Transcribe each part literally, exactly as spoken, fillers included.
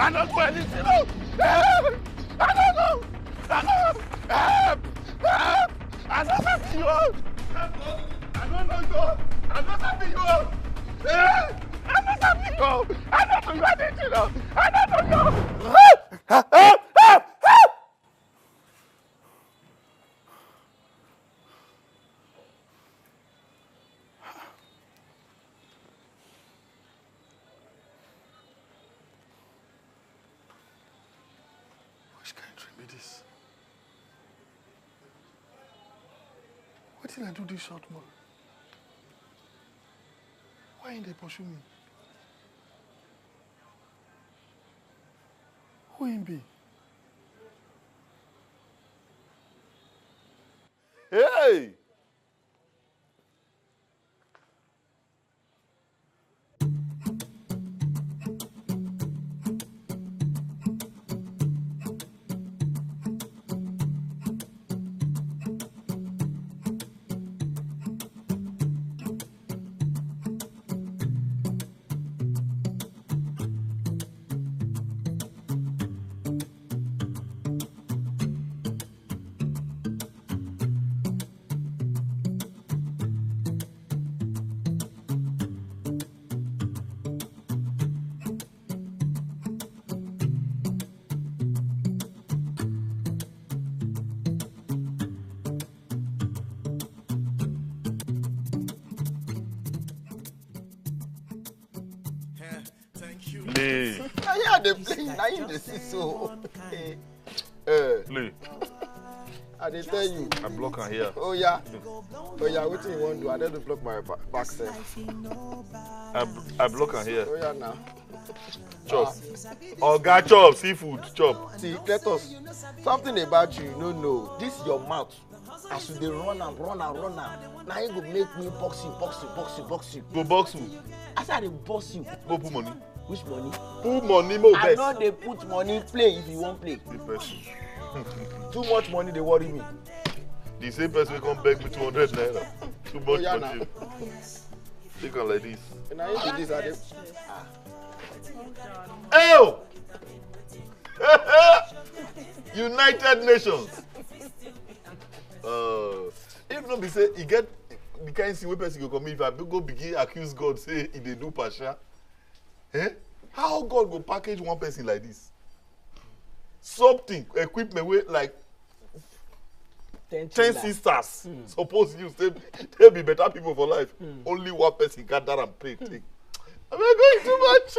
I don't do anything. Oh. Eh, I don't know. I don't know. Help! Help! I don't know you. Help! I don't know you. I don't know you. Eh, I don't know you. I don't do anything. Oh. I don't know you. Help! Help! Help! Help! Which kind dream be this? Wetin I do this short man? Why he dey pursue me? Who him be? Hey! Lee. Na here I dey play, na him dey see so. Eh, Lee. I dey tell you. I block am here. Oh yeah. Oh yeah, wetin you wan do? I don dey block my ba- back sef. I, bl- I block am here. Oh yeah now. Chop. Oga chop, seafood chop. See, Cletus, something about you, you no know. This your mouth. As you dey run am, run am, run am, na him go make me box you, box you, box you, box you. Go box who? I say I dey boss you. Go put money. Which money? Put money, mo I best. No dey put money play if you wan play. The person. Too much money dey worry me. The same person wey come beg me two hundred naira. Too much Oya money. Now. Take am like this. Na him be this, I dey. Oh! United Nations. Uh, if no be say e get the kind thing wey person go come, if I be- go begin accuse God say e dey do partial, eh? How God go package one person like this? Something, equipment wey like ten ten children. Sisters suppose use take take be better people for life. Only one person gather am pay take. Abeg, e too much.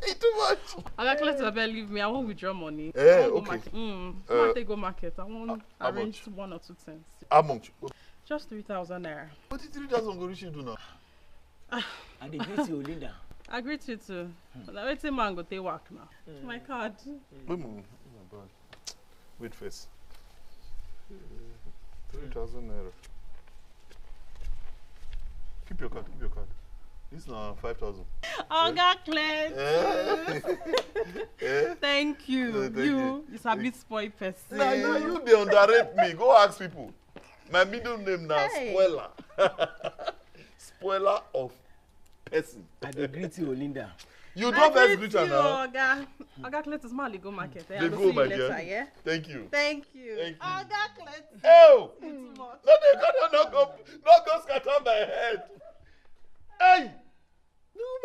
E too much. Oga Cletus, abeg leave me. I wan withdraw money. Eh, I wan go okay. Market. Mm, Uh, I take go market. I wan how arrange much? One or two things. How much? Just three thousand naira. But the three thousand go reach you do now. I dey greet you, Linda. I greet you too. Na wetin man go take work now? My card. Wait, mo- oh my God. Wait first. Three thousand naira. Keep your card, keep your card. This na five thousand. Oga Cletus. Eh? Eh? Thank you. No, thank you. You, you sabi spoil person. Na you, you dey underrate me. Go ask people. My middle name na Hey. Spoiler. Spoiler of person. I dey greet you, Olinda. You I don first greet greet am you, now. Oga. Oga Cletus, ma, go market. Eh? Dey I go go, see my you dear. Later, yeah? Thank you. Thank you. Thank you. Oga Cletus. Oh! Too much. No, dey go, no, no go, no go scatter my head. Hey!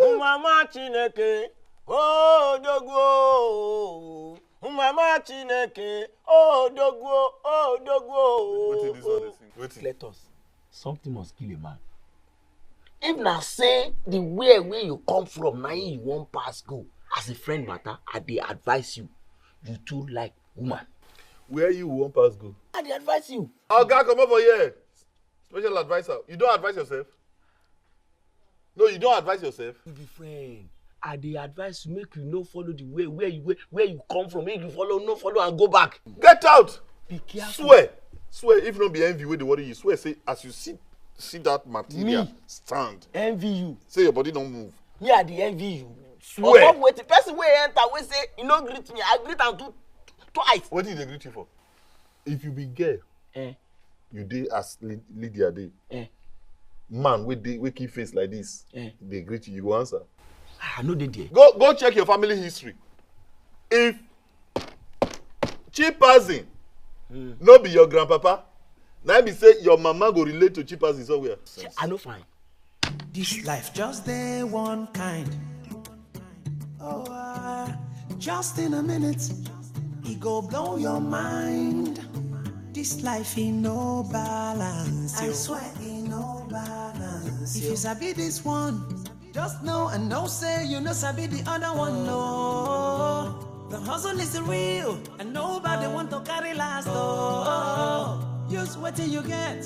Mama Chineke, oh, dogwo. Mama Chineke, oh, dogwo, oh, dogwo. Wetin this one dey sing? Wetin? Cletus, something must kill a man. If na say the way wey you come from na him you wan pass go, as a friend matter, I dey advise you. You too like woman. Where you wan pass go? I dey advise you. Oga, comot for here. Special adviser. You don advise yourself? No, you don advise yourself? We be friend. I dey advise you make you no follow the way where you where, where you come from. Make you follow, no follow and go back. Get out! Be careful. Swear, swear if no be envy wey dey worry you, swear say as you see see that material Me? Stand, envy you. Say your body don move. Me, I dey envy you. Swear. Upon wetin person wey enter wey say e no greet me, I greet am two twice. Wetin you dey greet you for? If you be girl, eh, you dey as Ly- Lydia dey. Eh. Man wey dey wey keep face like this, eh, dey greet you, you go answer. I no dey there. Go go check your family history. If Chimpanzee no be your grandpapa, na be say your mama go relate to chimpanzee somewhere. I no fine. This life just dey one kind. Oh, ah, just in a minute, e go blow your mind. This life e no balance. I swear e no balance. If you sabi this one, just know and know say you no sabi the other one. No, the hustle is real and nobody want to carry last. Oh, use what you get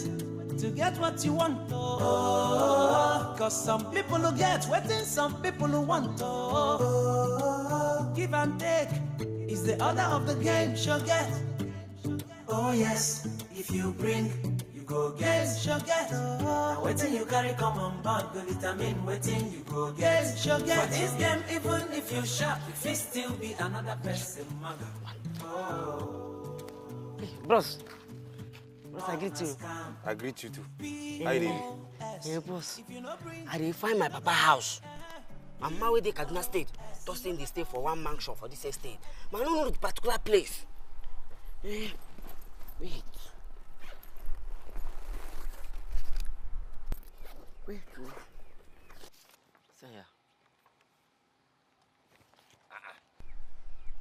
to get what you want. Oh, cause some people will get what some people will want. Oh, give and take is the order of the game. Sure get. Oh yes, if you bring, you go get. Sure get. Now wetin you carry come on board go determine wetin you go get. Sure get. For this game, even if you sharp, you fit still be another person maga. Oh. Bros, bros, I greet you. I greet you too. How you dey? Hey, boss, I dey find my papa house. Mama wey dey Kaduna State talk say dey stay for one mansion for this estate. But I no know the particular place. Eh, wait. Wait, oh. Say, yeah.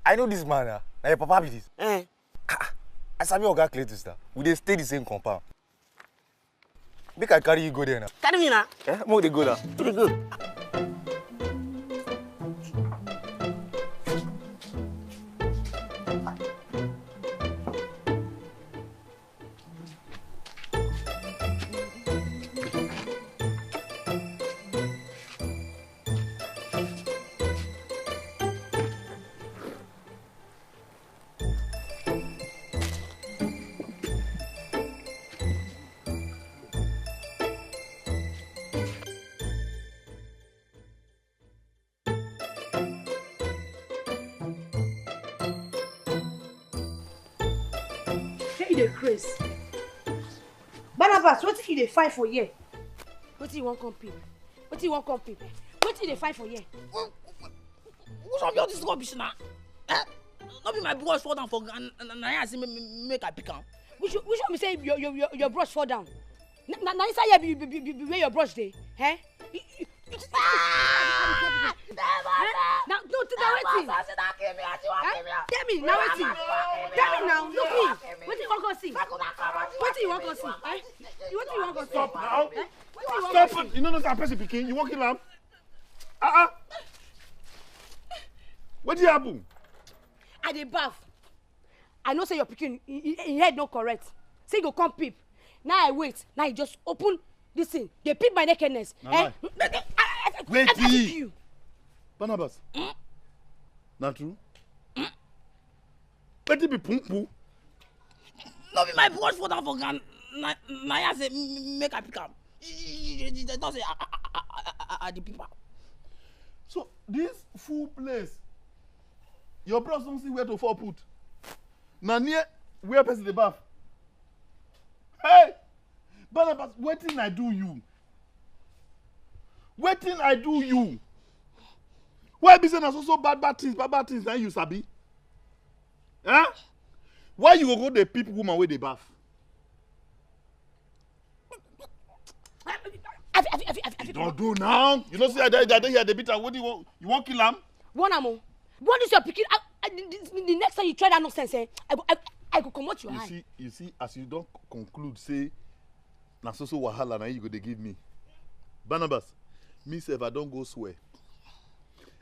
I know this man na. Na your papa be this. Eh. I sabi Oga Cletus na. We dey stay the same compound. Make I carry you go there na. Carry me na. Eh, make we dey go na. Make we dey go. Shey you dey craze? Barnabas, wetin you dey find for here? Wetin you wan come peep? Wetin you wan come peep? Wetin you dey find for here? Which one be all this rubbish na? Eh? No be my brush fall down for ground, na na I say make I pick am. Which which one be say your your your your brush fall down? Na na inside here be be be be where your brush dey? Eh? Ah! Now, no, tell me wetin. Tell me now wetin. Tell me now. Look me. Wetin you wan go see? Wetin you wan go see? Eh? Wetin you wan go see? Stop now. Eh? Wetin you wan go see? Stop. You no know say person pikin. You wan kill am? Ah ah. Wetin happen? I dey baff. I know say your pikin, him head no correct. Say you go come peep. Now I wait. Now you just open this thing. Dey peep my nakedness. Na lie. Wait. Barnabas. Na true? Wetin be pumpu? No be my brush fall down for ground. Na na ya say make I pick am. She don say I I I I I dey peep am. So this full place, your bros don see where to fall put. Na near where person dey baff. Hey! Barnabas, wetin I do you? Wetin I do you? Why be say na so so bad bad things, bad bad things na you sabi? Eh? Why you go go dey peep woman wey dey baff? You don do now. You know say I dey I dey here dey beat am. Wetin you wan you wan kill am? Warn am o. Warn this your pikin. I, I, the, the, the next time you try that nonsense, eh, I, go- I, I go comot your You eye. See, you see, as you don conclude say na so so wahala na you go dey give me. Barnabas, me sef I don go swear.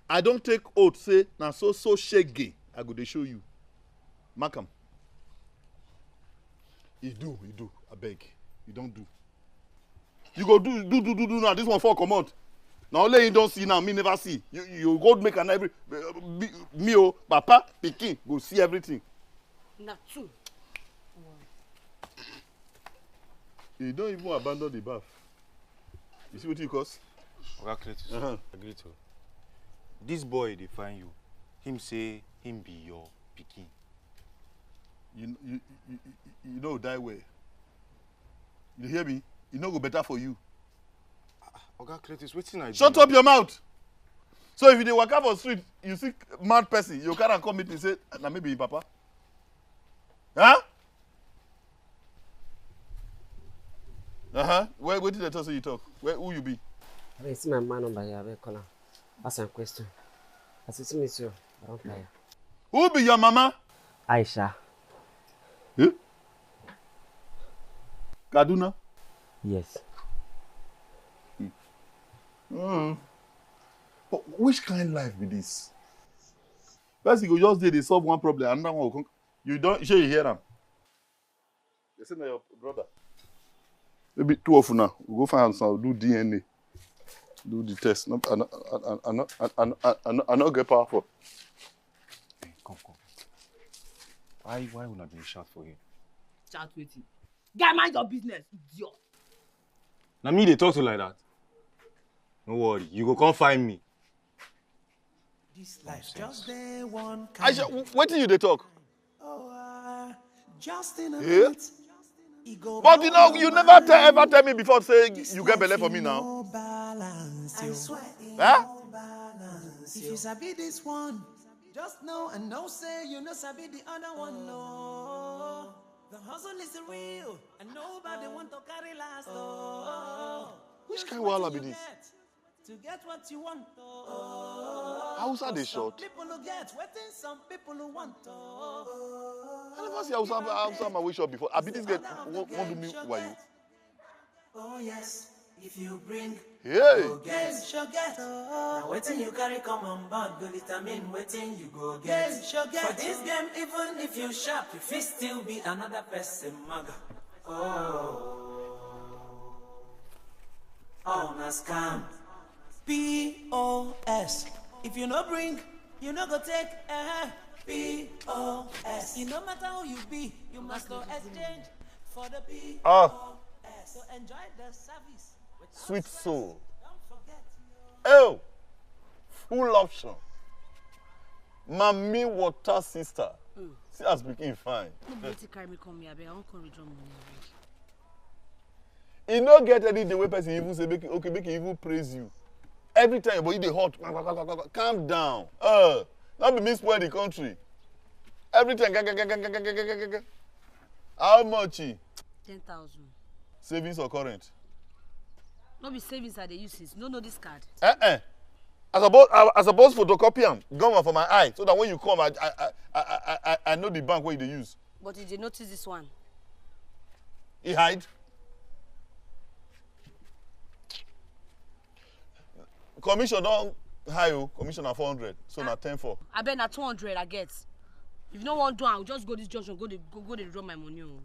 I don take oath say na so so shege I go dey show you. Mark am. E do, e do, abeg, e don do. You go do do do do do now. This one fall comot. Na only him don see now, me never see. You you go make an every me o, papa, pikin go see everything. Na two. He don even abandon the baff. You see wetin you cause? Oga Cletus, uh-huh. Agree to. This boy dey find you. Him say him be your pikin. You you you you, you know die well. You hear me? E no go better for you. Oga Cletus, wetin I do? Shut up your mouth. So if you dey waka for street, you see mad person, you carry am come meet me, say, "Na me be him papa." Huh? Uh-huh. Where, wetin dem talk say you talk? Where, who you be? Abeg, see my man number here, abeg call am. Ask am question. As you see me so, I don tire. Who be your mama? Aisha. Eh? Kaduna? Yes. Mm. But which kind life be this? Person go just dey dey solve one problem, another one go come. You don, shey you hear am? They say na your brother. Maybe two of una, we go find am, do D N A, do the test. No, I no, I, I, I no, I, I, I, I no, I no get power for. Come, come. Why, why una dey shout for here? Shout wetin? Guy, mind your business, idiot. Na me dey talk to like that. No worry, you go come find me. This life just dey one Aisha, kind. w- wetin you dey talk? Oh, uh, just in a Eh? minute. E go But you know, blow you my never tell, mind. ever tell me before say This you get life belle for me e now. No balance, yo. Eh? If you sabi this one, just know and know say you no sabi the other one, no. The hustle is real, and nobody want to carry last, oh. Which kind wahala be this? To get what you want, oh. Hausa dey short. People who get wetin some people who want, oh. I never see Hausa, Hausa man wey short before. Abi this girl wan wan do me wayo? Oh yes, if you bring, Hey! Go get, sure get. Now wetin you carry come on board go determine wetin you go get. Sure get. For this game, even if you sharp, you fit still be another person maga. Oh, all na scam. P O S. If you no bring, you no go take. Eh. P O S. E no matter who you be, you must go exchange for the P O S. Ah. So enjoy the service. Sweet soul. Oh, full option. Mami water sister. See as pikin fine. No be wetin carry me come here, abeg. I wan come withdraw money, abeg. E no get any day wey person even say make e, okay, make e even praise you. Every time your body dey hot, calm down. Uh, no be me spoil the country. Every time, how much? E? Ten thousand. Savings or current? No be savings I dey use since. No know this card. Eh eh. I suppose I, I suppose photocopy am, gum am for my eye, so that when you come, I I I I I, I know the bank wey you dey use. But you dey notice this one. E hide. Commission don high o. Commission na four hundred, so na ten four. Abeg, na two hundred I get. If you no wan do am, just go this junction, go dey go go dey withdraw my money o.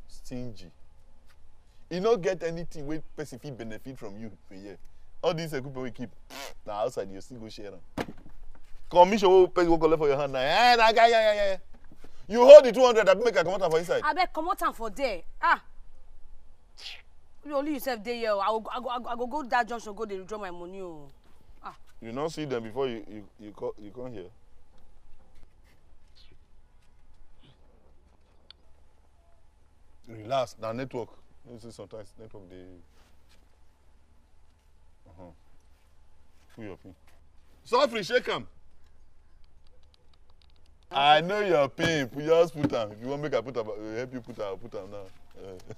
Stingy. E no get anything wey person fit benefit from you for here. All this equipment wey you keep, na outside you still go share am. Commission wey person go collect for your hand na, eh, na guy, yeah, yeah, yeah. You hold the two hundred, abi make I comot am for inside? Abeg, comot am for there. Ah. You only yourself dey here o. I go, I go, I go, I go go that junction, go dey withdraw my money o. Ah. You no see them before you, you, you, co- you come here. Relax, na network. You see sometimes network dey. Uh-huh. Put your pin. Suffering, shake am. I know your pin. Put- Just put am. If you wan make I put am, I go help you put am. Put am now.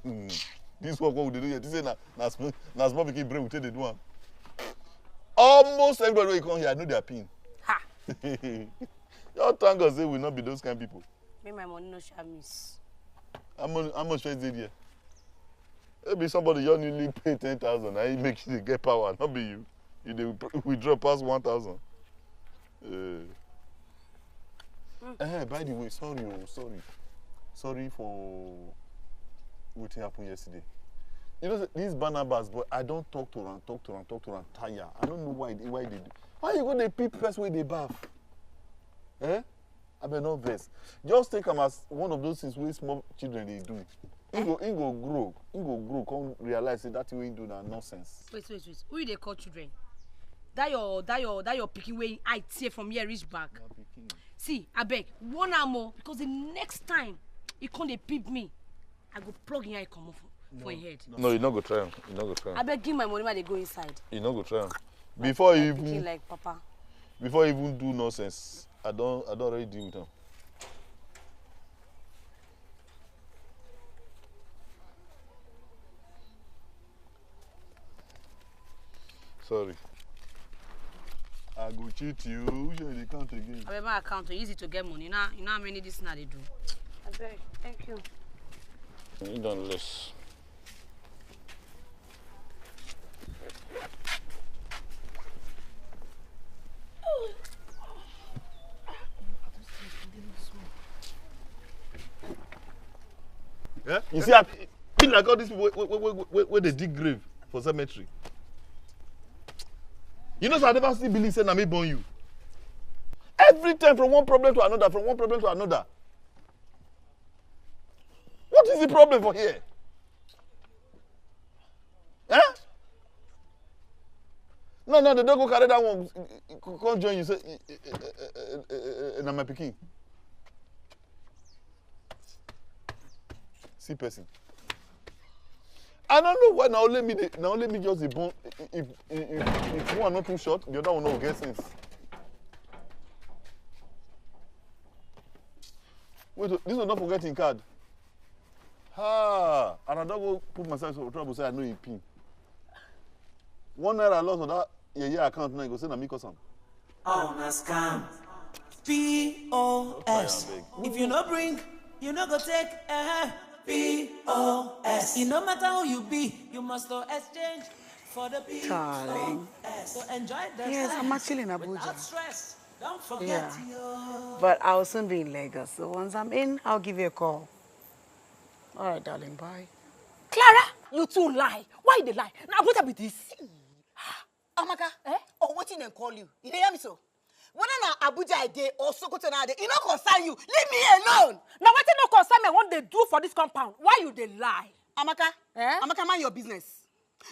Eh, this work wey we dey do here, this say na na small na small pikin brain we take dey do am. Almost everybody wey come here, I know their pin. Ha! Just thank God say we no be those kind people. Make my money no shall miss. How much, how much first dey there? Maybe somebody just newly pay ten thousand, na him make you dey get power, no be you. You dey withdraw pass one thousand. Uh. Eh, by the way, sorry, oh, sorry. Sorry for wetin happen yesterday. You know, say this Barnabas boy, I don talk to am, talk to am, talk to am, tire. I no know why, why they do. Why you go dey peep person wey dey baff? Eh? Abeg, no vex. Just take am as one of those things wey small children dey do. He go, he go grow, he go grow, come realize say that thing wey he do na nonsense. Wait, wait, wait. Who you dey call children? That your, that your, that your pikin wey eye tear from here reach back. See, abeg, warn am o, because the next time he come dey peep me, I go plug him eye comot for, for him head. No, you no go try am. You no go try am. Abeg, give my money, make I dey go inside. You no go try am. Before you even like papa. Before I even do nonsense, I don I don already deal with am. Sorry. I go cheat you. Which one you dey count again? Abeg, my account, use it to get money. Now, you know how many this now they do. Abeg, thank you. You don less. Yeah? You see, I feel like all these people wey, wey, wey, wey, wey dey dig grave for cemetery. You know, so I never still believe say na me born you. Every time from one problem to another, from one problem to another. What is the problem for here? Eh? No, no, they don't go carry that one. Come join you. Say, "Eh, eh, eh, eh, eh, eh, eh, na my pikin." See person. I don't know why na only me dey, na only me just dey born. If, if, if, if one not too short, the other one no get sense. Wait, this one not forgetting card. Ha! And I don't go put myself for trouble, say I know e pin. One naira loss on that yeye account now, you go say na me cause am. On a scam. P O S. If you no bring, you no go take. Uh-huh. P O S. It no matter who you be, you must to exchange for the P O S. Darling. So enjoy the Yes, I'm actually in Abuja. Without stress. Don't forget Yeah. Your But I'll soon be in Lagos. So once I'm in, I'll give you a call. All right, darling, bye. Clara, you too lie. Why you dey lie? Na Abuja be this. Amaka, eh? Oh, wetin dem call you? You dey hear me so? Whether na Abuja I dey or Sokoto na I dey, e no concern you. Leave me alone. Na wetin no concern me I wan dey do for this compound. Why you dey lie? Amaka, Eh? Amaka, mind your business.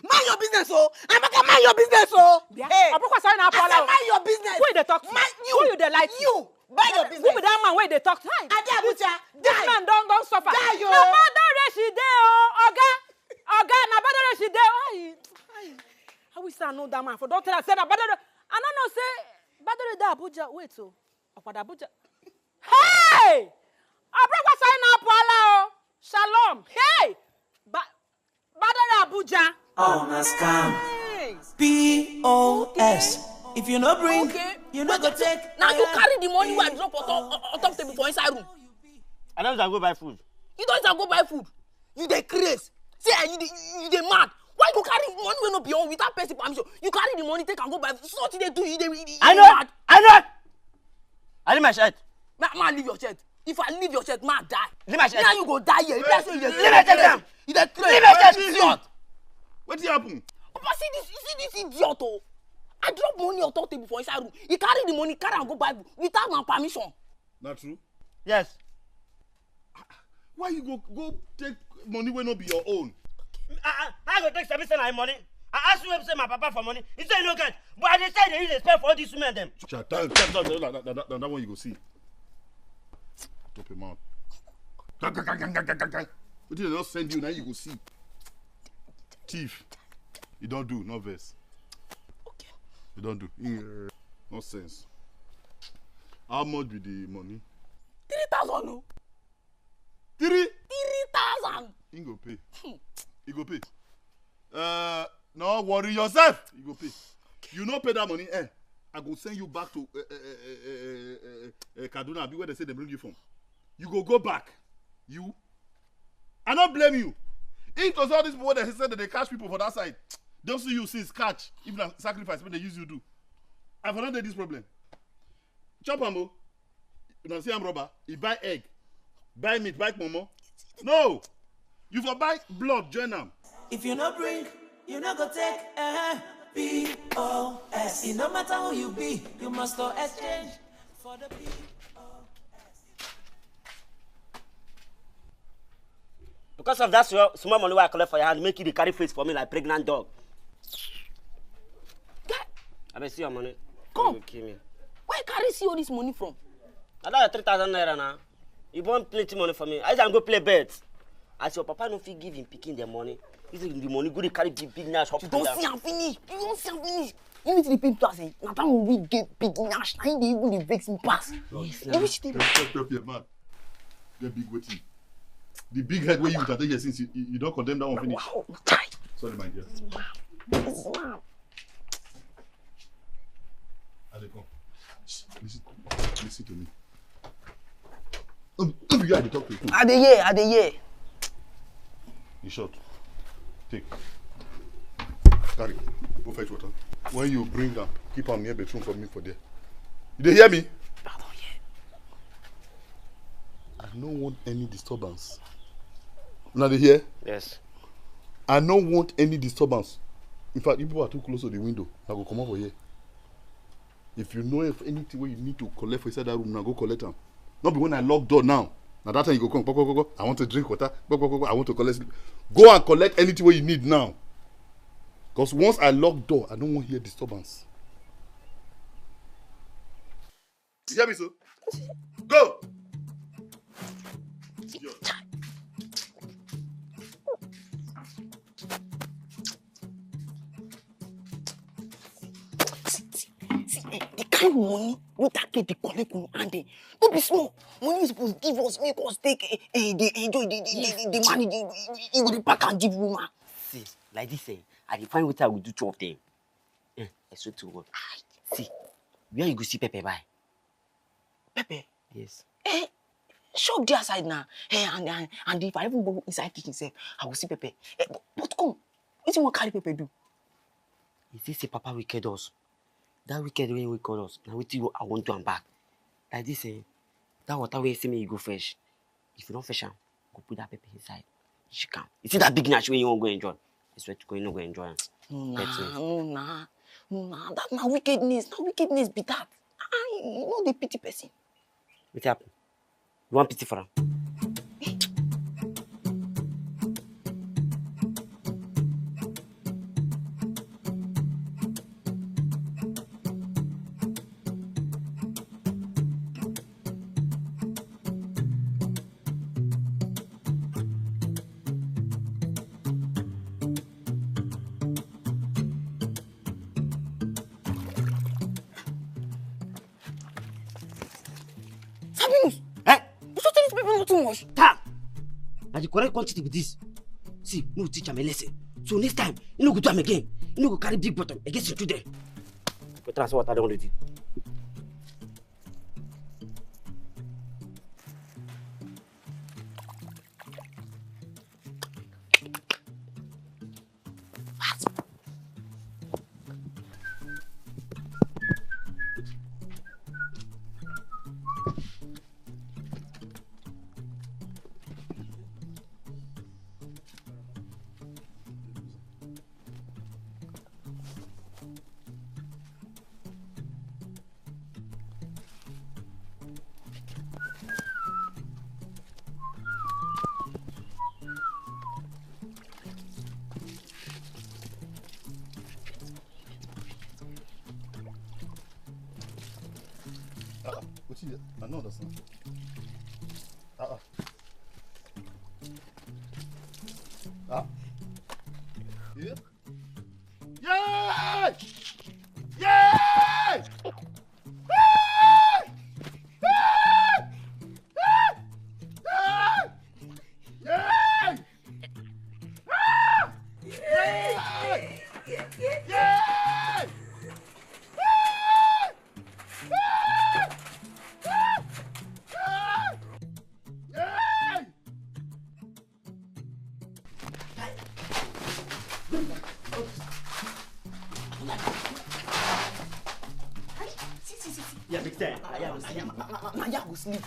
Mind your business, oh. Amaka, mind your business, oh. Yeah. Hey. Abuko, sorry, na I say Paula. Mind your business. Who you dey talk to? Mind you. Who you dey lie to? You. Mind your business. Who be that man wey dey talk to? Hi. Ade Abuja, This die. Man don don suffer. Die, yo. Na Badore she dey, oh. Oga, Oga, na Badore she dey. Hi. Hi. I wish I know that man for don tell am say na Badore. I no know say Badore dey Abuja. Wait, oh. Opada Abuja. Hey! Abuja, sorry, na Paula, oh. Shalom. Hey! Ba Badore Abuja. On a scam. P O S. If you no bring, Okay. You no go take. Now you carry the money wey I drop on top, on top table for inside room. I don't go buy food. You don't go buy food. You dey craze. See, eh, you dey, you dey mad. Why you go carry money wey no be your own without person permission? You carry the money, take and go buy food. So what you dey do? You dey, you dey I know. Mad. I know. I leave my shirt. Ma, ma, leave your shirt. If I leave your shirt, ma die. Leave my shirt. Now you go die here. If I say you dey Leave my shirt down. You dey craze. Leave my shirt. Idiot. Wetin happen? Papa, see this, see this idiot, oh. I drop money on top table for inside room. He carry the money, carry and go buy food without my permission. Na true? Yes. Why you go, go take money wey no be your own? I, I, I go take sabi say na him money. I ask you say my papa for money. You say you no get. But I dey say dey use dey spend for all these women dem. Cha, tell, tell, tell, tell, na, na, na, na that one you go see. Top your mouth. Wetin dem don send you, now you go see. Thief. You don do, no vex. Okay. You don do. Eh, nonsense. How much be the money? Three thousand, no. Three? Three thousand. He go pay. He go pay. Uh, no worry yourself. You go pay. You no pay that money, eh? I go send you back to, uh, uh, uh, uh, uh, uh, Kaduna, be where they say they bring you from. You go go back. You. I no blame you. If to all these people that say that they catch people for that side, don't see you since catch. If na sacrifice, when they use you do, I for not dey this problem. Chop am o. Una see am rubber. He buy egg, buy meat, buy pomo. No, you for buy blood join am. If you no bring, you no go take. Eh, P O S. It no matter who you be, you must to exchange for the P O S. Because of that small, small money wey I collect for your hand, make you dey carry face for me like pregnant dog. Guy, I been see your money. Come. You kill me. Where you carry see all this money from? I got three thousand naira now. You born plenty money for me. I just go play bet. As your papa no fit give him pikin the money, you think the money go dey carry big, big nash up. You don see am finish. You don see am finish. You need to dey paint pass, eh? Na that one wey get big nyash, na him dey even dey vex me pass. Yes, na. Every city. Stop, stop, stop here, man. Get big wetin? The big head wey you with here since you, you, you don condemn that one finish. Wow, chai. Sorry, my dear. This man. I dey come. Listen, listen to me. No be, no be you I dey talk to. I dey hear, I dey hear. In short, take. Carry. Go fetch water. When you bring am, keep am near bathroom for me for there. You dey hear me? I don hear. I no want any disturbance. Una dey hear? Yes. I no want any disturbance. In fact, if people are too close to the window, I go comot for here. If you know of anything wey you need to collect for inside that room, now go collect am. No be when I lock door now. Na that time you go come, kpok, kpok, kpok, kpok, I want to drink water, kpok, kpok, kpok, kpok, I want to collect. Go and collect anything wey you need now. Because once I lock door, I no wan hear disturbance. You hear me so? Go! Idiot. See, see, see, eh, the kind money wey that girl dey collect from hand, eh, no be small. Money you suppose give us, make us take, eh, eh, dey enjoy, dey, dey, dey, dey, dey manage, you, you, you go dey pack and give woman. See, like this, eh, I dey find wetin I go do two of them. Eh, I swear to God. See, where you go see pepper buy? Pepper? Yes. Eh, shop dey outside now. Eh, and, and, and if I even go inside kitchen sef, I go see pepper. Eh, but, but come, wetin you wan carry pepper do? You see say Papa wicked us. That wicked wey he wicked us, na wetin I wan do am back. Like this, eh, that water wey he say make you go fetch, if you don fetch am, go put that pepper inside. You should come. You see that big nyash wey you wan go enjoy? I swear to God, you no go enjoy am. No na, Pepper. No na, no na. That na wickedness. Na wickedness be that. Ah, you no dey pity person. Wetin happen? You wan pity for am? Sabinus! Eh? You sure say this pepper no too much? Ta! Na the correct quantity be this. See, no teach am a lesson. So next time, you no go do am again. You no go carry big bottle against your children. Better as water don ready. Ah, ah, wetin dey? I no understand. Ah, ah. Ah. Yeah? Yay! Yay! See, see, see, see. Yeah, big time. Na, na, na, na, na, na, na, na, here I go sleep.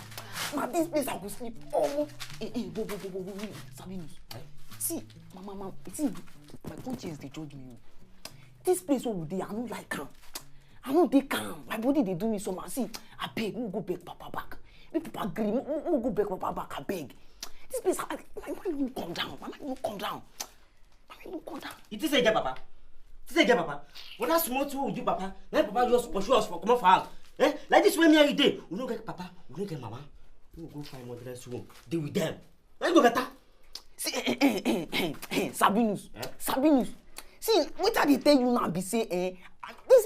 Na this place I go sleep. Oh, eh, eh, bo, bo, bo, bo, bo, bo, Sabinus. See, ma, ma, ma, see, my conscience dey judge me. This place wey we dey, I no like am. I no dey calm. My body dey do me somehow. See, abeg, make we go beg Papa back. Make Papa gree. Make, make, make we go beg Papa back, abeg. This place, I, my mind no come down. My mind no come down. My mind no come down. You think say you get Papa? You think say you get Papa? But that small thing wey we do Papa, na Papa just pursue us for, comot for house. Eh? Like this wey me and you dey, we no get Papa, we no get Mama. We go find motherless home, dey with them. Na e go better. See, eh, eh, eh, eh, eh, eh, Sabinus. Eh? Sabinus. See, wetin I dey tell you now be say, eh, this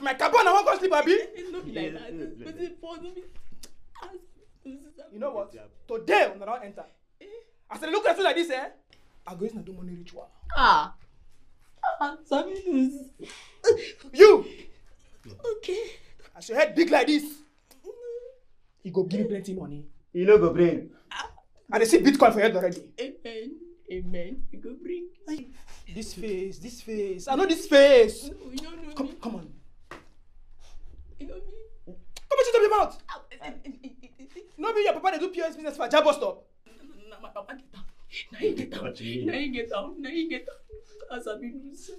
with my cabana, I wan come sleep, abi? No be like that. Wetin for no be. You know what? Today, una don enter. As I look at you like this, eh? I go use na do money ritual. Ah. Ah, Sabi lose. You! Okay. As your head big like this, you go give me plenty money. You no go bring. I dey see Bitcoin for your head already. Amen. Amen. You go bring. This face, this face. I know this face. No, you don't know Come, me. Come on. You know me. Come on, you talk about. Ah, eh, eh, eh, eh, eh. No be your papa dey do P O S business for Ajah bus stop. Na my papa get am. Na him get am. What you mean? Na him get am. Na him get am. As I be lose.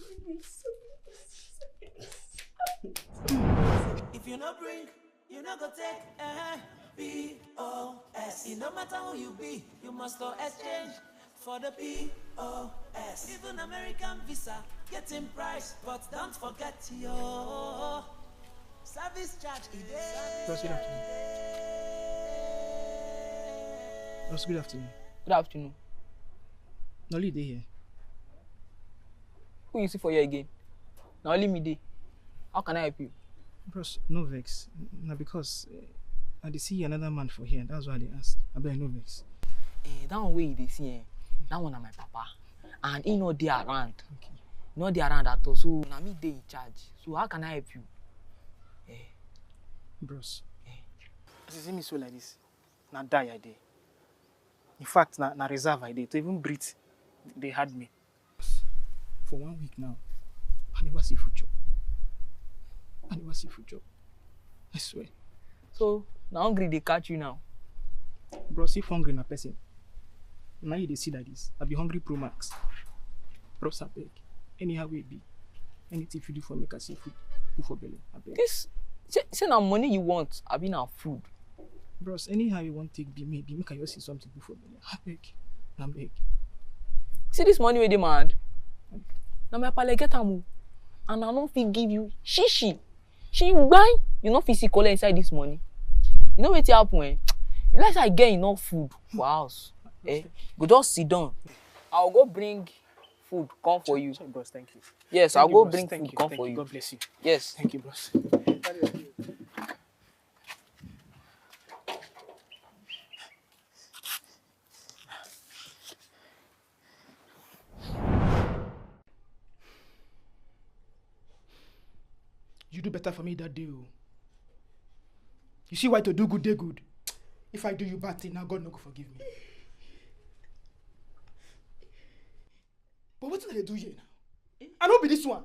If you no bring, you no go take. Eh, P O S. It no matter who you be, you must to exchange for the P O S. Even American visa getting price, but don't forget your service charge. It is. Bros, good afternoon. Bros, good afternoon. Good afternoon. Na only you dey here. Who you see for here again? Na only me dey. How can I help you? Bros, no vex. Na because eh, I dey see another man for here. That's why I dey ask. Abeg, no vex. Eh, that one wey you dey see, eh, that one na my papa. And he no dey around. Okay. He no dey around at all. So na me dey in charge. So how can I help you? Eh. Bros. Eh. As you see me so like this, na die I dey. In fact, na, na reserve I dey. To even breathe, dey hard me. For one week now, I never see food chop. I never see food chop. I swear. So, na hungry dey catch you now? Bros, if hungry na person, na you dey see like this. I be hungry pro max. Bros, abeg, anyhow wey e be, anything you fit do for me, make I see food put for belle. Abeg. This, say, say na money you want, abi na food? Bros, anyhow you wan take be, maybe make I just see something put for belle. Abeg, abeg. See this money wey dey my hand? Na my pale get am o. And I no fit give you shishi. She gbai, you no fit see color inside this money. You know wetin happen, eh? You like say I get enough food for house. Eh? Go just sit down. I'll go bring food come for you. Sorry, bros, thank you. Yes, I'll go bring food come for you. God bless you. Yes. Thank you, bros. You do better for me that day o. You see why to do good dey good. If I do you bad thing, now God no go forgive me. But wetin I dey do here now? I no be this one.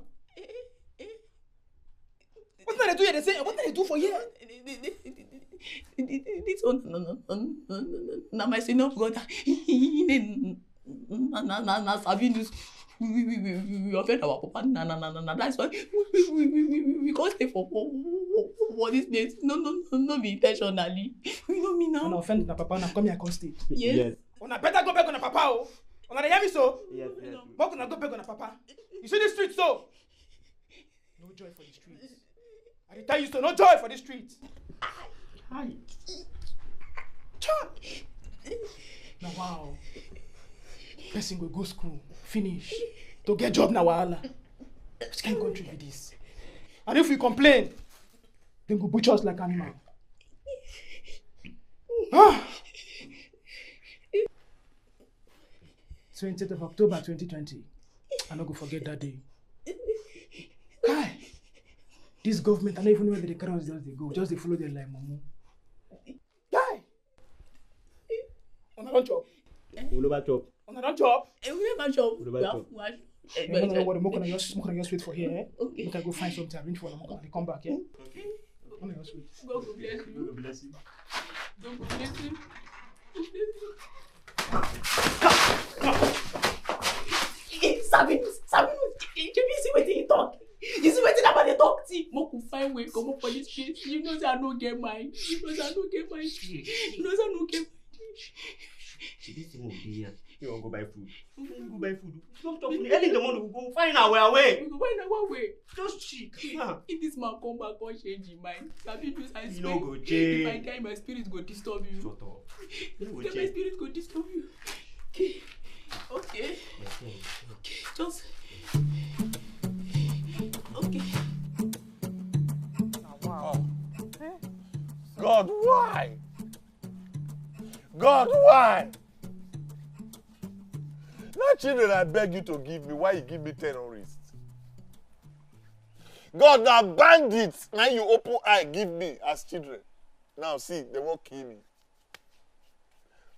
Wetin I dey do here? Dey say, wetin I dey do for here? This one, no, no, no, no, no, no, no. Na my senior brother. He, he, he, na, na, na, na Savinus. We, we, we, we, we offend our papa. Na, na, na, na, na. That's why we, we, we, we, we, we can't stay for, for, for, for this place. No, no, no, no, be intentionally. You know me now. Una offend na papa, na come here, come stay. Yes. Yes. Una better go beg una papa o. Una dey hear me so? Yes, yes. Make una go beg una papa. You see this street so? No joy for the streets. I dey tell you so, no joy for the streets. Hi. Chai. Now wow. Person go go school, finish. To get job na wahala. Which kind country be this? And if we complain, dem go butcher us like animal. Ah! Twentieth of October twenty twenty. I no go forget that day. Kai! This government, I no even know where they carry us, just dey go, just dey follow their line, mumu. Guy! Una don chop? Who never chop? Una don chop? Eh, we never chop. Who never chop? We have, we have, eh, No, no, no, worry. Make una just, make una just wait for here, eh? Okay. Make I go find something, arrange for una, make una dey come back, eh? Okay. Make una just wait. God go bless you. God go bless you. God go bless you. Eh, Sabinus, Sabinus, eh, you see wetin he talk? You see wetin that man dey talk? See, make we find way comot for this place. You know say I no get mind. You know say I no get mind. You know say I no get mind. She dey say make we dey here. You wan go buy food? You go buy food. Don't talk to me. Early in the morning, we go find our way. We go find our way. Just chill. If this man come back, come change him mind. Sabinus, I swear, if I die, my spirit go disturb you. Shut up. If my spirit go disturb you. Okay. Okay. Okay. Just. Okay. Wow. God, why? God, why? Na children I beg you to give me, why you give me terrorists? God, na bandits na you open eye give me as children. Now see, they wan kill me.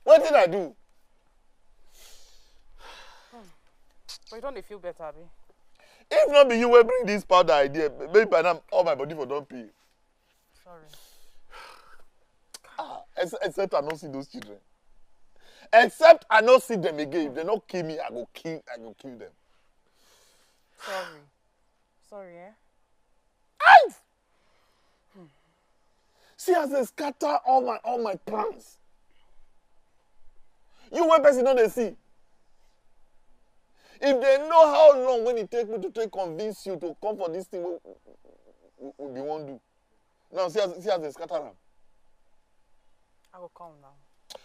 Wetin I do? But you don dey feel better, abi? If no be you wey bring this powder idea, maybe by now all my body for don peel. Sorry. Ah, ex- except I no see those children. Except I no see them again. If they no kill me, I go kill. I go kill them. Sorry. Sorry, eh? Aye! See as they scatter all my all my plans. You one person no dey see. If they know how long when it take me to take convince you to come for this thing, we, we, we be one do. Now see as see as they scatter am. I go come now.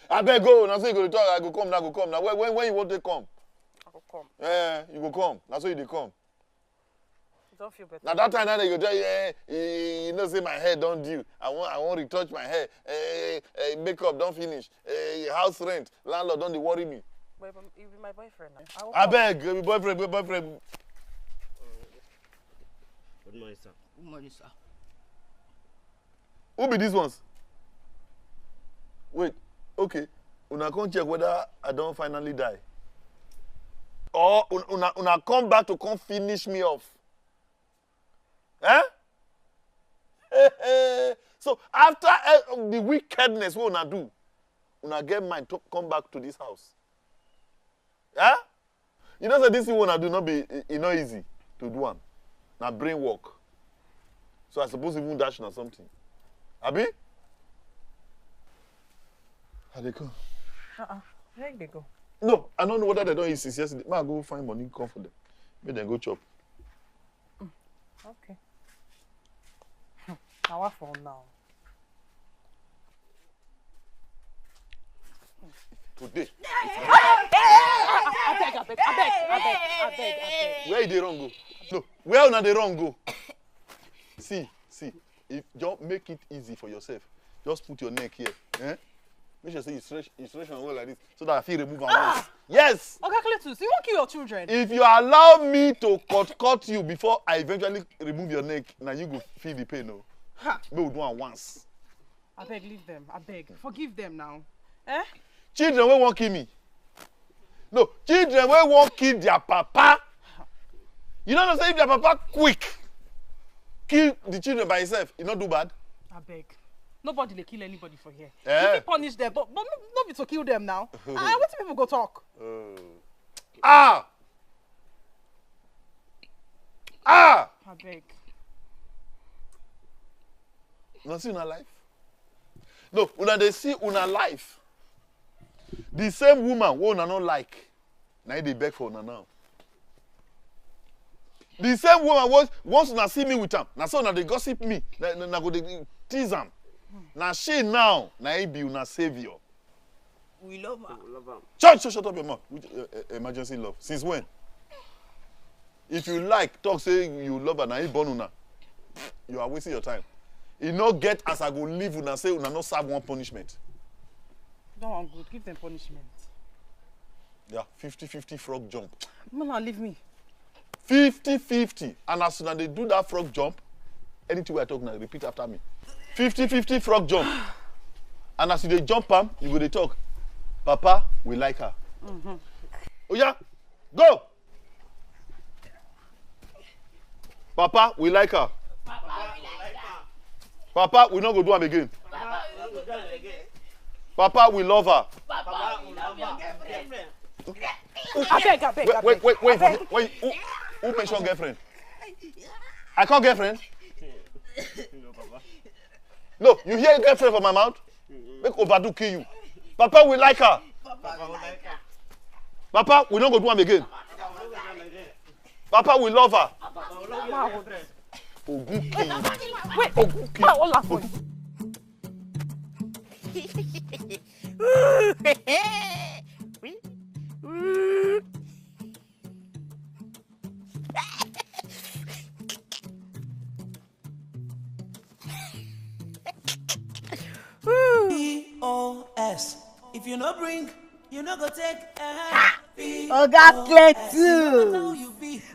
Abeg go, na so you go dey talk, I go come now, go come now. When when when you wan take come? I go come. Eh, you go come. Na so you dey come. You don feel better? Na that time now they go tell you, eh, eh, you know say my hair don due. I wan I wan retouch my hair. Eh, eh, makeup don finish. Eh, house rent, landlord don dey worry me. But you be my boyfriend now. I will come. Abeg, you be boyfriend, be boyfriend. Good morning, sir. Good morning, sir. Who be these ones? Wait, okay. Una come check whether I don finally die. Or un- una una come back to come finish me off. Eh? So after eh, the wickedness wey una do, una get mind to come back to this house. Eh? You know say this thing wey una do no be e e no easy to do am. Na brain work. So I suppose even dash una something. Abi? I dey come. Uh-uh. Where you dey go? No, I no know whether they don eat since yesterday. Make I go find money come for them. Make them go chop. Okay. Hmm. Na what for now? Today. Abeg, abeg, abeg, abeg, abeg, abeg. Where you dey run go? No, where una dey run go? See, see, if just make it easy for yourself. Just put your neck here. Eh? Make sure say you stretch, you stretch am well like this so that I fit remove am once. Yes! Oga Cletus, you wan kill your children? If you allow me to cut cut you before I eventually remove your neck, na you go feel the pain o. Ha! Make we do am once. Abeg, leave them. Abeg, forgive them now. Eh? Children wey wan kill me. No, children wey wan kill their papa. You no know say if their papa quick kill the children by himself, e no do bad. Abeg, nobody dey kill anybody for here. Eh? You fit punish them, but but no, no be to kill them now. Ah, wetin people go talk? Oh. Ah! Ah! Abeg. Una see una life? No, una dey see una life. The same woman wey una no like, na im dey beg for una now. The same woman wey once una see me with am, na so una dey gossip me, na na- na go dey tease am. Na she now, na im be una saviour. We love her. We love am. Shut, shut, shut up your mouth. Which uh, uh, emergency love? Since when? If you like, talk say you love her, na him born una. You are wasting your time. E no get as I go leave una say una no serve one punishment. That one good. Give them punishment. Yeah, fifty fifty frog jump. Mama, leave me. Fifty fifty. And as una dey do that frog jump, Anything wey I talk now, repeat after me. Fifty fifty frog jump. And as you dey jump am, you go dey talk, "Papa, we like her." Oh yeah, go. "Papa, we like her." Papa, we no go do am again. Papa, we love her. Abeg, abeg, abeg. Wait, wait, wait, wait. Who, who mention girlfriend? I call girlfriend? No, you hear girlfriend for my mouth? Make Obadu kill you. Papa, we like her. Papa, we no go do am again. Papa, we love her. Ogun kill you. Wait, Ogun kill. Hold on. P O S. If you no bring, you no go take. Eh. Oga Cletus.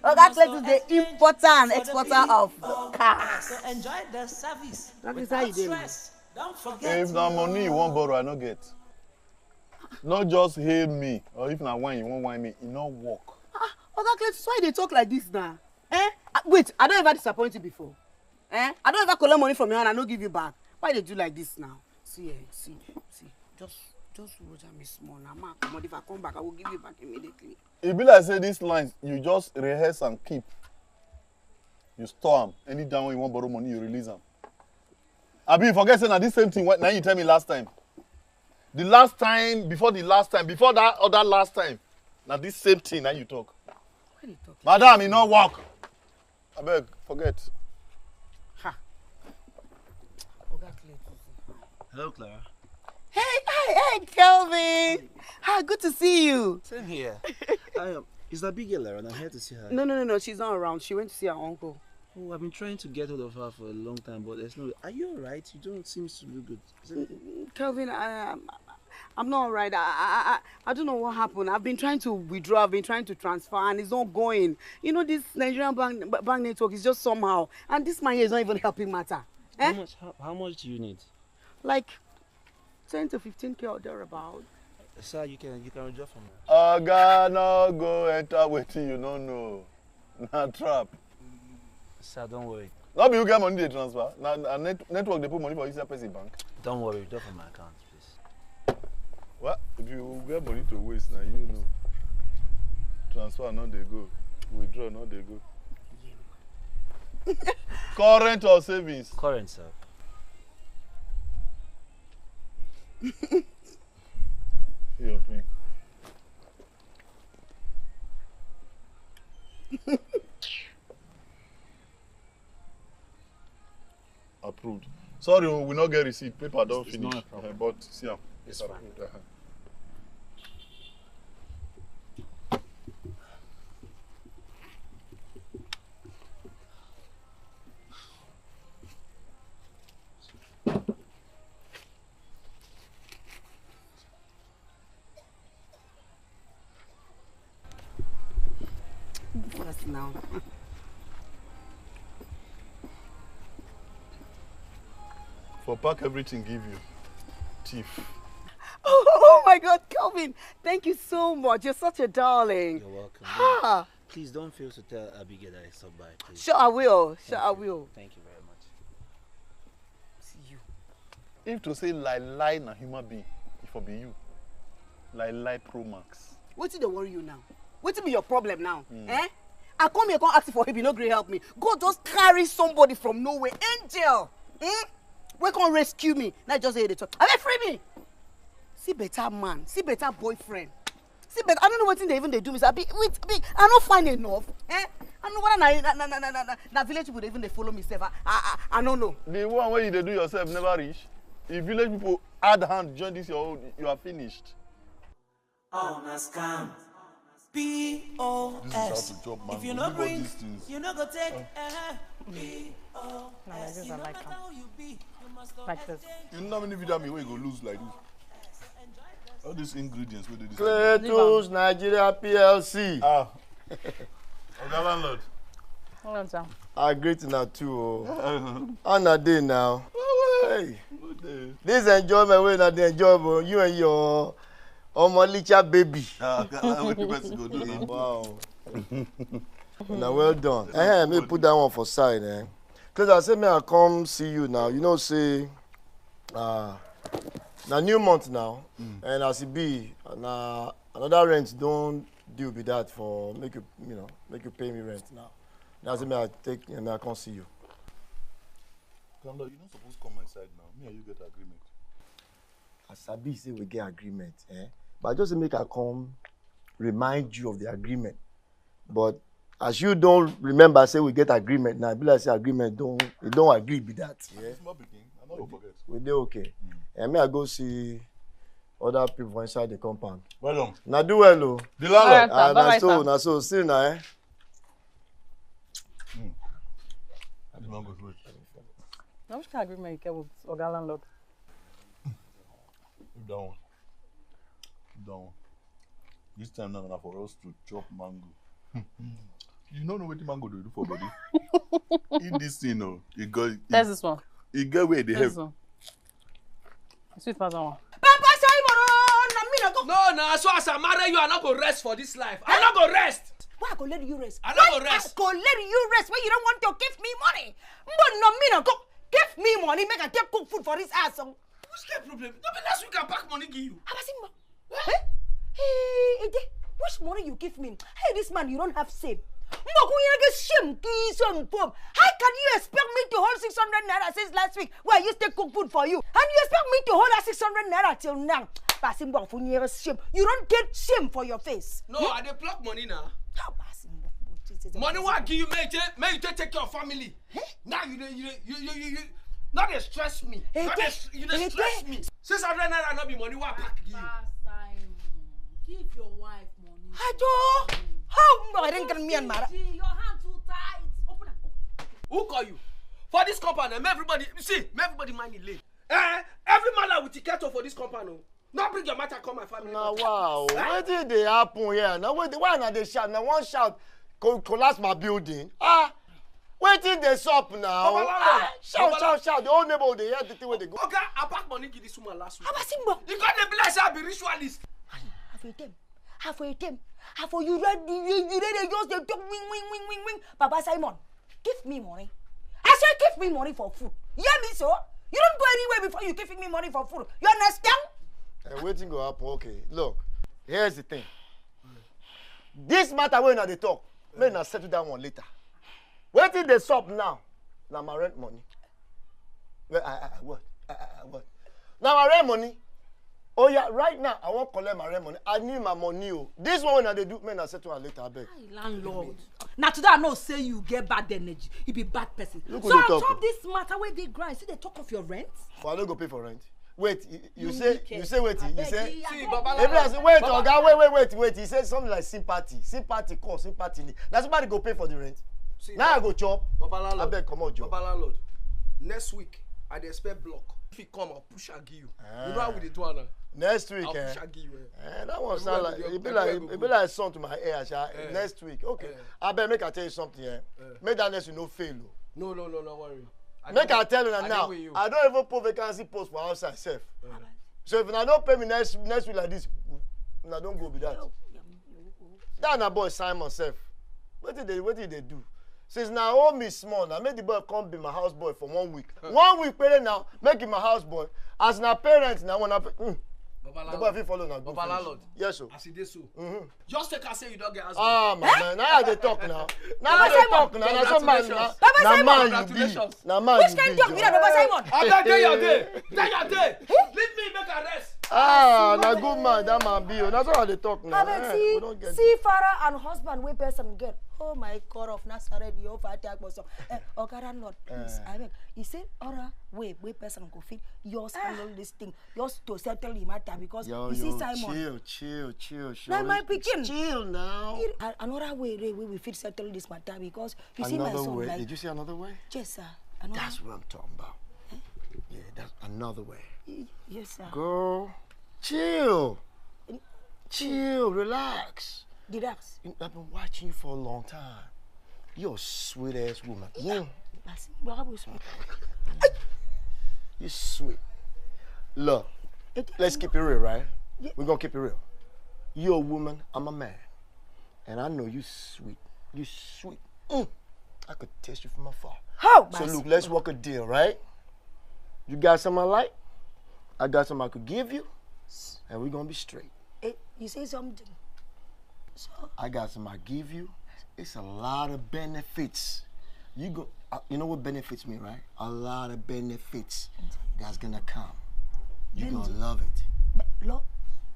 Oga Cletus, the importer and exporter of cars. So enjoy the service. That is how you do. Don't forget. If na money you wan borrow, I no get. No just hail me, or if na wine you wan wine me, e no work. Ah, Oga Cletus, why you dey talk like this now? Eh? Ah, wait, I don ever disappoint you before? Eh? I don ever collect money from your hand, I no give you back. Why you dey do like this now? See, eh, see, see. Just, just watch me small now. Ma, come on, if I come back, I will give you back immediately. E be like say this line, you just rehearse and keep. You store am. Anytime when you wan borrow money, you release am. Abi you forget say na this same thing wey na you tell me last time. The last time, before the last time, before that other last time, na this same thing na you talk. Madam, e no work. Abeg, forget. Ha. Oga Cletus. Hello, Clara. Hey, hi, hey, Kelvin. Hi, good to see you. Same here. I, um, is Abigail around? I'm here to see her. No, no, no, no. She's not around. She went to see her uncle. Oh, I've been trying to get hold of her for a long time, but there's no way. Are you all right? You don't seem to look good. Is everything? Mm, Kelvin, I, I'm, I'm not all right. I, I, I, I don't know what happened. I've been trying to withdraw. I've been trying to transfer, and it's not going. You know, this Nigerian bank, b- bank network is just somehow. And this man here is not even helping matter. How Eh? much? How, how much do you need? Like ten to fifteen K or thereabout. Sir, you can, you can withdraw from here. Oga no go enter wetin you no know. Na trap. Sir, don't worry. No be you get money dey transfer. Na, na net, network dey put money for inside person bank. Don't worry, withdraw from my account, please. Well, if you get money to waste, na you know. Transfer no dey go, withdraw no dey go. Current or savings? Current, sir. Your pin. Approved. Sorry, oh, we no get receipt. Paper don finish. It's not a problem. Uh, but see am. It's fine. Approved. Uh-huh. Fast now. For pack everything give you, thief. Oh, oh my God, Kelvin! Thank you so much. You're such a darling. You're welcome. Ha! Please don't fail to tell Abigail that I stopped by, please. Sure, I will. Sure, I will. Thank you very much. See you. If to say lie lie na human being, e for be you. Lie lie Pro Max. Wetin dey worry you now? Wetin be your problem now? Eh? I come here, come ask you for help, you no gree help me. God just carry somebody from nowhere, angel, hmm? Wey come rescue me. Now just say you dey talk. Abeg, free me. See better man, see better boyfriend. See, but I don't know wetin dey even dey do me. So I be, wait, be, I no find enough. Eh? I don't know whether na, na, na, na, na, na, na village people dey even dey follow me sef. I, I, I, I no know. The one wey you dey do yourself never reach. If village people add hand join this your own, you are finished. All na scam. P O S. This is how to chop mango. If you no bring, you no go take. Eh, P O S. No, like this, I like am. Like this. You know how many video me wey you go lose like this? All these ingredients wey dey this. Cletus Nigeria P L C. Ah. Oga landlord. Hold on, sir. I greet una too o. How una dey now? Hey. This enjoyment wey una dey enjoy o, you and your omolicha baby. Ah, wetin person go do now? Wow. Una well done. Eh, me put that one for side, eh. Cause I say me I come see you now. You know say uh, na new month now, and as e be, na another rent don due be that for make you you know make you pay me rent now. That's me I take and I come see you. Landlord, you no suppose come my side now. Me and you get agreement. I sabi say we get agreement, eh? But I just say make I come remind you of the agreement. But as you don remember say we get agreement now, e be like say agreement don e don agree be that. Yeah. Small pikin, I no go forget. We dey okay. And me I go see other people for inside the compound. Well done. Na do well o. The landlord. Alright. Sir, Ah, na bye-bye, so sir. Na so see na eh. The mango sweet. Now which kind of agreement you get with Oga Landlord? Leave that one. Leave that one. This time now na for us to chop mango. You no know wetin mango dey do for body. Eat this thing o. E go. There's this one. E get where e dey There's this help. One. Sweet pass that one. Papa Simon, oh, na me na go. No, na so as I marry you, I no go rest for this life. I no go rest. Why I go let you rest? I no go rest. I go let you rest when you don't want to give me money. But no, me na go. Give me money, make I take cook food for this house. Oh. Which kind problem? No be last week I pack money give you. Abasimbo. Eh? Hey, Ede, which money you give me? Hey, this man, you don't have shame. Mboku, you get shame. Ki shame pop. How can you expect me to hold six hundred naira since last week? Why you still cook food for you? And you expect me to hold that six hundred naira till now? Basimbo, for you shame. You don't get shame for your face. No, I dey pluck money now. How Basimbo? Jesus, Money wey I give you, make you take, make you take, take care of family. Now you dey, you dey, you you you you. No dey stress me. No dey str- you dey stress me. Six hundred naira no be money wey I pack give you. Papa Simon, give your wife money. Ajo, how Mboku, I didn't get me and Mara. Your hand too tight. Open am. Who call you? For this compound, eh, make everybody see, make everybody mind the lane. Eh, every man with ticket for this compound, oh. No bring your matter come my family. Na matter. Wow. Wetin dey happen here? Na wetin why una dey shout? Na one shout co collapse my building. Ah, wetin dey sup now? Baba Lala, Ah, shout, Baba shout, shout. The whole neighborhood dey hear the thing wey dey go. Oga, I pack money give this woman last week. Abasimbo. You got the be like say I be ritualist. I for them. I for them. I for you read you you read you just dey talk wing wing wing wing wing. Papa Simon, give me money. I say give me money for food. You hear me so? You don't go anywhere before you giving me money for food. You understand? Eh, wetin go happen? Okay, look, here's the thing. This matter wey una dey talk, make una settle that one later. Wetin dey sup now? Na my rent money. Well, I, I, I what? I, I, I what? Na my rent money. Oh yeah, right now I wan collect my rent money. I need my money o. This one wey una dey do, make una settle am later, abeg. Hey, landlord. Now today I know say you get bad energy. You be bad person. Look So who dey on talk. Top this matter where they grind, see they talk of your rent. But I no go pay for rent. Wait, you, you You say wicked. you say wait. You Abeg, say you- See, abeg. Baba If I Lala, say wait, Baba- oga, wait, wait, wait, wait. He said something like sympathy, sympathy call, sympathy need. Na somebody go pay for the rent. See, Now I Baba- go chop. Baba Landlord. Abeg comot job. Baba Landlord. Next week, I dey expect block. If you come, I'll push and give you. You know how we dey do am now. Next week, I'll eh? Push and give you. Eh. Eh, that one sound like Everybody it be go- like everybody it go be like song to my ear. Sha. Eh. Next week, okay. Eh. Abeg make I tell you something, eh? Eh. Make that next week no fail o. No, no, no, no worry. Make dey- I tell una dey now. with you. I don even put vacancy post for outside sef. So if una no pay me next next week like this, una don go be that. That na boy Simon sef. Wetin dey wetin dey do? Since na hold me small na make the boy come be my house boy for one week. One week pere now make him my house boy. As na parent na una pay. Mm, Baba the boy Landlord. fit follow una go Baba finish. Landlord. Yes o. As e dey so. Mhm. Just take am say you don get house. Ah my man, na I dey talk now. Na I dey talk now. Na so man na Congratulations. Baba na Simon. man you be. Congratulations. Na man Which you kind be, talk be Joe. that, Papa Simon? Abeg dey your day. Dey your day. Leave me make I rest. Ah, na good man that man be o. Na so I dey talk now. Abeg, Eh, see, we don get see, Farah and husband wey person get. Oh my God of Nazareth, Jehovah, take bosom. Eh, Oga Landlord, please, Eh. Abeg. He say, Ora, wait, wait, person go fit. Just handle this thing. Just to settle the matter because Yo, you see, yo, Simon. Chill, chill, chill, chill. Na my pikin. Chill now. He- a- Another way, way, way we fit settle this matter because you see my Another son way. like. Did you say another way? Yes, sir. Another That's what I'm talking about. Yeah, that's another way. Y- Yes, sir. Girl, chill. Chill, relax. Relax. I've been watching you for a long time. You're a sweet ass woman. Yeah. Mm. You sweet. Look, let's keep it real, right? Yeah. We're gonna keep it real. You're a woman, I'm a man. And I know you sweet. You sweet. Mm. I could taste you from afar. How? So look, let's work a deal, right? You got something I like, I got something I could give you, and we're gonna be straight. Eh, you say something. So I got something I give you. It's a lot of benefits. You go. Uh, you know what benefits mean, right? A lot of benefits that's gonna come. You're gonna love it. Lo-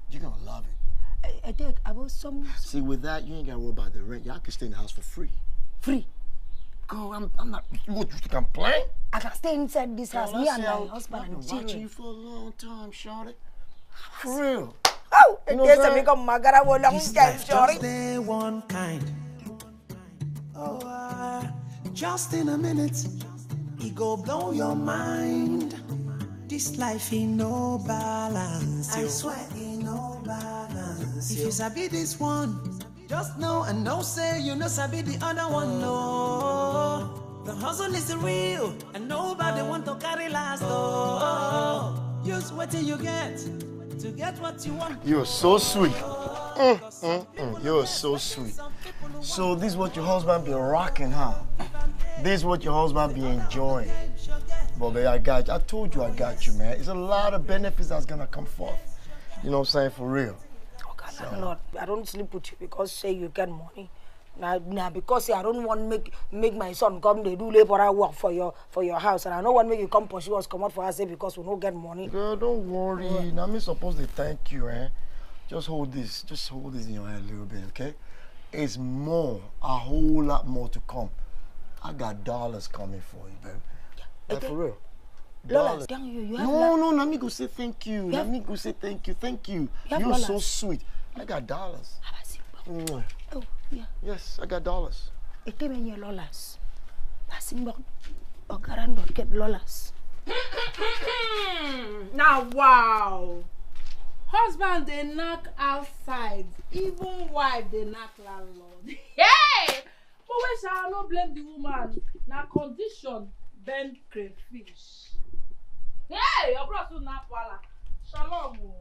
You're gonna love it. I, I think about some. See, with that, you ain't gotta worry about the rent. Y'all can stay in the house for free. Free. Girl, I'm, I'm not. What, you think I'm playing? I can stay inside this house. Me and my husband and children. I've been watching you for a long time, shorty. For real. Oh, it gets a big magara for a long time, shorty. Just one kind. Oh, uh, just in a minute, it go blow your mind. This life in no balance. I swear in no balance. If you sabi this one, just know and know say you no sabi the other one. No, the hustle is real, and nobody want to carry last. Oh, use what you get to get what you want. You're so sweet. Mm, mm, mm. You're so sweet. So this is what your husband be rocking, huh? This is what your husband be enjoying. But babe, I got. I told you I got you, man. It's a lot of benefits that's gonna come forth. You know what I'm saying? For real. Oga landlord, I don't sleep with you because say you get money. Now, now because say I don't want make make my son come dey do laborer work for your for your house, and I don't want make you come pursue us come out for us say because we no get money. Girl, don't worry. Now me supposed to thank you, eh? Just hold this. Just hold this in your hand a little bit, okay? It's more, a whole lot more to come. I got dollars coming for you, babe. Like, for real. Lola, down you, you have no, no, no, let me go say thank you. Let me go say thank you. Thank you. You're so sweet. I got dollars. Oh, yeah. Yes, I got dollars. It came in your Lolas. Passing back. Oga landlord get Lolas. Now, wow. Husband dey knock outside, even wife dey knock landlord. Hey! But wey sha no blame the woman, na condition bend crayfish. Hey, your bros too na kwala. Shalom o.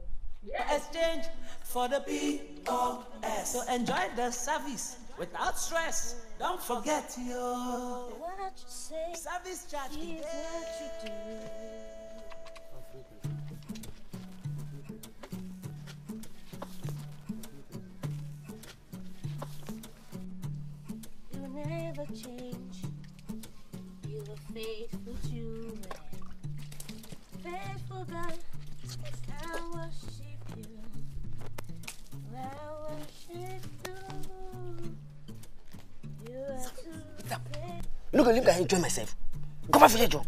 Yeah. Exchange for the P O S. So enjoy the service without stress. Don't forget your What you say service charge. is what you do. You never change. You were faithful to me. Faithful God, I worship you. I worship you. You are too faithful. Look at, look at, enjoy myself. Go back for your job.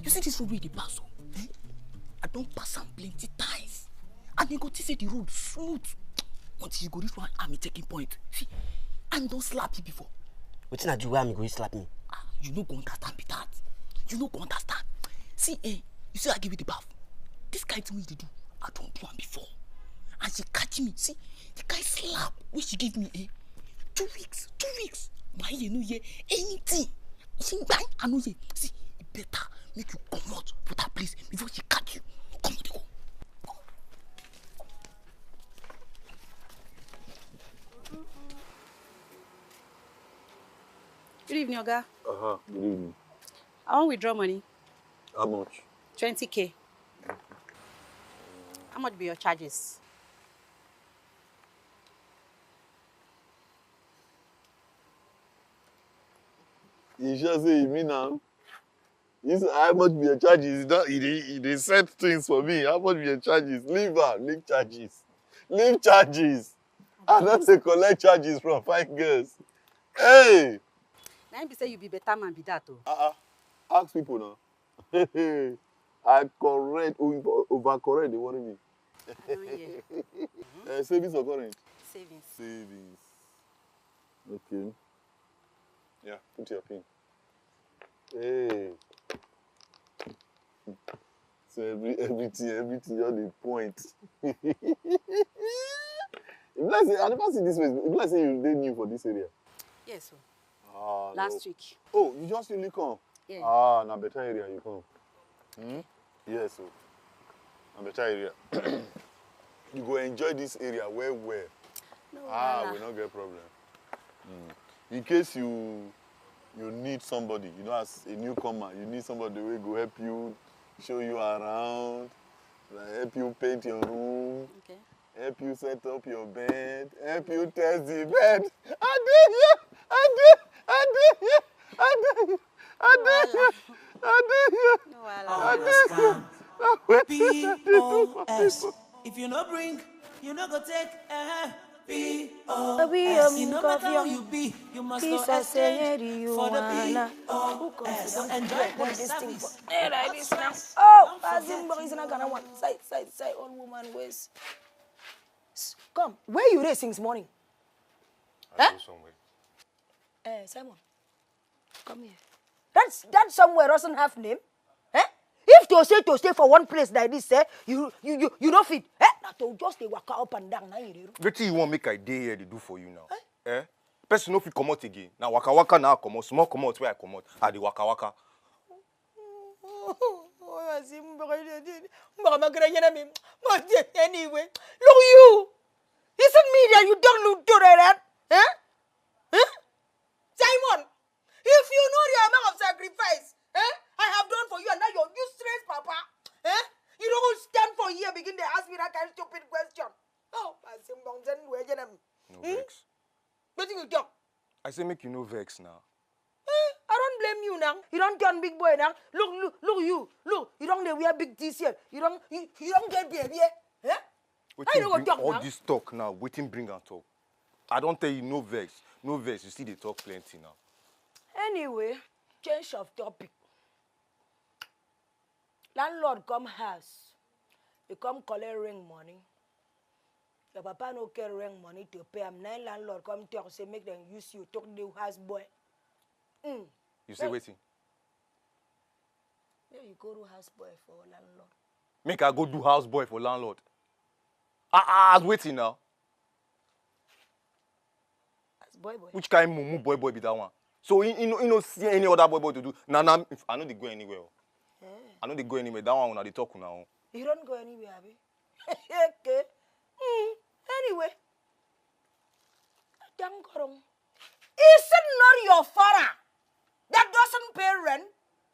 You see this road wey you dey pass so? Eh? I don pass am plenty times. And you go think say the road smooth until you go reach one army checking point. See, army don slap you before. Wetin I do wey army go use slap me? Ah, you no go understand be that. You no go understand. See, eh, you see that girl wey dey baff? This kind thing wey you dey do, I don do am before. And she catch me. See, the kind slap wey she give me, eh? Two weeks, two weeks. My ear no hear anything. She bang, I no hear. See, e better make you comot for that place before she catch you. Comot, dey go. Good evening, Oga. Uh-huh. Good evening. I wan withdraw money. How much? Twenty K. How much be your charges? You sure say you mean am? You say how much be your charges? You don, you dey, you dey set things for me. How much be your charges? Leave am, leave charges. Leave charges. I don dey collect charges from fine girls. Hey! Na im be say you be better man be that o. Uh-uh. Ask people now. I correct, over, over correct, dey worry me. I don hear. Uh, savings or current? Savings. Savings. Okay. Yeah, put your pin. Hey. So every, everything, everything just dey point. E be like say I never see this place. E be like say you dey new for this area. Yes o. Ah, last week. Oh, you just newly come? Yeah. Ah, na better area you come. Hmm? Yes, so. Na better area. You go enjoy this area well well. No, ah, we no get problem. Mm. In case you you need somebody, you know, as a newcomer, you need somebody who go help you, show you around, like, help you paint your room. Okay. Help you set up your bed, help you test the bed. I dey here, I dey, I dey here, I dey here, I dey here, I dey here. No wahala. I dey here. P O S. If you no bring, you no go take. Uh-huh. P O S. No matter who you be, you must not exchange for the P O S. Enjoy this thing. Hey, like this now. Oh, Azim boy is not gonna want. Side, side, side. Old woman ways. Come, where you raise since morning? I go somewhere. Eh, Simon, come here. That's that somewhere doesn't have name. Eh? If to say to stay for one place like this, eh, you you you, you no fit. Eh? Na to just dey waka up and down na you dey do. Wetin you wan make I dey here dey do for you now? Eh? Eh? Person no fit comot again. Na waka waka na I comot, small comot wey I comot, I dey waka waka. Anyway, look you. Is it me that you don't look to that? Eh? Eh? Simon, if you know the amount of sacrifice, eh, I have done for you and now your useless papa, eh, you don't stand for here begin to ask me that kind of stupid question. Oh, Simon, then where you them? No vex. Wetin you talk? I say make you no vex now. Eh, I don't blame you now. You don't turn big boy now. Look, look, look you. Look, you don't dey wear big T-shirt. You don't, you, you don't get baby. Eh? How you no go talk now? Wetin bring all this talk now? Wetin bring am talk? I don tell you no vex, no vex. You still dey talk plenty now. Anyway, change of topic. Landlord come house, he come collect rent money. Your papa no get rent money to pay am. Na landlord come talk say make dem use you talk the house boy. Mm. You say wetin? Make you go do house boy for landlord. Make I go do house boy for landlord. Ah, ah, as wetin now? As boy boy. Which kind mumu boy boy be that one? So he, he, no, he no see any other boy boy to do. Na na, I no dey go anywhere. Oh. Eh. I no dey go anywhere. That one una dey talk una own. You don't go anywhere, abi? Okay. Mm. Anyway. Thank God. Is it not your father that doesn't pay rent?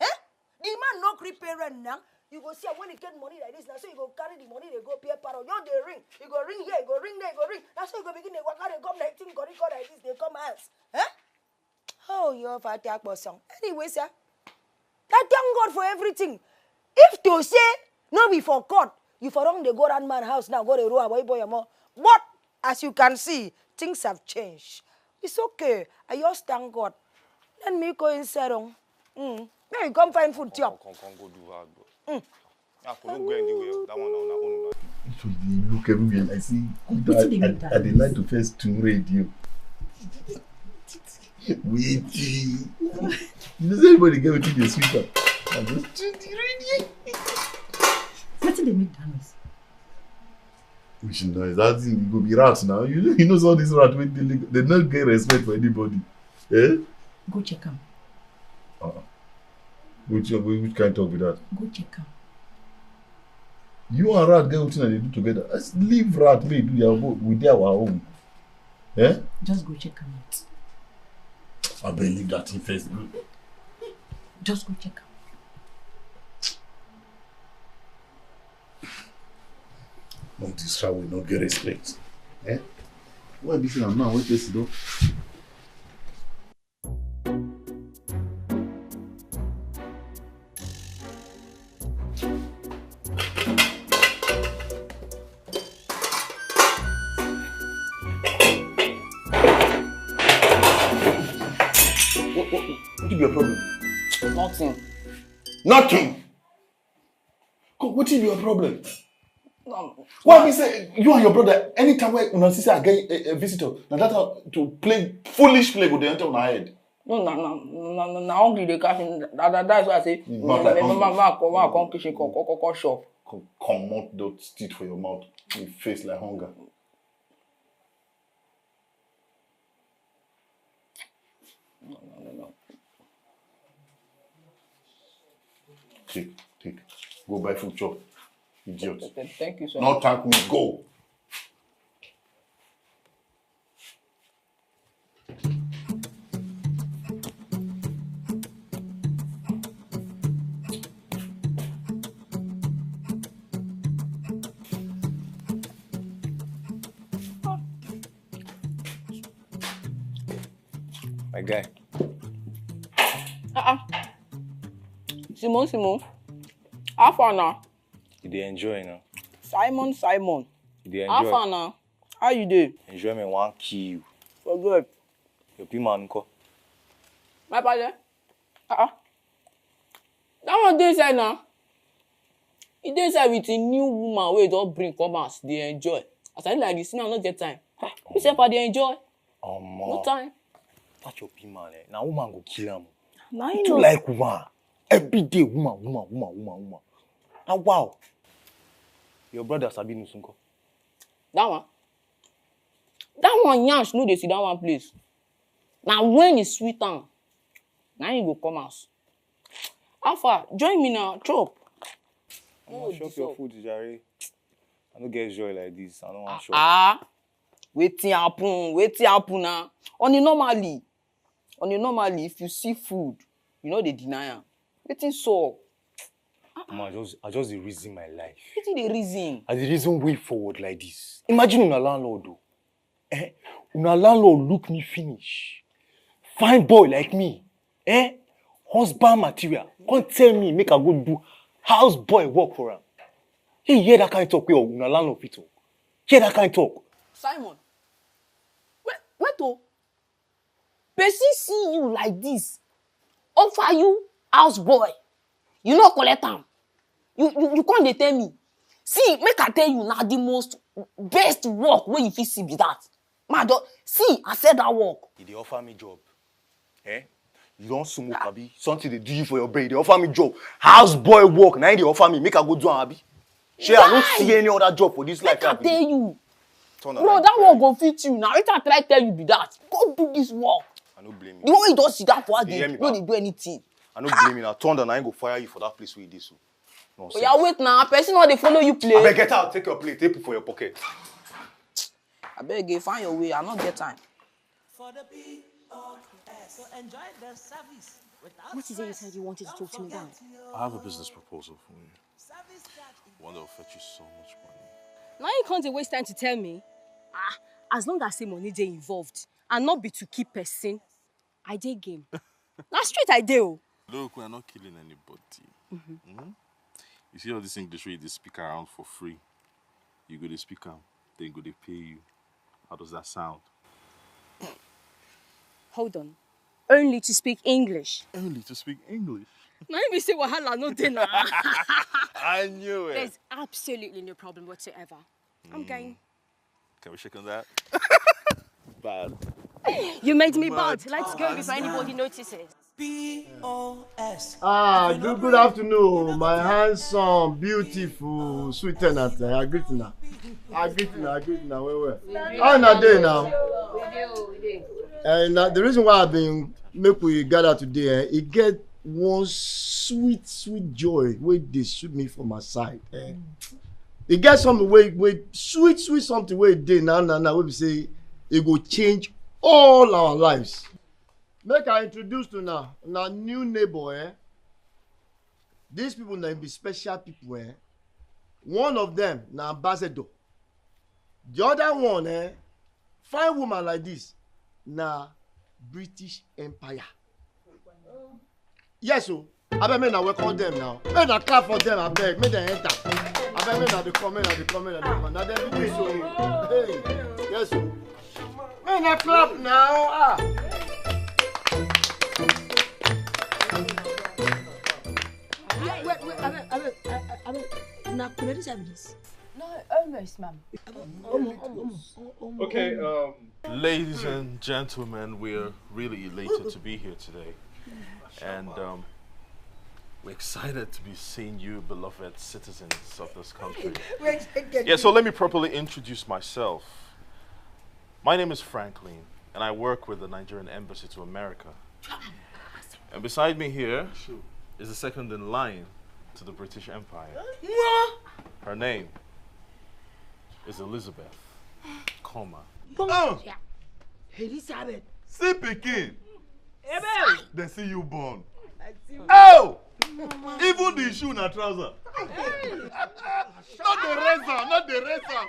Eh? The man no gree pay rent now. You go see am when he get money like this now, so you go carry the money, they go pay parrot. You dey ring, you go ring here, you go ring there, you go ring. Now so you go begin dey waka, dey come nineteen, go record like this, they come house. Eh? Oh, your father song. Anyway, sir, I thank God for everything. If to say no be for God, you for don dey go round man house now, go dey row away boy more. But as you can see, things have changed. It's okay. I just thank God. Let me go inside on. Mm. Make you come find food chop. Come, come, come, go do hard work. Mm. Ah, for no go anywhere. That one na una own. It was the look everywhere. I see. Wetin dey make that noise? I dey like to first tune radio. Wait. You know say everybody get wetin dey sweet am. I just tune the radio. Wetin dey make that noise? Which noise? That thing go be rat now. You know, you know some of these rat wey dey live, they no get respect for anybody. Eh? Go check am. Uh-uh. Which, which kind talk be that? Go check am. You and rat get wetin I dey do together. Let's leave rat make e do their own. We dey our own. Eh? Just go check am out. Abeg leave that thing first. Just go check am. No, this rat will not get respect. Eh? Why be say na now wey person don What, what, what be your problem? Nothing. Nothing? God, wetin be your problem? No. Why be say you and your brother, anytime wey una see say I get a, a visitor, na that time to play foolish play go dey enter una head. No, na na na na na hungry dey catch me. That, that, that's why I say, mm, ma, ma, ma, ma, ma, come, ma, come kitchen, come, come, come, come shop. Come, comot that teeth for your mouth. You face like hunger. No, no, Take, take. Go buy food chop. Idiot. Th- th- Thank you, sir. No thank me. Go. My guy. Uh-uh. Simon, Simon. How far now? You dey enjoy now. Simon, Simon. You dey How enjoy. Far now? How you dey? Enjoyment wan kill you. For good. Your P man nko. My pale. Uh-uh. That one dey inside now. E dey inside with a new woman wey don bring come house dey enjoy. As I dey like this now, I no get time. You sef I dey enjoy. No Omo. Time. That your P man eh. Na woman go kill am. Na You you too know. Like woman. Every day woman, woman, woman, woman, woman. Na wow. Your brother Sabinus nko. That one. That one yansh no dey sit down one place. Na when e sweet am, na him go come house. How far? Join me now, chop. Omo, chop your food, jare. I no get joy like this. I no wan chop. Ah, wetin happen? Wetin happen na? On a normally, on a normally, if you see food, you no dey deny am. Wetin sup? Omo, I just, I just dey reason my life. Wetin dey reason? I dey reason way forward like this. Imagine una landlord o. Eh? Una landlord look me finish. Fine boy like me. Eh? Husband material. Come tell me make I go do house boy work for am. He hear that kind of talk wey una landlord fit talk. Hear that kind of talk. Simon, wait, wait o. Person see you like this, offer you house boy, you no collect am. You you you come dey tell me. See, make I tell you, na the most best work wey you fit see be that. Ma, just see, I said that work. He dey offer me job. Eh? You don smoke, abi? Something dey do you for your brain. He dey offer me job. House boy work. Na him dey offer me. Make I go do am, abi? Shey I no see any other job for this life. Make I tell you. Thunder, Bro, na that him one fire. Go fit you now. Wetin I try tell you be that. Go do this work. I no blame The you. One you don sit down for house You hear dey me, no ba? Dey do anything. I no blame you now. Thunder, na him go fire you for that place where you dey so. Nonsense. Oya, wait now. Person no dey follow you play. Abeg, get out. Take your plate. Take put for your pocket. Abeg, eh, find your way. I no get time. For the P O S. So enjoy the service without What is it you stress. said you wanted to Don't talk to me forget about? your I have a business proposal for you. Service charge. One that will fetch you so much money. Now you can't waste time to tell me. Ah, as long as say money dey involved and not be to keep person, I dey game. Na street I dey o. Look, we are not killing anybody. Mhm. You see all this English wey you dey speak around for free. You go dey speak am, then go dey pay you. How does that sound? Hold on. Only to speak English. Only to speak English. Now you say wahala no dey na. I knew it. There's absolutely no problem whatsoever. I'm going. Can we shake on that? Bad. You made me Mad. Bad. Let's go before anybody notices. P O S. Ah, good, good afternoon, my handsome, beautiful, sweet tenant. Eh, I greet una. I greet una, I greet una well, well. How una dey now? And uh, the reason why I been make we gather today, eh, e get one sweet, sweet joy wey dey sweet me for my side. Eh. E get something wey, wey sweet, sweet something wey dey now, now, now, wey be say e go change all our lives. Make I introduce to una, una new neighbor, eh? These people na be special people, eh? One of them na ambassador. The other one, eh? Fine woman like this, na British Empire. Yes, so abeg make una welcome them now. Make una clap for them, abeg. Make them enter. Abeg make una dey come, make una dey come, make una dey come. Na them be this, so. Hey, yes, so. Make una clap now. Ah. Wait, wait, wait, abeg, abeg, abeg, abeg. Na Queen Elizabeth. No, almost, ma'am. Almost, almost, almost. Okay, um, ladies and gentlemen, we're really elated to be here today. And um, we're excited to be seeing you, beloved citizens of this country. Yeah, so let me properly introduce myself. My name is Franklin, and I work with the Nigerian Embassy to America. And beside me here is the second in line to the British Empire. Nwa. Her name is Elizabeth, comma. Oh, Elizabeth. See pikin. Ebe. They see you born. I see. Oh! Even the shoe na trouser. Not the razor, not the razor.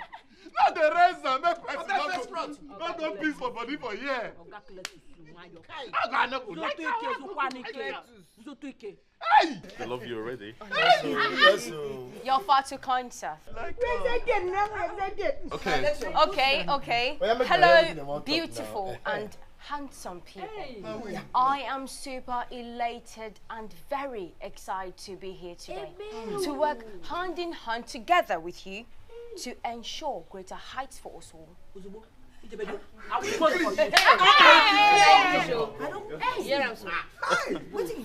Not the razor. Make person not go, not go piss for body for here. Oga Cletus, you want your I go, I no go like Zoto ike, zokwa n'ike. Zoto ike. Hey! They love you already. Yes, o. You're far too kind, sir. Like, President, now president. Okay. Okay, okay. Oya, make una hear wetin dem Hello, wan talk beautiful now. And handsome people. I am super elated and very excited to be here today. To work hand in hand together with you to ensure greater heights for us all. Ozugbo. Ijebe do. I will vote for you. Hear am, sir.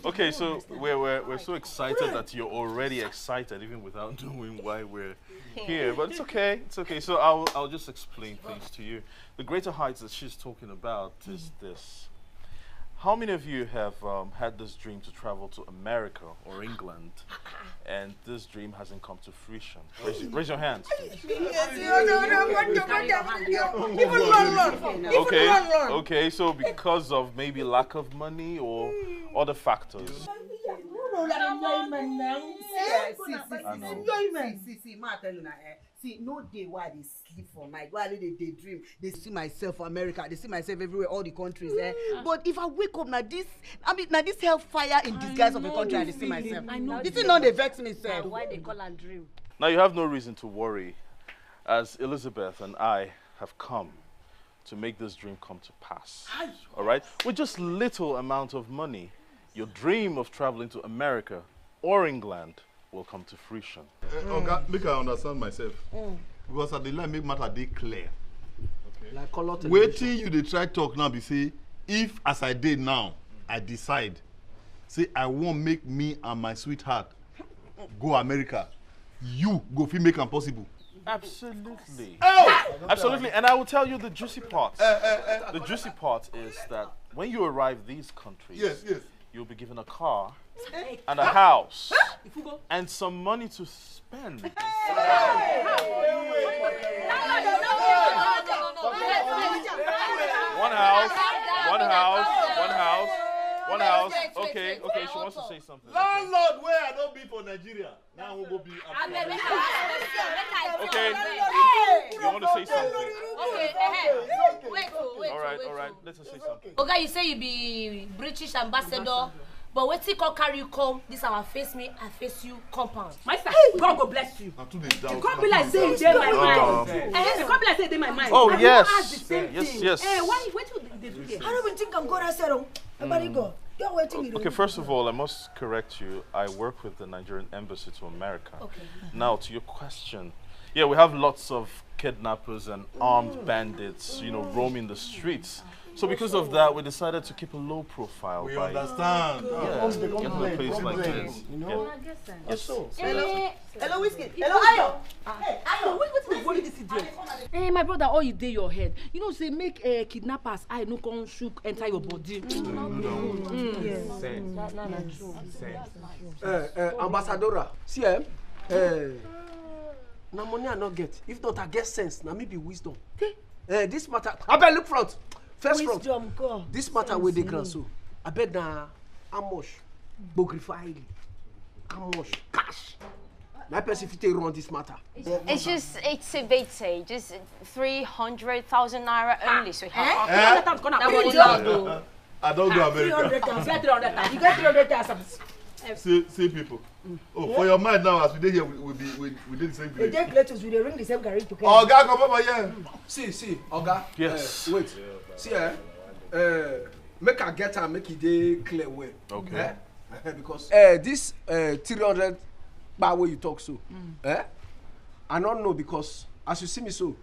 Okay, so we're, we're, we're so excited that you're already excited, even without knowing why we're here. But it's okay, it's okay. So I'll, I'll just explain things to you. The greater heights that she's talking about is this. How many of you have um, had this dream to travel to America or England, and this dream hasn't come to fruition? Raise, your- raise your hand. Okay, okay. So because of maybe lack of money or other factors. See, see, see, ma tell una, eh. See, no day why I dey sleep for night, why I no dey dey dream. Dey see myself for America, dey see myself everywhere, all the countries, eh. But if I wake up, na this, I mean, na this hellfire in disguise of a country I dey see myself. The thing no dey vex me sef. Why they call am dream? Now you have no reason to worry, as Elizabeth and I have come to make this dream come to pass. All right? With just little amount of money, your dream of traveling to America or England will come to fruition. Eh, Oga, make I understand myself. Because I dey like make matter dey clear. Like color television. Wetin you dey try talk now be say if as I dey now, I decide say I wan make me and my sweetheart go America, you go fit make am possible. Absolutely. Oh! Absolutely. And I will tell you the juicy part. Eh, eh, eh. The juicy part is that when you arrive these countries, Yes, yes. you'll be given a car and a house Ifugo. And some money to spend. One house, one house, one house, one house. Okay, okay, she wants to say something. Landlord where I don't be for Nigeria. Now we go be Okay. You want to say something? Okay, eh, wait, oh, wait, All oh, right, wait, all right. oh. Let us say something. Oga, you say you be British ambassador, but wetin come carry you come this our face me, I face you compound? My sister, God go bless you. Na too dey E doubt. come be like say e dey my mind. Eh, e come be like say e dey my mind. Oh, I wan yes. ask the same Yes, thing. yes. Eh, why, wetin dey do there? I don't even think I'm going outside. Oh. Nobody go. You're waiting. Okay, first of all, I must correct you. I work with the Nigerian embassy to America. Okay. Now, to your question, yeah, we have lots of kidnappers and armed bandits, you know, roaming the streets. So because of that, we decided to keep a low profile. We by, understand. Yeah, Once they come get to play, a place come like play, this. you know? Yeah. Yes. So, Hello, hello, Whiskey. Hello, Ayo. Hey, Ayo. Wait, wait, wait, wait, this idiot. Eh, my brother, all you dey your head. You know say make uh, kidnappers eye no come shook enter your body. Sense. Eh, eh, Ambassadora, see, eh, eh, na money I no get. If not, I get sense. Na me be wisdom. Eh, this matter, I beg look front. First front. Wisdom come. This matter wey dey ground so, I beg na how much? Gbogrify. How much? Cash. Na person fit take run this matter. It's just, it's a bit, say, just three hundred thousand naira only. So we have That one loud o. I don't go Three America. Hundred thousand. Get three hundred thousand. You get three hundred thousand. See, see people. Oh, for your mind now, as we dey here, we, we be we, we dey the same They place. get clothes. We dey ring the same garage to Oga, come over here. See, see, Oga. Yes. Eh, wait. See, eh, eh, make I get am, make e dey clear well. Okay. Eh? Eh, because eh, this eh, three hundred kpa wey you talk so, eh? I no know because as you see me so,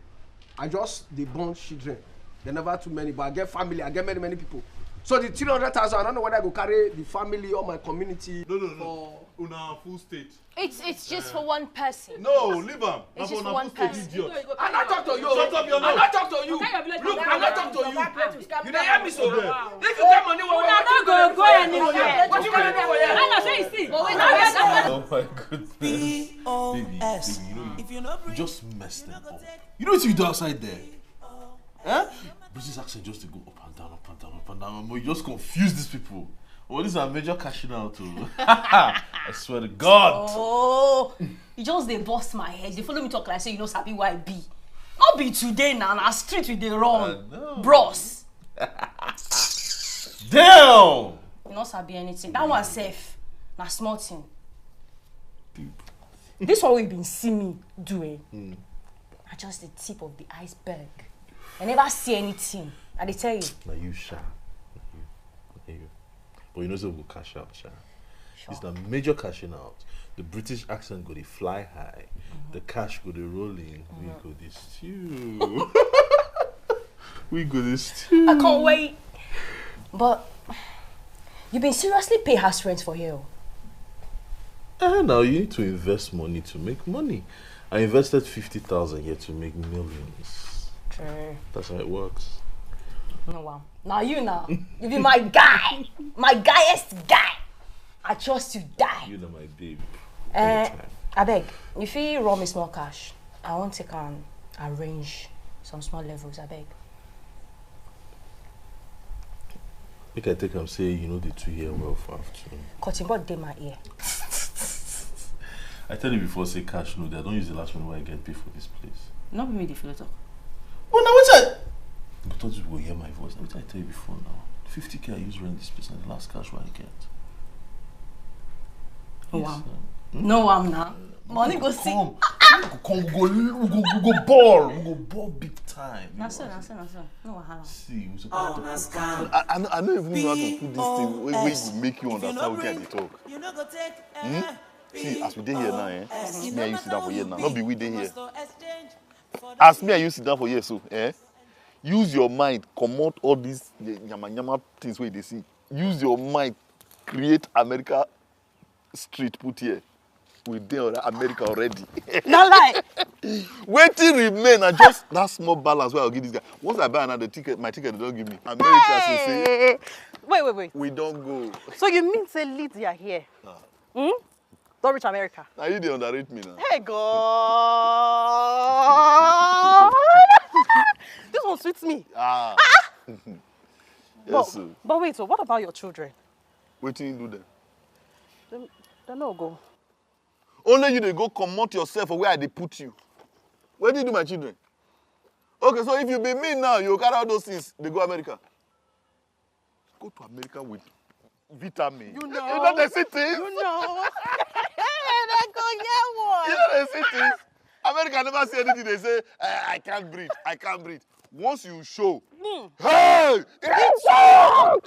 I just dey born children. They never too many, but I get family, I get many, many people. So the three hundred thousand, I don't know whether I go carry the family or my community. No, no, no. For Una full state. It's, it's just for one person. No, leave am. It's Na just for one una full person. state, idiot. I not talk to you. Shut up your I mouth. not talk to you. Carry your village Look, go I not down. Talk to you. Your village You dey hear me so? Okay. If you get money, Una no go go What you gonna do for here? Anna, shey you see? But wait, wait, wait. Oh my goodness. Baby, baby, you know, you, you just messed them up. You know what you do outside there? Huh? British accent just to go up and down, up and down, up and down. But you just confuse these people. Oh, these are major cashing out too. I swear to God. Oh, you just dey burst my head. Dey follow me talk like say you no sabi who I be. No be today na, na street we dey run. I know. Bros. Damn! You no sabi anything. That one sef, na small thing. This one wey you been see me do, eh? Na just the tip of the iceberg. I never see anything. I dey tell you. Now you sha. Na you. Na you. But you know say we go cash out, sha. Sure. It's a major cashing out. The British accent go dey fly high. The cash go dey rolling. We go dey stew. We go dey stew. I can't wait. But you been seriously pay house rent for here. Oh. Eh, now you need to invest money to make money. I invested fifty thousand here to make millions. True. That's how it works. No wow. Now you now. You be my guy. My guyest guy. I trust you die. You know my babe. Uh, Anytime. I beg. If you run me small cash, I want to can arrange some small levels. I beg. Make I take am say you know the two year well for afternoon. Cutting board dey my ear. I tell you before, say cash no, I don't use the last money wey I get pay for this place. No be me dey follow talk. But now what I, you thought you go hear my voice. Now what I tell you before now. Fifty K I use rent this place and the last cash wey I get. Oh, wow. Yes, No, I'm not. Money go see. Come, we go come, we go, we go, we go ball, we go ball big time. Na so, na so, na so. No wahala. See, we suppose to. I, I, no- I don't even know how to put this thing. Wait, wait, to make you understand what I dey talk. You no go take. Hmm? See, as we dey here now, eh? Me and you sit down for here now. Not be we dey here. Must to exchange. As me and you sit down for here, so, eh? Use your mind, comot all these eh, yama yama things wey you dey see. Use your mind, create America street put here. We dey on America already. No lie. Wetin remain na just that small balance wey I go give this guy. Once I buy another ticket, my ticket dem don give me. America so say Hey. Wait, wait, wait. We don go. So you mean say Lydia here? Hmm? Don't reach America. Na you dey underrate me now. Hey God. This one sweets me. Ah. Yes, But, sir. But wait, so what about your children? Wetin you do them? They no go. Only you dey go comot yourself for where I dey put you. Wetin you do my children? Okay, so if you be me now, you go carry all those things dey go America. Go to America with vitamin. You know. You know the cities. You know. They go get one. You know the cities. America never see anything. They say, I, I can't breathe. I can't breathe. Once you show, hey, it's on!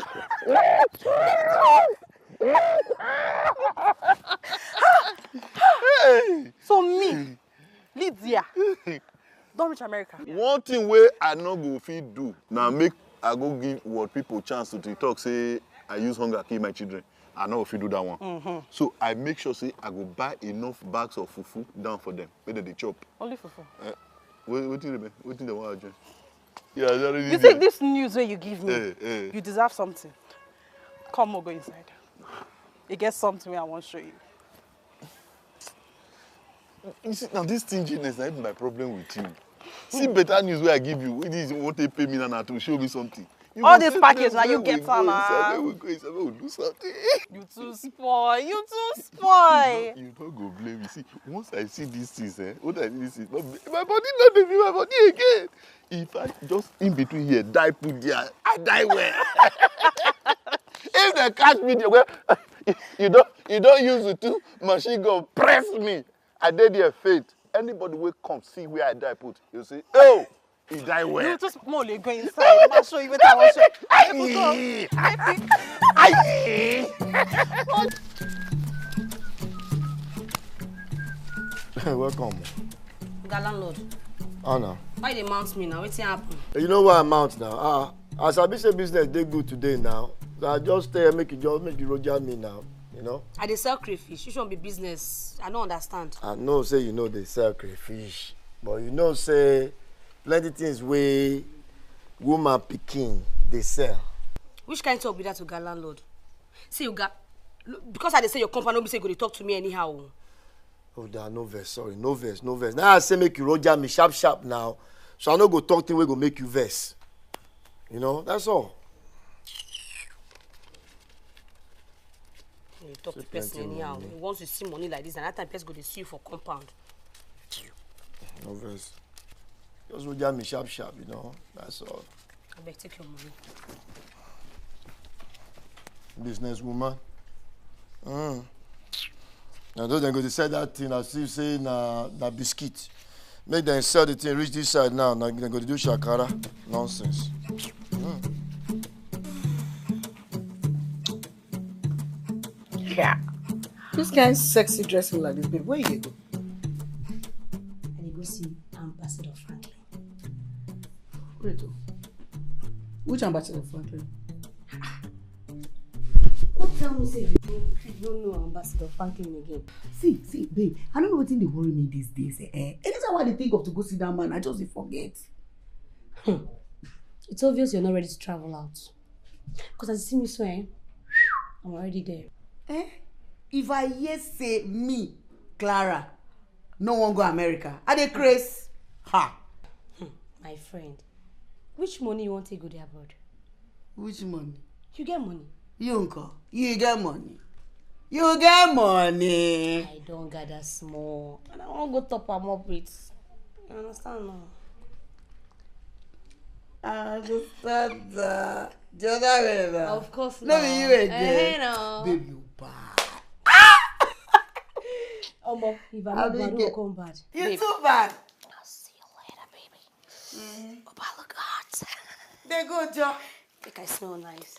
Hey! So me, Lydia, don't reach America. One thing wey I no go fit do na make I go give what people chance to, to talk say I use hunger kill my children. I no go fit do that one. So I make sure say I go buy enough bags of fufu down for them. Make dem dey chop. Only fufu. Eh, wait, wetin remain? Wetin dem wan join? Yeah, I already You there. See this news where you give me, Eh, eh. You deserve something. Come, we'll go inside. You get something I want to show you. You see, now this stinginess na be my problem with you. See better news wey I give you. Wey this want to pay me now, now to show me something. You All go this say, package, "Babe, now you where get we go am, inside, ah." Where we go inside, where we do something. You too spoil. You too spoil. You no go blame me. See, once I see these things, eh? Once I see these things, no be, my body no dey be my body again. If I just in between here, die put there, I die well. If they catch me, they well, you don't, you don't use the two machine gun press me. I dey there faint. Anybody wey come see where I die put, you say, oh, he die well. You just more like go inside. I'll show you what I want to show you. People go. Aye. Aye. Welcome. Oga landlord, Anna. Why you dey mount me now? Wetin happen? You know why I mount now? Ah, as I be say business dey good today now. So I just tell you, make you just make you roger me now. You know. I dey sell crayfish. Which one be business? I no understand. I know say you know dey sell crayfish, but you know say plenty things wey woman pikin dey sell. Which kind talk be that, Oga landlord? See, Oga, look, because I dey say your compound, no be say you go dey talk to me anyhow o. Oh, da, no vex, sorry, no vex, no vex. Now I say make you roger me sharp sharp now, so I no go talk thing wey go make you vex. You know, that's all. You dey talk to person anyhow. Once you see money like this, another time person go dey see you for compound. No vex. Just roger me sharp sharp, you know. That's all. Abeg, take your money. Business woman. Mm. Now those dem go dey sell that thing as if say na na biscuit. Make dem sell the thing reach this side now. Na dem go dey do shakara. Nonsense. Mm. Yeah. This kind sexy dressing like this, babe. Where you go? I dey go see Ambassador Franklin. Wait, oh. Which Ambassador Franklin? Don't tell me say you don't, you don't know Ambassador Franklin again. See, see, babe, I don't know wetin dey worry me these days. Eh? Anytime I dey think of to go see that man, I just dey forget. It's obvious you're not ready to travel out. Because as you see me so, eh, I'm already there. Eh? If I hear say me, Clara, no wan go America, I dey craze. Ha! My friend, which money you want to go there abroad? Which money? You get money? You uncle, you get money. You get money. I don gather small, and I wan go top am up with. You understand now? I understand that. The other way now. Of course No now. be you again. Eh, now. Babe, you bad. Omo, if I How no do you bad, get- who come bad? You Babe, too bad. I'll see you later, baby. Opa look hot. They go, Joe. Make I smell nice.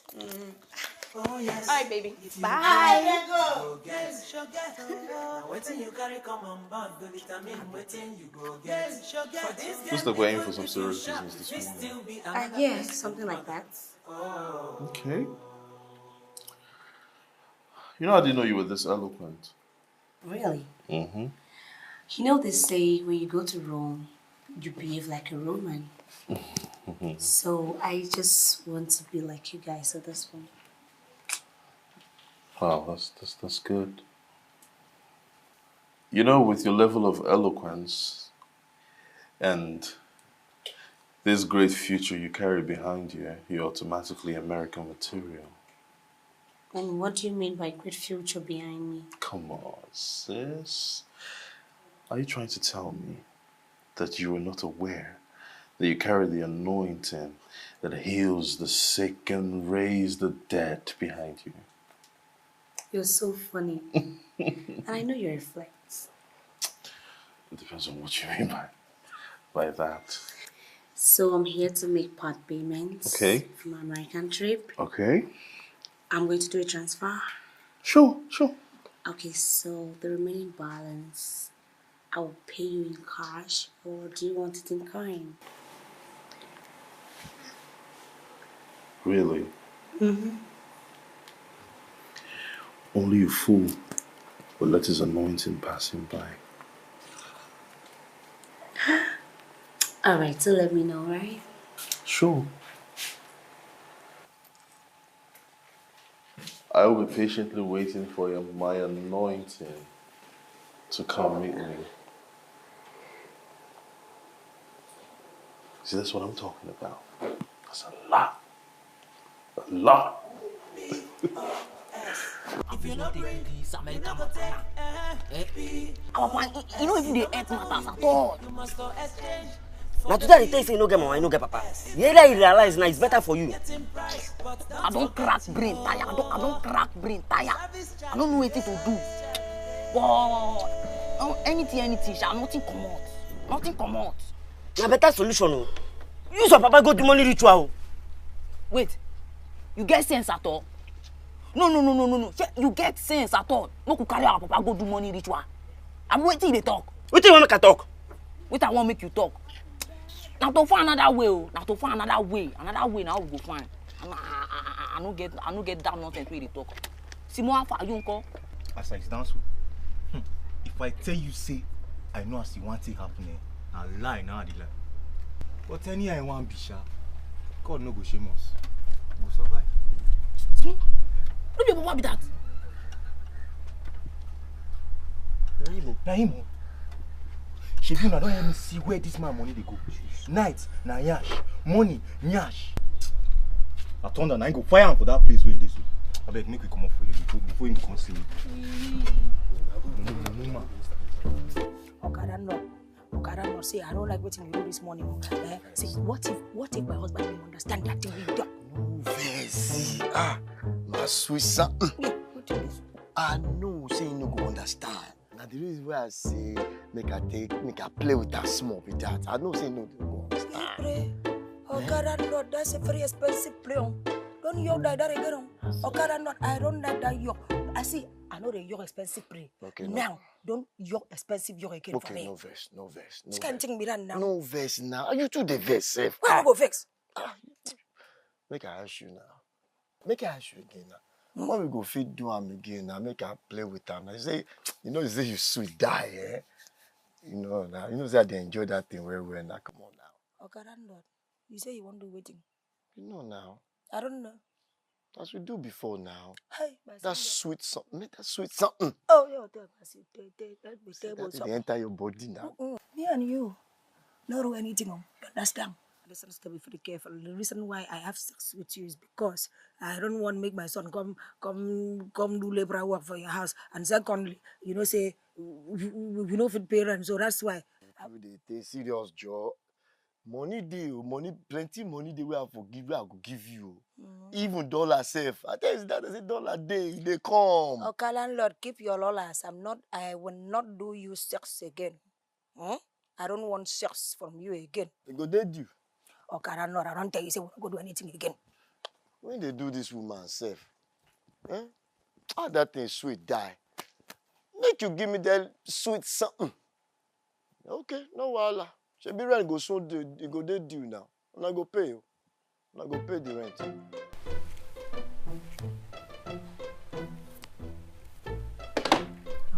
Oh yes. All right, baby. Bye. Bye. They go. Wetin you carry come on board go determine wetin you go get. For this Looks like we're in for some serious business this morning. Uh, yeah, something like that. Okay. You know, I didn't know you were this eloquent. Really? Mm-hmm. You know they say when you go to Rome, you behave like a Roman. So I just want to be like you guys at this point. Wow, that's, that's that's good. You know, with your level of eloquence and this great future you carry behind you, you're automatically American material. And what do you mean by great future behind me? Come on, sis. Are you trying to tell me that you were not aware that you carry the anointing that heals the sick and raise the dead behind you? You're so funny. And I know you reflect. It depends on what you mean by by that. So I'm here to make part payments Okay. for my American trip. Okay. I'm going to do a transfer. Sure, sure. Okay, so the remaining balance, I will pay you in cash, or do you want it in kind? Really? Mm-hmm. Only a fool will let his anointing pass him by. All right, so let me know, right? Sure. I will be patiently waiting for your, my anointing to come meet me. See, that's what I'm talking about. That's a lot. A lot. If you no bring, this American matter. Eh? Our man, you know if they help matters at all. Na today I dey tell you say you no get mama, you no get papa. The earlier you realize now, it's better for you. I don crack brain tire. I don, I don crack brain tire. I no know wetin to do. But oh, anything, anything, sha, nothing comot. Nothing comot. Na better solution o. Use your papa go do money ritual o. Wait, you get sense at all? No, no, no, no, no, no. Shey you get sense at all? Make we carry our papa go do money ritual. Abi wetin you dey talk? Wetin you wan make I talk? Wetin I wan make you talk? Na to find another way o. Na to find another way. Another way na we go find. I, I, I, I, I no get, I no get that nonsense wey you dey talk. Simo, how far you nko? As I dance o. Hmm. If I tell you say I know as e wan take happen, eh, na lie na I dey lie. But anyhow e wan be sha, God no go shame us. We go survive. No be your papa be that. Na him o. Na him o. Shebi una don hear me see where this man money dey go. Night na yansh, money yansh. Na thunder na him go fire am for that place wey he dey so. Abeg, make we comot for here before before him come see me. Mumu, mumu, man. Okada no. Okada no say I don't like wetin you do this morning. Eh? See, what if what if my husband will understand that thing we do? No vex. Ah, my sweet son. Yeah, what do this? I know say you no go understand. Na the reason why I say make I take make I play with that small be that. I know say you no go understand. Pray. Okada no, that's a very expensive play. Oh. Don't you like that again? Oh. Okada no, I don't like that yo. I see, I know the your expensive play. Okay, no. Now, don't your expensive yo again for Okay, me. No vex, no vex. No This kind vex. Thing be done now. No vex now. You too dey vex sef. Where I go vex? Make I ask you now. Make I ask you again now. What we go fit do am again now? Make I play with am. I say, you know, say you sweet die, eh? You know now. You know say I dey enjoy that thing well well now. Come on now. Okada no, you say you want to do wetin? You know now. I don't know. As we do before now. Hey, my That sister. Sweet something. Make that sweet something. Oh, yeah, tell my sister. Tell, tell, tell, tell That what's thing up. dey enter your body now. Mm-mm. Me and you, not do anything. Oh. You understand? Listen to me very careful. The reason why I have sex with you is because I don't want to make my son come come come do labor work for your house. And secondly, you know, say we, we, we no fit pay rent, so that's why. We dey take serious, Joe. Money dey, oh, money, plenty money dey wey I for give, wey I go give you. Oh. Even dollar sef. I tell you that I say dollar dey, e dey come. Oka landlord, keep your dollars. I'm not. I will not do you sex again. Hmm? I don't want sex from you again. E go dey due. Oka landlord, I don't tell you say we no go do anything again. When they do this woman sef, eh? How that thing sweet die. Make you give me that sweet something. Okay, no wahala. Shebi rent go soon dey, e go dey due now. Una go pay o. Una go pay the rent.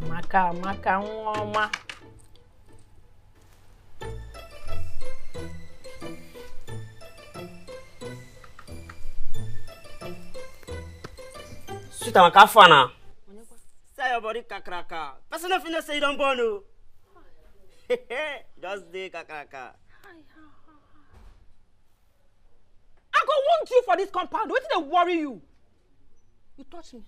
Amaka, Amaka, nwa ọma. Sweet Amaka, fana. Sell your body kakaraka. Person no fit know say you don born o. Just dey kakaraka. I go wound you for this compound. Wetin dey worry you? You touch me.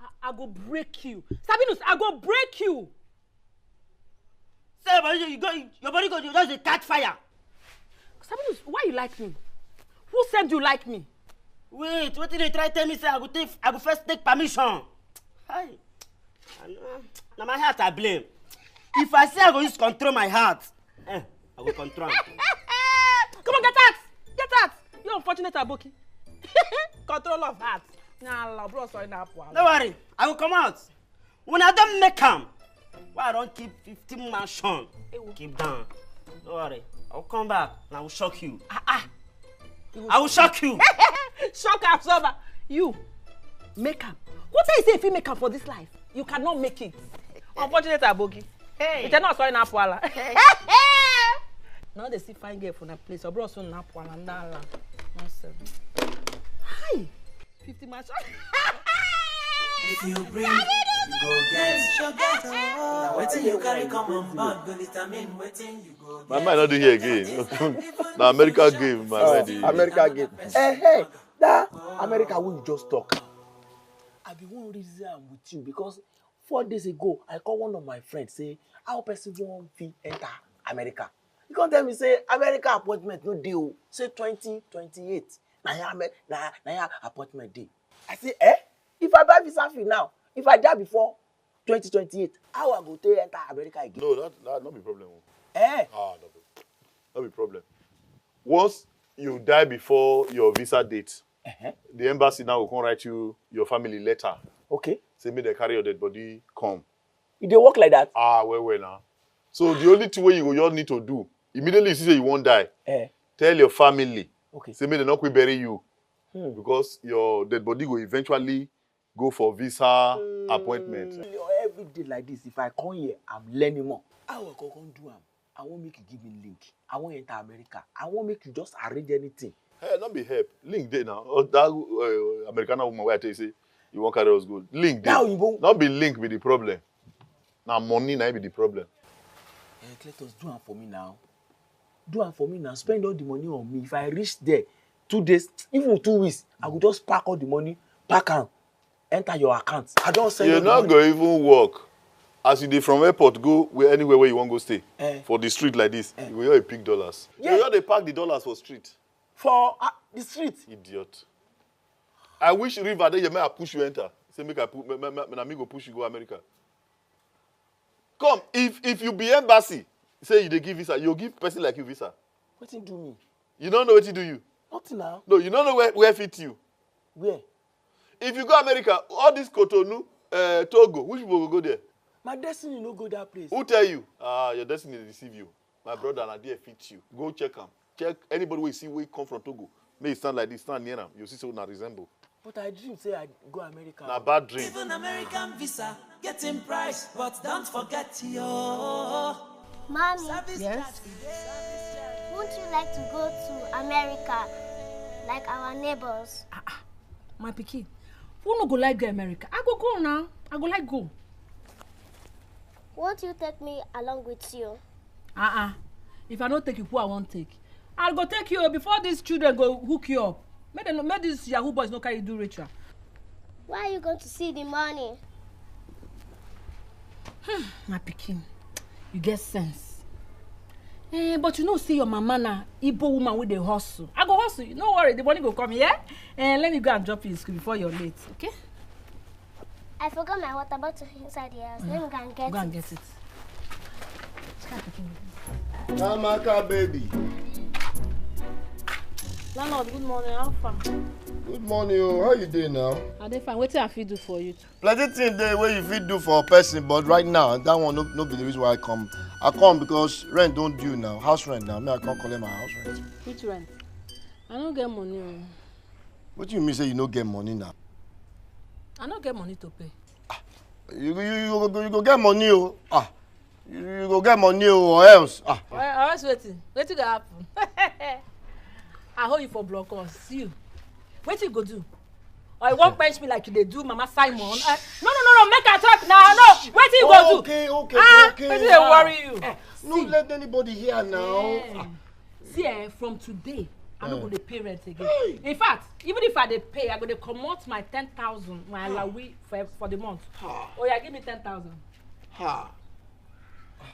I, I go break you. Sabinus, I go break you. Sell your body, you go, your body go just dey catch fire. Sabinus, why you like me? Who send you like me? Wait, wetin dey try tell me say I go take, I go first take permission. Hi. I know, na my heart I blame. If I say I go use control my heart, eh, I go control am. Come on, get out! Get out! You unfortunate aboki. Control of heart. Na Allah, bro, sorry, na apwa. No worry, I go comot. Una don make am. Why I don keep fifteen mansion? Keep down. No worry, I will come back and I will shock you. Ah ah. I will shock you. Shock absorber. You make am. What I say if you make am for this life, you cannot make it. Unfortunate aboki. Hey. It's not sorry na apwala. Now they see fine girl for na place. Obro soon na apwala ndala. Nonsense. Hi. Fifty mansion. If you bring, you go get. Now wetin you carry come on board go determine wetin you go get. My mind not do here again. Na America game, my mind dey. America game. Eh, hey, that America wey you just talk. I be wan reason am with you because four days ago I call one of my friends say how person wan fit enter America. He come tell me say America appointment no dey o. Say twenty twenty-eight na ya Amer- na na ya appointment dey. I say, eh? If I buy visa fee now, if I die before twenty twenty-eight, how I go take enter America again? No, that that no be problem. Oh. Eh? Ah, no be, no be problem. Once you die before your visa date, the embassy now will come write you your family letter. Okay. Say make dem carry your dead body come. E dey work like that? Ah, well, well now. So the only thing wey you go just need to do immediately you see say you wan die, Eh. tell your family Okay. say make dem no quick bury you Hmm. because your dead body go eventually go for visa appointment. Every day like this, if I come here, I'm learning more. How I go come do am? I wan make you give me link. I wan enter America. I wan make you just arrange anything. Hey, no be help. Link dey now. Oh, that uh, American woman wey I tell you say you wan carry us go. Link dey. That oyibo. No be link be the problem. Na money na be the problem. Eh, Cletus, do am for me now. Do am for me now. Spend all the money on me. If I reach there, two days, even two weeks, I go just pack all the money, pack am, enter your account. I don send You all the no money. Go even work. As you dey from airport go where anywhere where you wan go stay Eh. For the street like this, Eh. You go just pick dollars. Yeah. You just dey pack the dollars for street. For uh, the street. Idiot. I wish river dey here make I push you enter. Say make I put, me, me, me, na me go push you go America. Come, if if you be embassy, say you dey give visa, you give person like you visa. Wetin do me? You no know wetin do you. Nothing now. No, you no know where where fit you. Where? If you go America, all this Cotonou, uh, Togo, which people go go there? My destiny no go that place. Who tell you? Ah, your destiny dey deceive you. My brother, na there fit you. Go check am. Check anybody wey you see wey come from Togo. Make e stand like this, stand near am. You see say una resemble. But I dream say I go America. Na bad dream. Even American visa getting price, but don't forget your Mommy, service Yes? charge. Service charge. Won't you like to go to America like our neighbors? My pikin, who no go like go America? I go go now. I go like go. Won't you take me along with you? Uh-uh. If I no take you, who I wan take? I go take you before these children go hook you up. Make dem no, make these yahoo boys no carry you do ritual. Where are you going to see the money? My pikin, you get sense. Eh, but you know say your mama na Igbo woman wey dey hustle. I go hustle, no worry, the money go come, yeah? Eh, let me go and drop you in school before you're late, okay? I forgot my water bottle inside the house. Let me go and get Go and it. Get it. Amaka baby. Landlord, good morning. How far? Good morning o. How you dey now? I dey fine. Wetin I fit do for you? Plenty things dey wey you fit do for person, but right now that one no, no be the reason why I come. I come because rent don due now. House rent now. Me I come collect my house rent. Which rent? I no get money. Oh. Wetin you mean say you no get money now? I no get money to pay. You you you go you go get money o. Ah, you, you go get money o or else. Ah. Or else wetin? Wetin go happen? I hold you for block us. See you. Wetin you go do? Or you wan quench me like you dey do Mama Simon? Eh, no, no, no, no, make I talk now. No, wetin you go do? Okay, okay, Ah, okay. wetin dey worry you? No let anybody hear now. Eh. See, eh, from today, I no Eh. Go dey pay rent again. In fact, even if I dey pay, I go dey comot my ten thousand, my alawi for, for the month. Oh yeah, give me ten thousand. Ha.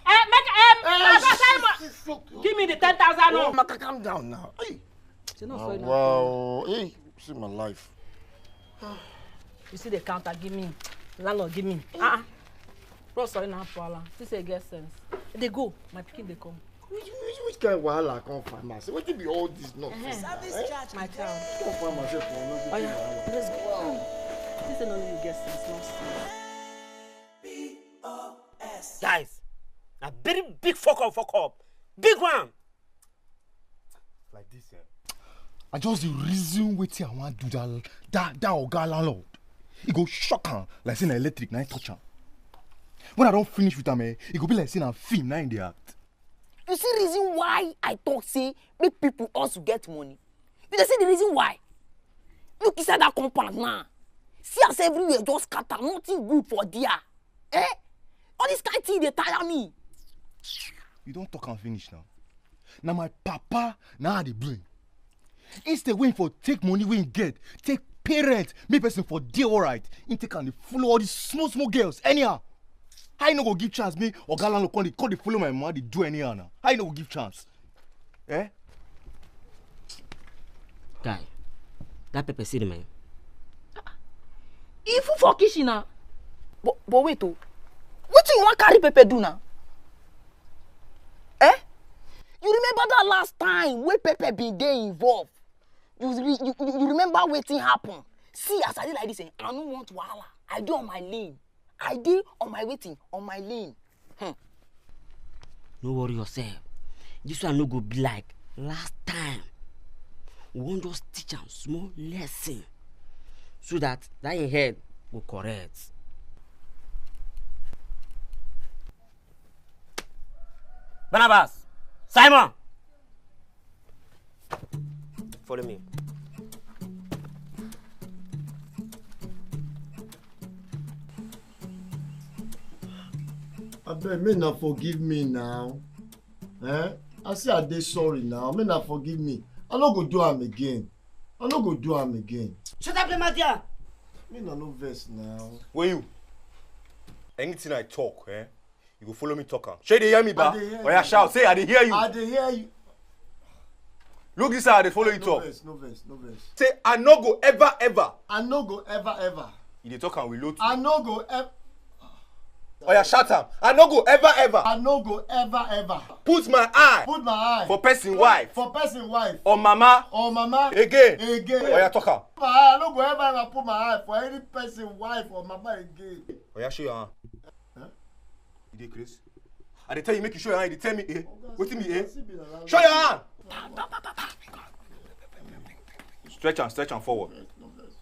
Eh, make eh, Eh, Mama sh- Simon, sh- sh- give me the ten thousand. Oh, Oh, Maka, calm down now. Hey. She no Wow, sorry now. Wow. Hey, see my life. You see the counter, give me. Landlord, give me. Ah, ah. Bro, sorry now, Paula. This a get sense. They go. My pikin, they come. Which, which, which kind of wahala come find myself? Wetin be all this nonsense? Service charge, my child. Come find myself for no Oh yeah, let's go. This is not you get sense, no sense. P O S. Guys, na very big fuck up, fuck up. Big one. Like this, eh? I just dey reason wetin I wan do that that that oga landlord. E go shock am like say na electric na him touch am. When I don finish with am, eh, e go be like say na film na him dey act. You see reason why I talk say make people also get money. You dey see the reason why? Look inside that compound now. See as everywhere just scatter, nothing good for there. Eh? All this kind thing dey tire me. You don talk am finish now. Na my papa na I dey blame. Instead wey him for take money wey him get, take pay rent, make person for dey alright, him take am dey follow all these small small girls anyhow. How you no go give chance make oga landlord come dey come dey follow my mama dey do anyhow now? How you no go give chance? Eh? Guy, that pepper see the man. E full for kitchen na. But but wait o, wetin you wan carry pepper do na? Eh? You remember that last time wey pepper bin dey involved? You re you you you remember wetin happen? See as I dey like this eh, I no want wahala. I dey on my lane. I dey on my wetin? On my lane. Hmm. No worry yourself. This one no go be like last time. We wan just teach am small lesson so that that him head go correct. Barnabas, Simon. Follow me. Abeg, make una forgive me now. Eh? I say I dey sorry now. Make una forgive me. I no go do am again. I no go do am again. Shut up, my dear. Make una no vex now. Where you? Anything I talk, eh? You go follow me talk am. Shey you dey hear me, ba? Dey hear Oya, you. Shout, say I dey hear you. I dey hear you. Look this side, I dey follow you No talk. Vex, no vex, no vex. Say I no go ever ever. I no go ever ever. You dey talk am with low tone. I no go ever. Oya, shout am. I no go ever ever. I no go ever ever. Put my eye Put my eye for person wife for person wife or mama or mama again. Again. Oya, talk am. My eye, I no go ever ever put my eye for any person wife or mama again. Oya, show your hand. Huh? You dey craze? I dey tell you make you show your hand. You dey tell me eh? Wetin be eh? Person be like that. Show your hand. Stretch am, stretch am forward. No vex.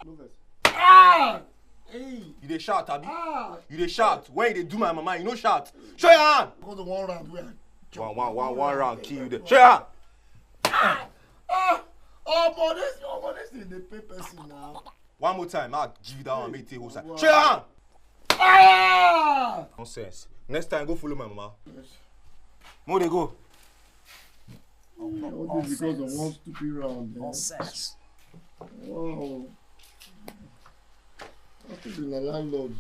No vex. Ah! Hey! You dey shout, abi? Ah! You dey shout. When you dey do my mama, you no shout. Show your hand. Go to one round where I One, one, one, one round kill you there. Show your hand. Ah! Omo, this, omo, this thing dey pay person now. One more time, I'll give you that one. Make you take whole side. Show your hand. Ah! Nonsense. Next time, go follow my mama. Mo dey go. All this because of one stupid round. Eh? Nonsense. Wow. I think the landlord.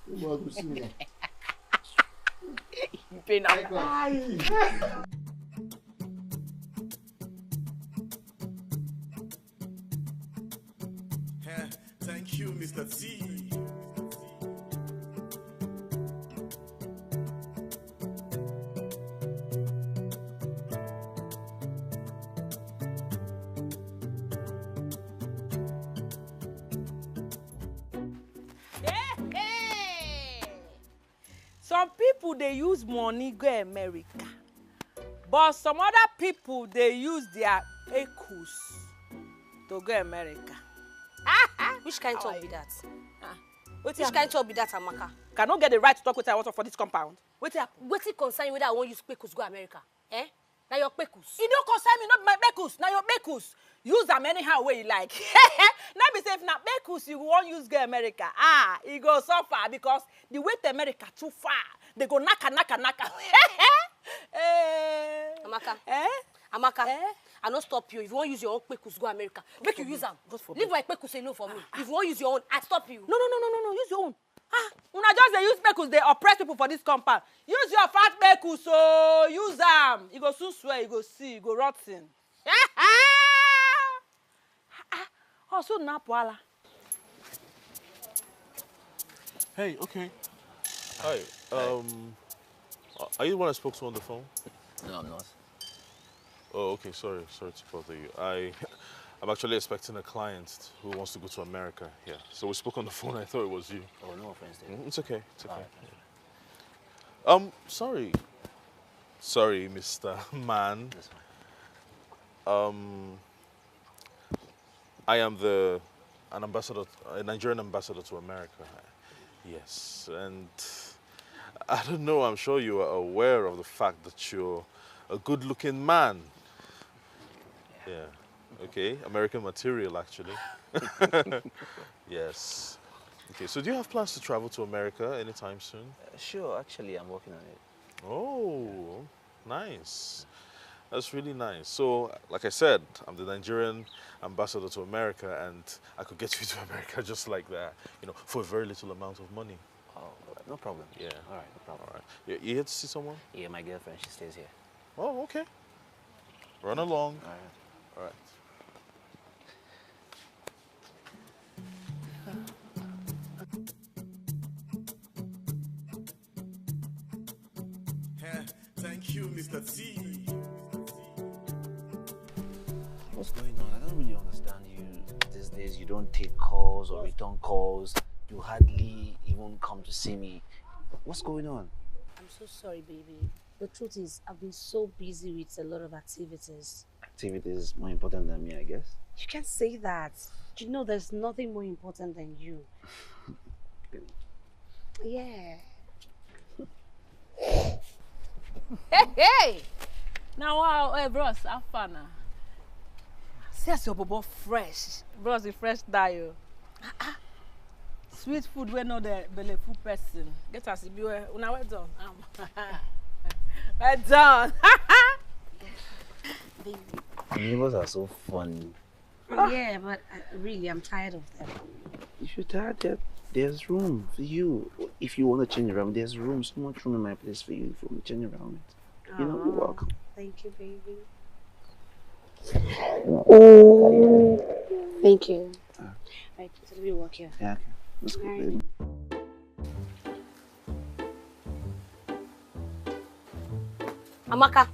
Who go see now? Pay now. Aye. Thank you, Mister T. Some people dey use money go America, but some other people dey use their kpekus to go America. Which kind talk be that? Wetin Which kind talk be that, Amaka? I no get the right to talk wetin I want for this compound. Wetin happen? Wetin concern you whether I wan use kpekus go America? Eh? Na your kpekus. E no concern me, no be my kpekus, na your kpekus. Use am anyhow wey you like. No be say if na kpekus you wan use go America, ah, e go suffer because the way to America too far. They go naka naka naka. Eh. Amaka. Eh? Amaka. Eh? I no stop you. If you wan use your own kpekus go America, make you use am. Leave my kpekus alone for me. If you wan use your own, I stop you. No, no, no, no, no, no. Use your own. Ah, una just dey use kpekus dey oppress people for this compound. Use your fat kpekus, so use am. You go soon swear, you go see, you go rotten. Ah, also na puala. Hey, okay. Hi. Um, are you the one I spoke to on the phone? No, I'm not. Oh, okay. Sorry, sorry to bother you. I, I'm actually expecting a client who wants to go to America. Yeah. So we spoke on the phone. I thought it was you. Oh, no offense, dude. Mm, it's okay. It's okay. Um, sorry. Sorry, Mister Man. That's fine. Um, I am the an ambassador, a Nigerian ambassador to America. Yes, and I don't know. I'm sure you are aware of the fact that you're a good-looking man. Yeah. Okay. American material, actually. Yes. Okay. So, do you have plans to travel to America anytime soon? Uh, sure, actually, I'm working on it. Oh, nice. That's really nice. So, like I said, I'm the Nigerian ambassador to America, and I could get you to America just like that, you know, for a very little amount of money. Oh, no problem. Yeah. All right, no problem. All right. You, you here to see someone? Yeah, my girlfriend, she stays here. Oh, okay. Run along. All right. All right. Thank you, Mister T. What's going on? I don't really understand you these days. You don't take calls or return calls. You hardly even come to see me. What's going on? I'm so sorry, baby. The truth is, I've been so busy with a lot of activities. Activities more important than me, I guess. You can't say that. You know, there's nothing more important than you. Yeah. Hey, hey! Now, wow, hey, bros, how far now? See as your bobo fresh. Bros, e fresh die o. Sweet food wey no dey belleful person. Get as e be well. Una well done. Um, well done. Neighbors are so funny. Yeah, but uh, really, I'm tired of them. If you're tired, there, there's room for you. If you want to change around, there's room, so much room in my place for you if you want to change around. You know, you're welcome. Thank you, baby. Thank you. Right, so let me walk here. Yeah, okay. Let's go, Alright. Baby. Amaka,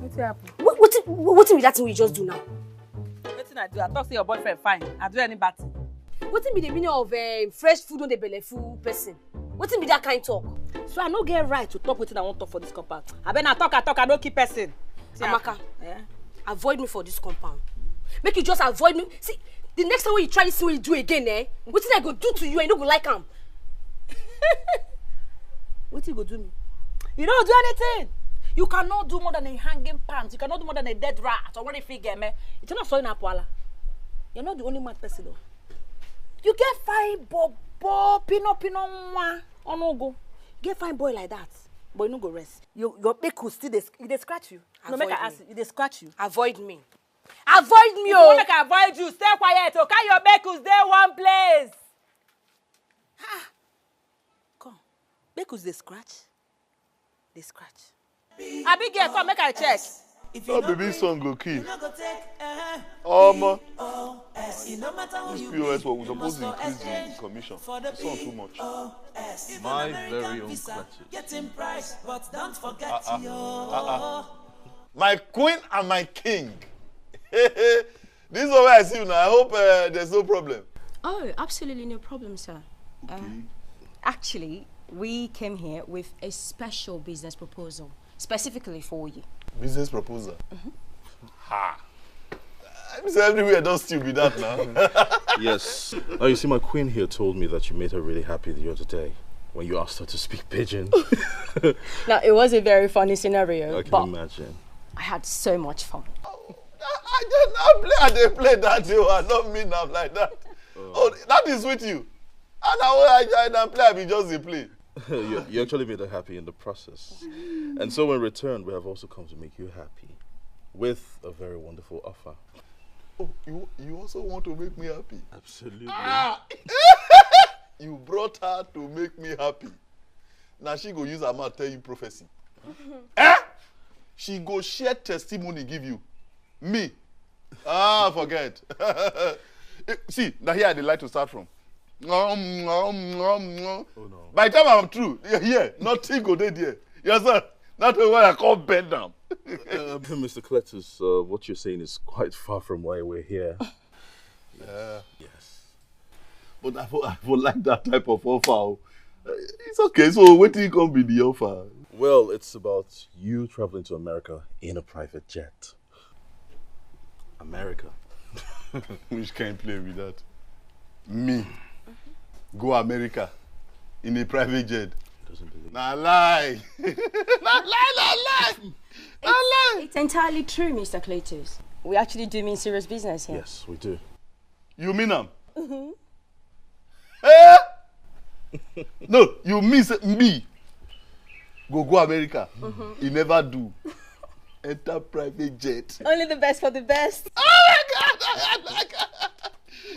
Wetin happen? what wetin wetin be that thing we just do now? Wetin I do? I talk say your boyfriend fine. I do any bad thing? Wetin be the meaning of uh, fresh food on the belleful person? Wetin be that kind talk? So I no get right to talk wetin I wan talk for this compound. Abeg na talk I talk, I no kill person. Wetin Amaka, happen? Eh? Avoid me for this compound. Make you just avoid me. See, the next time when you try this thing wey you do again, eh? Wetin I go do to you, I no go like am. Wetin you go do me? You no go do anything. You cannot do more than a hanging pant. You cannot do more than a dead rat. Or what if you get me? It's not so in Apuala. You're not the only mad person though. You get fine bobo, pino pino nwa, onogo. Get fine boy like that, but you no go rest. Your your peku still dey sc- e dey scratch you. No make I Avoid ask me. You, e dey scratch you. Avoid me. Avoid me, If you wan oh. Make I avoid you, stay quiet o. Carry your pekus dey one place. Ah, come, pekus dey scratch, dey scratch. Abigail, come make I check. No be this song go kill. Omo. This P O S work, we suppose to increase the commission. This one too much. My very own Cletus. My queen and my king. This is what I see now. I hope uh, there's no problem. Oh, absolutely no problem, sir. Uh, actually, we came here with a special business proposal specifically for you. Business proposal. Ha! I say everywhere don still be that now. Yes. Now, you see, my queen here told me that you made her really happy the other day when you asked her to speak pidgin. Now, it was a very funny scenario, I can but imagine. I had so much fun. I just now play and they play that you are not mean am like that. Oh, that is with you. And I, I, I, I play, I be just dey play. you, you actually made her happy in the process. And so, in return, we have also come to make you happy with a very wonderful offer. Oh, you you also want to make me happy? Absolutely. Ah! You brought her to make me happy. Now she go use her mouth tell you prophecy. Eh? She go share testimony give you. Me. Ah, forget. Eh, see, now here I dey like to start from. Um, um, um, um. Oh, no. By the time I'm through, yeah, yeah, nothing go dey there. Yes, sir. Not the way I come bend down. Uh, Mister Cletus, uh, what you're saying is quite far from why we're here. Uh, yes. But I would, I would like that type of offer. Oh. Uh, it's okay. So, what do you come be the offer? Well, it's about you traveling to America in a private jet. America. Which kind play with that? Me go America in a private jet. Doesn't believe. Na lie. Na lie, na lie. Na lie. It's entirely true, Mister Cletus. We actually do mean serious business here. Yes, we do. You mean am? Eh? No, you mean say me go go America. He never do. Enter private jet. Only the best for the best. Oh my God! Oh my God!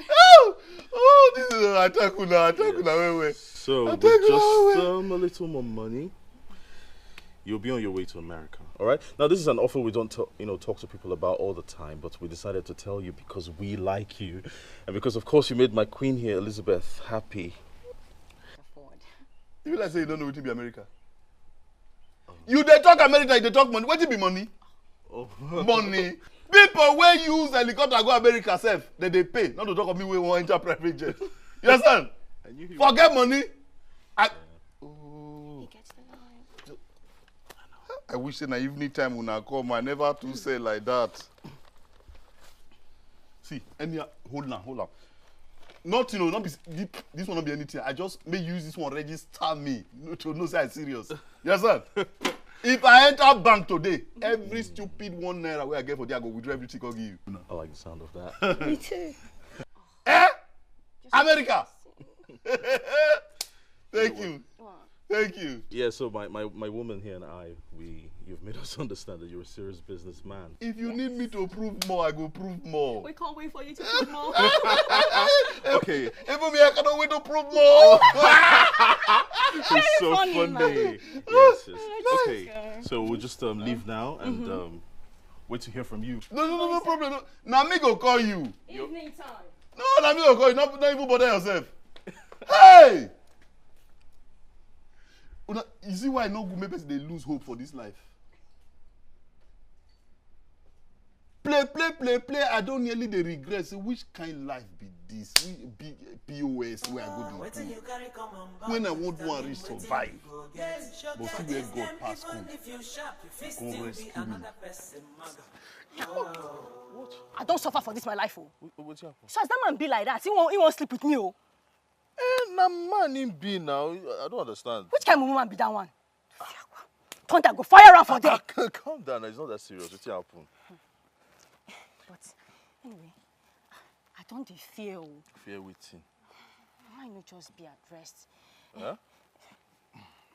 Oh, oh, this is an attack una, attack una well well. So, with Attack una just well. Um, a little more money, you'll be on your way to America. All right. Now, this is an offer we don't, t- you know, talk to people about all the time, but we decided to tell you because we like you, and because, of course, you made my queen here, Elizabeth, happy. You like say you don't know wetin be America. You dey talk America, you dey talk money. Wetin be money? Oh. Money. People wey use helicopter go America sef, dem dey pay. Not to talk of me wey wan enter private jet. You understand? I knew he Forget money. I. Oh. I wish say na evening time una come. I never too sell like that. See, any hold on, hold on. Nothing, no, not be this, this one not be anything. I just may use this one register me. No, to know say I serious. You understand? If I enter bank today, every stupid one naira wey I get for there, I go withdraw everything come give you. I like the sound of that. Me too. Eh? America. Thank you. Thank you. Yeah, so my, my, my woman here and I, we you've made us understand that you're a serious businessman. If you need me to prove more, I go prove more. We can't wait for you to prove more. Okay, even me, I cannot wait to prove more. It's so funny. Yes, yes. Okay, so we'll just um, leave now and um, wait to hear from you. No, no, no, no problem. No. Now me go call you. Evening time. No, now me go call you. Not, not even bother yourself. Hey! Una, you see why no good make person dey lose hope for this life? Play, play, play, play. I don nearly dey regret. Say which kind life be this? Which big P O S wey I go dey do? When I wan do am reach survive, but see where God pass come, come rescue me. I don suffer for this my life o. Wetin happen? So as that man be like that, he wan he wan sleep with me o. Eh, na man him be now. I don't understand. Which kind of woman be that one? Thunder go fire am for there. Calm down, it's not that serious. Wetin happen? But anyway, I don dey fear o. Fear wetin? Why no just be at rest? Huh?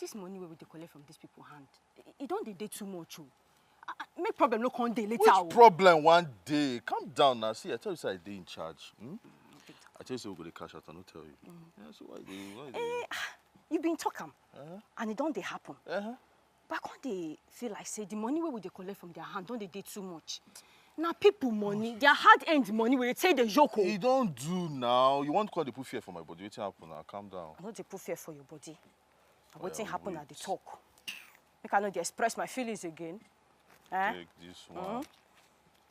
This money wey we dey collect from these people hand, e don dey dey too much o. Make problem no come dey later o. Which problem one day? Calm down now. See, I tell you say I dey in charge. Hmm? I tell you say we go dey cash out, I no tell you. Yeah, so why you dey, why you dey? Eh, ah, you been talk am, and e don dey happen. But I come dey feel like say the money wey we dey collect from their hand don dey dey too much. Na people money, their hard-earned money, we dey take dey joke o. E don do now. You wan come dey put fear for my body? Wetin happen now? Calm down. I no dey put fear for your body. Na wetin happen I dey talk. Make I no dey express my feelings again. Eh? Take this one.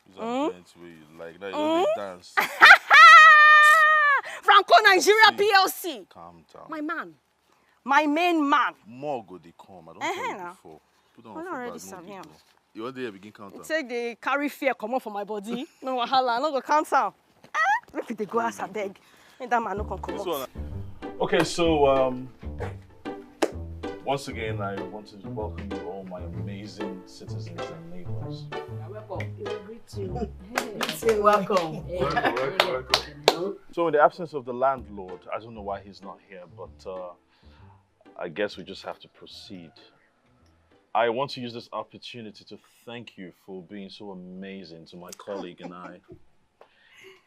Use am joint wey you like. Now you don dey dance. Franco Nigeria P L C. Calm down. My man. My main man. More go dey come. I don tell you before. Put on for bag, no big deal. You wan dey here begin count am? Take dey carry fear comot for my body. No wahala, I no go count am. Eh? Make we dey go house abeg. Make that man no come comot. Okay, so um, once again, I want to welcome you all, my amazing citizens and neighbors. You're welcome. We greet you. Welcome. Welcome, welcome, welcome. So, in the absence of the landlord, I don't know why he's not here, but uh, I guess we just have to proceed. I want to use this opportunity to thank you for being so amazing to my colleague and I.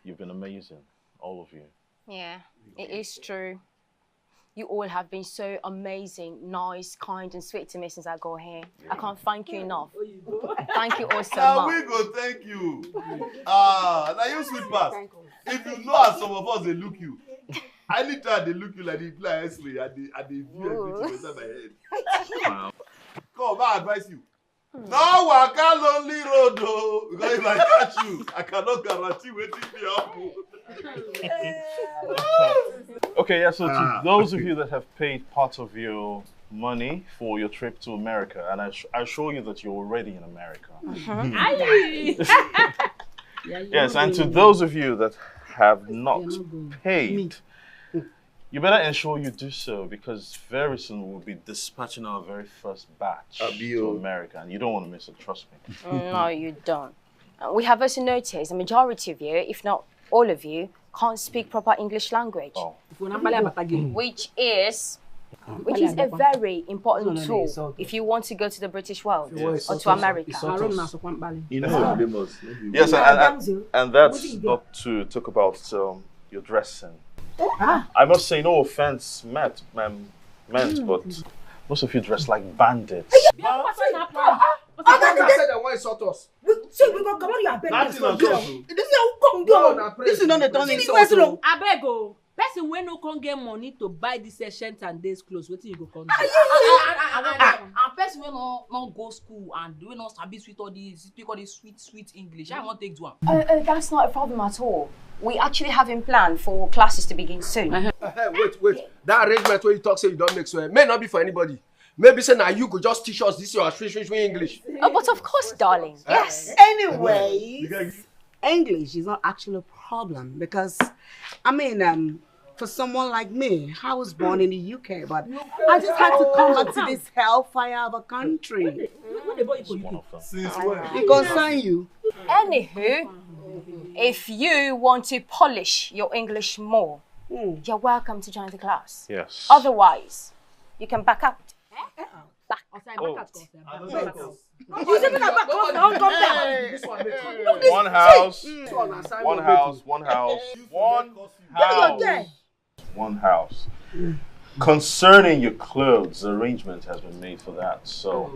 You've been amazing, all of you. Yeah, it is true. You all have been so amazing, nice, kind, and sweet to me since I got here. I can't thank you enough. Thank you all so much. Now we go thank you. Ah, now you sweet pass. If you know how some of us they look you, I literally they look you like they play X-ray and they and they view everything inside my head. Come, I advise you. No waka lonely road o, because if I catch you, I cannot guarantee wetin fit happen. Okay, yeah, so to ah, those okay. of you that have paid part of your money for your trip to America, and I, I assure you that you're already in America. Mm-hmm. Yes, and to those of you that have not paid, you better ensure you do so because very soon we'll be dispatching our very first batch Abio. to America, and you don't want to miss it, trust me. Mm, no, you don't. Uh, we have also noticed the majority of you, if not all of you, can't speak proper English language. Oh. Which is which is a very important tool if you want to go to the British world yes. or to America. Yes, and, and, and that's not to talk about um, your dressing. Ah. I must say, no offense meant, um, meant mm. but most of you dress like bandits. Oga, I said that one insult us. So we go comot your abeg. Nothing on top. This is who come do. This is not the turning insult. Abeg o. Person wey no come get money to buy this ancient and days clothes, wetin you go come do? And person wey no no go school and wey no sabi sweet all these speak all this sweet sweet English, I wan take do am. Uh, uh, that's not a problem at all. We actually have in plan for classes to begin soon. Uh-huh. Uh, wait, wait. That arrangement where you talk say you don't make so, eh, may not be for anybody. Maybe say now you could just teach us this your sweet sweet English. Oh, but of course, darling. Yes. Anyways, English is not actually a problem because, I mean, um, For someone like me, I was born in the U K, but I just had to come back to this hellfire of a country. Who the boy for you? Since when? It concern you. Anywho, if you want to polish your English more, you're welcome to join the class. Yes. Otherwise, you can back out. Outside, back out, I don't know. You say make I back come down, come down. One house, one house, one house, one house, one house. Concerning your clothes, arrangement has been made for that. So,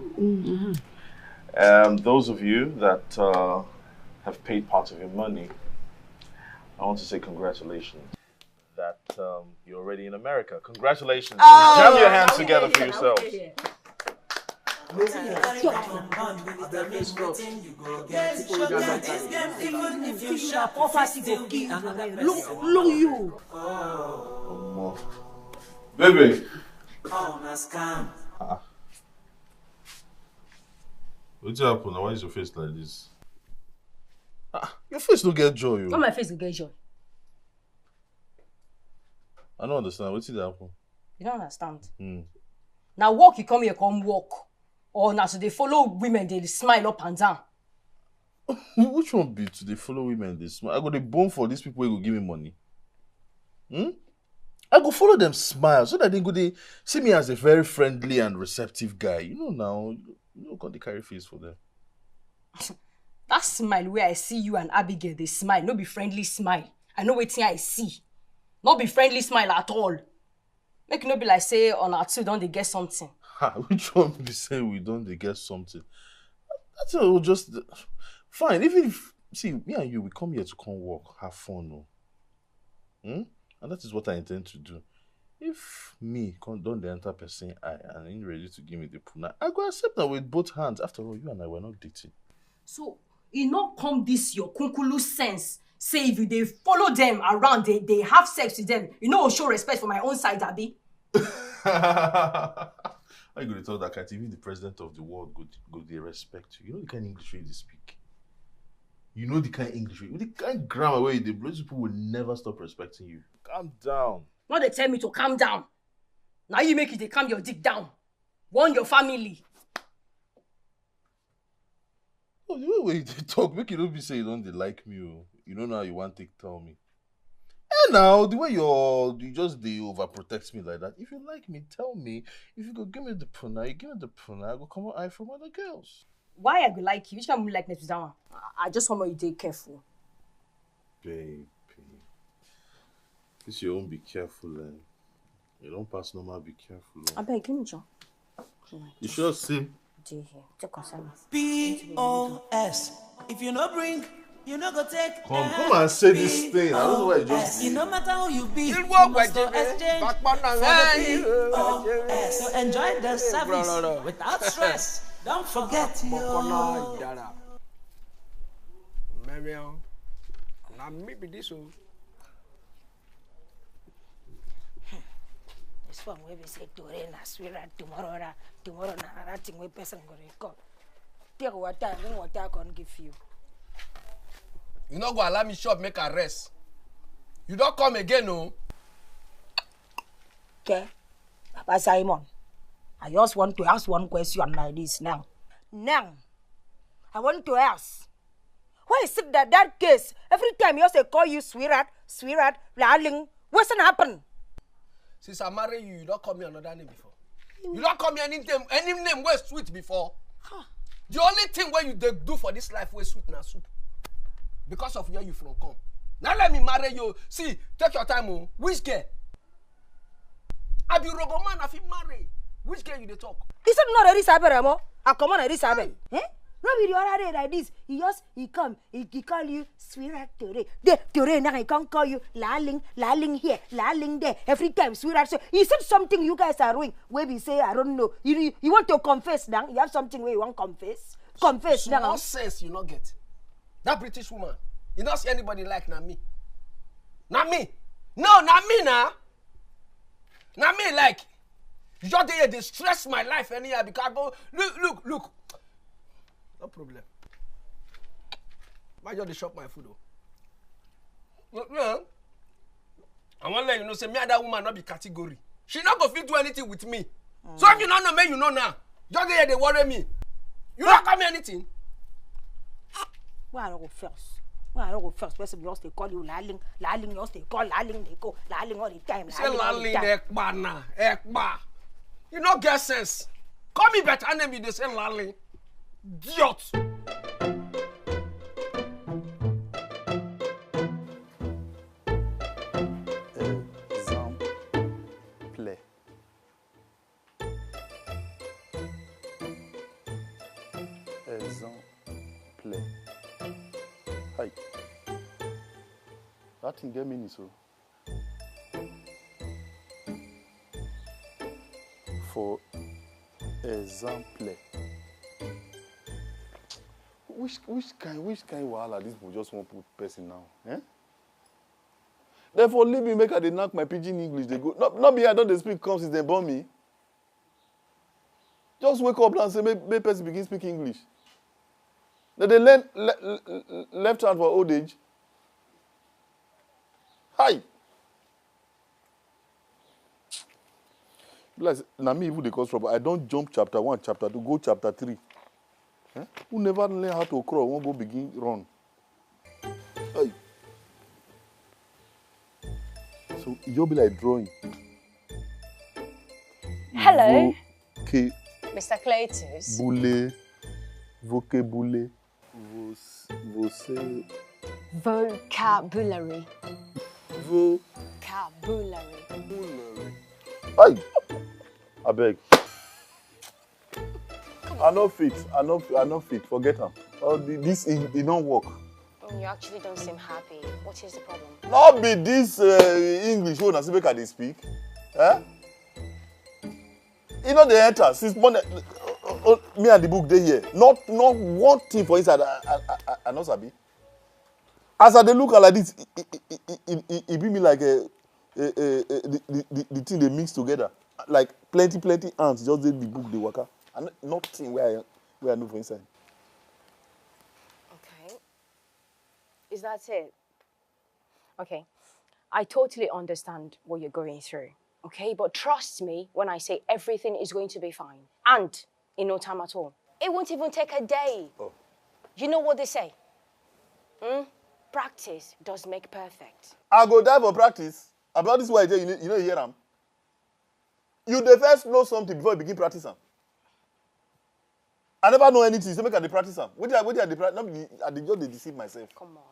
um, those of you that uh, have paid part of your money, I want to say congratulations. That um, you're already in America. Congratulations. Jam your hands together for yourselves. This girl, even if you sharp, poverty go kill you. Look, look you. Omo. Baby. Ah. Wetin happen? Na why is your face like this? Ah, your face no get joy. How Oh. My face go get joy? I don't understand. Wetin dey happen? You don't understand. Hmm. Now work, you come here, come work. Or now so they follow women, they smile up and down. Which one be to dey follow women dey smile? I go dey bone for these people wey go give me money. Hmm? I go follow them smile so that they go dey see me as a very friendly and receptive guy. You know now, you know, come dey carry face for them. That smile where I see you and Abigail, they smile, no be friendly smile. I know wetin I see. No be friendly smile at all. Make e no be like say on our two don dey get something. Ha, which one be say we don dey get something? That thing will just fine. Even if, see, me and you, we come here to come work, have fun, no. Hmm? And that is what I intend to do. If me come don dey enter person eye and he ready to give me the puna, I go accept that with both hands. After all, you and I were not dating. So e no come this your kunkulu sense. Say if you dey follow them around, they, they have sex with them, you no go show respect for my own side, abi? How you go dey talk that kind thing? Even the president of the world go go dey respect you. You know the kind English wey you dey speak. You know the kind English, wey- the kind grammar wey you dey blow. These people will never stop respecting you. Calm down. No dey tell me to calm down. Now you make you dey calm your dick down. Warn your family. Oh, the way wey you dey talk, make you no be say you don dey like me o. You no know how you wan take tell me. Eh, now the way you you just dey overprotect me like that. If you like me, tell me. If you go give me the puna, you give me the puna, I go comot eye from other girls. Why I go like you? Which kind of likeness be that one? I- I just want you to dey careful. Baby, this your own. Be careful, eh? You don pass normal. Be careful. Eh? Abeg, give me job. You sure say? Dey here. Take concern me. P O S. If you no bring, you no go take. Come, come and say this thing. I don't know why you just. P O S. It no matter who you be, you Igbo must to gbajiri, exchange bakpana for ngai. P O S. So enjoy the service without stress. Don't forget you. Bakpana idara. Meriam. Na me be this o. This one wey be say today na sweetheart, tomorrow na tomorrow na another thing wey person go dey call. Take water, bring water, come give you. You no go allow me shop make I rest. You don come again o. Okay, Papa Simon, I just want to ask one question like this now. Now, I want to ask, why is it that that case, every time you say call you sweetheart, sweetheart, darling, wetin happen? Since I marry you, you don call me another name before. You don call me any name, any name wey sweet before. The only thing wey you dey do for this life wey sweet na soup. Because of where you from come. Now let me marry you. See, take your time o. Which girl? I be robo man, I fit marry. Which girl you dey talk? He said no, there is Abel Ramo. I come on, there is Abel. Eh? No be the other day like this. He just, he come, he, he call you sweetheart Tore. The Tore now he can't call you Laling, Laling here, Laling there. Every time sweetheart. So he said something you guys are doing. Where we say, I don't know. You, you, you want to confess now? You have something where you want to confess? Confess Small now. Sense you no get. That British woman, you not see anybody like na me. Na me. No, na me na. Na me like. You just dey here dey stress my life anyhow because I go look, look, look. No problem. Why you dey shop my food o? Yeah. I wan let you know say me and that woman no be category. She no go fit do anything with me. So if you no know, make you know now. Just dey here dey worry me. You no call me anything. Why I no go first? Why I no go first? Person just dey call you, laling, laling, just dey call, laling, dey go, laling all the time. Say laling, ekpa na, ekpa. You no get sense. Call me better name, you dey say laling. Idiot. Exemple. Exemple. Hi. That thing get meaning so. For exemple. Which which kind which kind wahala this boy just wan put person now? Eh? Dem for leave me make I dey knack my pidgin English dey go. No, no be I don dey speak come since dem born me. Just wake up now and say make, make person begin speak English. Dem dey learn le, le, left hand for old age. Hi. Be like say na me even dey cause trouble. I don jump chapter one, chapter two, go chapter three. Eh? Who never learn how to crawl wan go begin run. Hey. So e just be like drawing. Hello, Voke Mister Cletus. Bule. Vocabule. Você. Vocabulary. Vo. Vocabulary. Hey! Abeg. I no fit. I no I no fit. Forget am. All the, this e e no work. You actually don't seem happy. What is the problem? No be this uh, English wey una say make I dey speak. Eh? E no dey enter since morning. Uh, uh, me and the book dey here. Not not one thing for inside. I I I, I no sabi. As I dey look am like this, e e e e e e be me like a, a, a, a the, the the the thing dey mix together. Like plenty plenty ants just dey the book dey waka. And nothing wey I wey I know for inside. Okay. Is that it? Okay. I totally understand what you're going through. Okay, but trust me when I say everything is going to be fine. And in no time at all. It won't even take a day. Oh. You know what they say? Hmm? Practice does make perfect. I go die for practice. About this way, you know, you know, hear am. You dey first know something before you begin practice am. I never know anything, so make I dey practice am. Wetin I wetin I dey practice? No be I dey just dey deceive myself. Come on.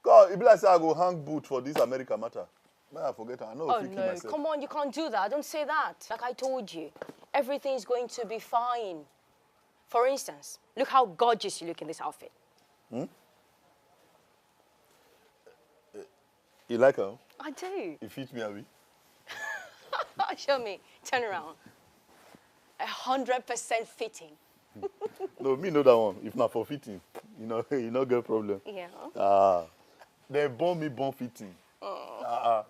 God, e be like say I go hang boot for this America matter. Make I forget am. I no go Oh fit kill no, myself. Come on, you can't do that. Don't say that. Like I told you, everything is going to be fine. For instance, look how gorgeous you look in this outfit. You like am? I do. E fit me, abi? Show me. Turn around. A hundred percent fitting. No, me know that one. If na for fitting, you know, you no get problem. Yeah. Ah, dem born me born fitting. Ah, ah.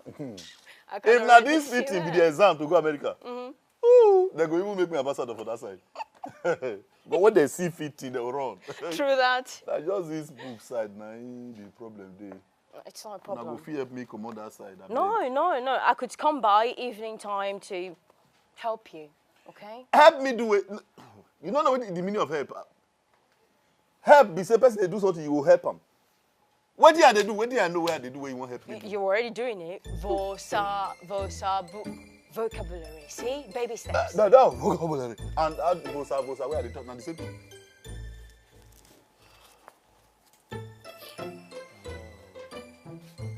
I can If na already this see fitting be that. The exam to go America, ooh, dem go even make me ambassador for that side. But when dem see fitting, dem go run. True that. Na just this book side na im the problem dey. It's not a Una go problem. fit help me comot that side. Abeg. No, no, no. I could come by evening time to help you. Okay. Help me do it. You no know the meaning of help. Help be say person dey do something, you go help am. Wetin I dey do, wetin I know wey I dey do wey you wan help me do? You're already doing it. Vosa, vosa, bu- vocabulary. See, baby steps. Uh, no, that one vocabulary and uh, vosa vosa wey I dey talk na the same thing.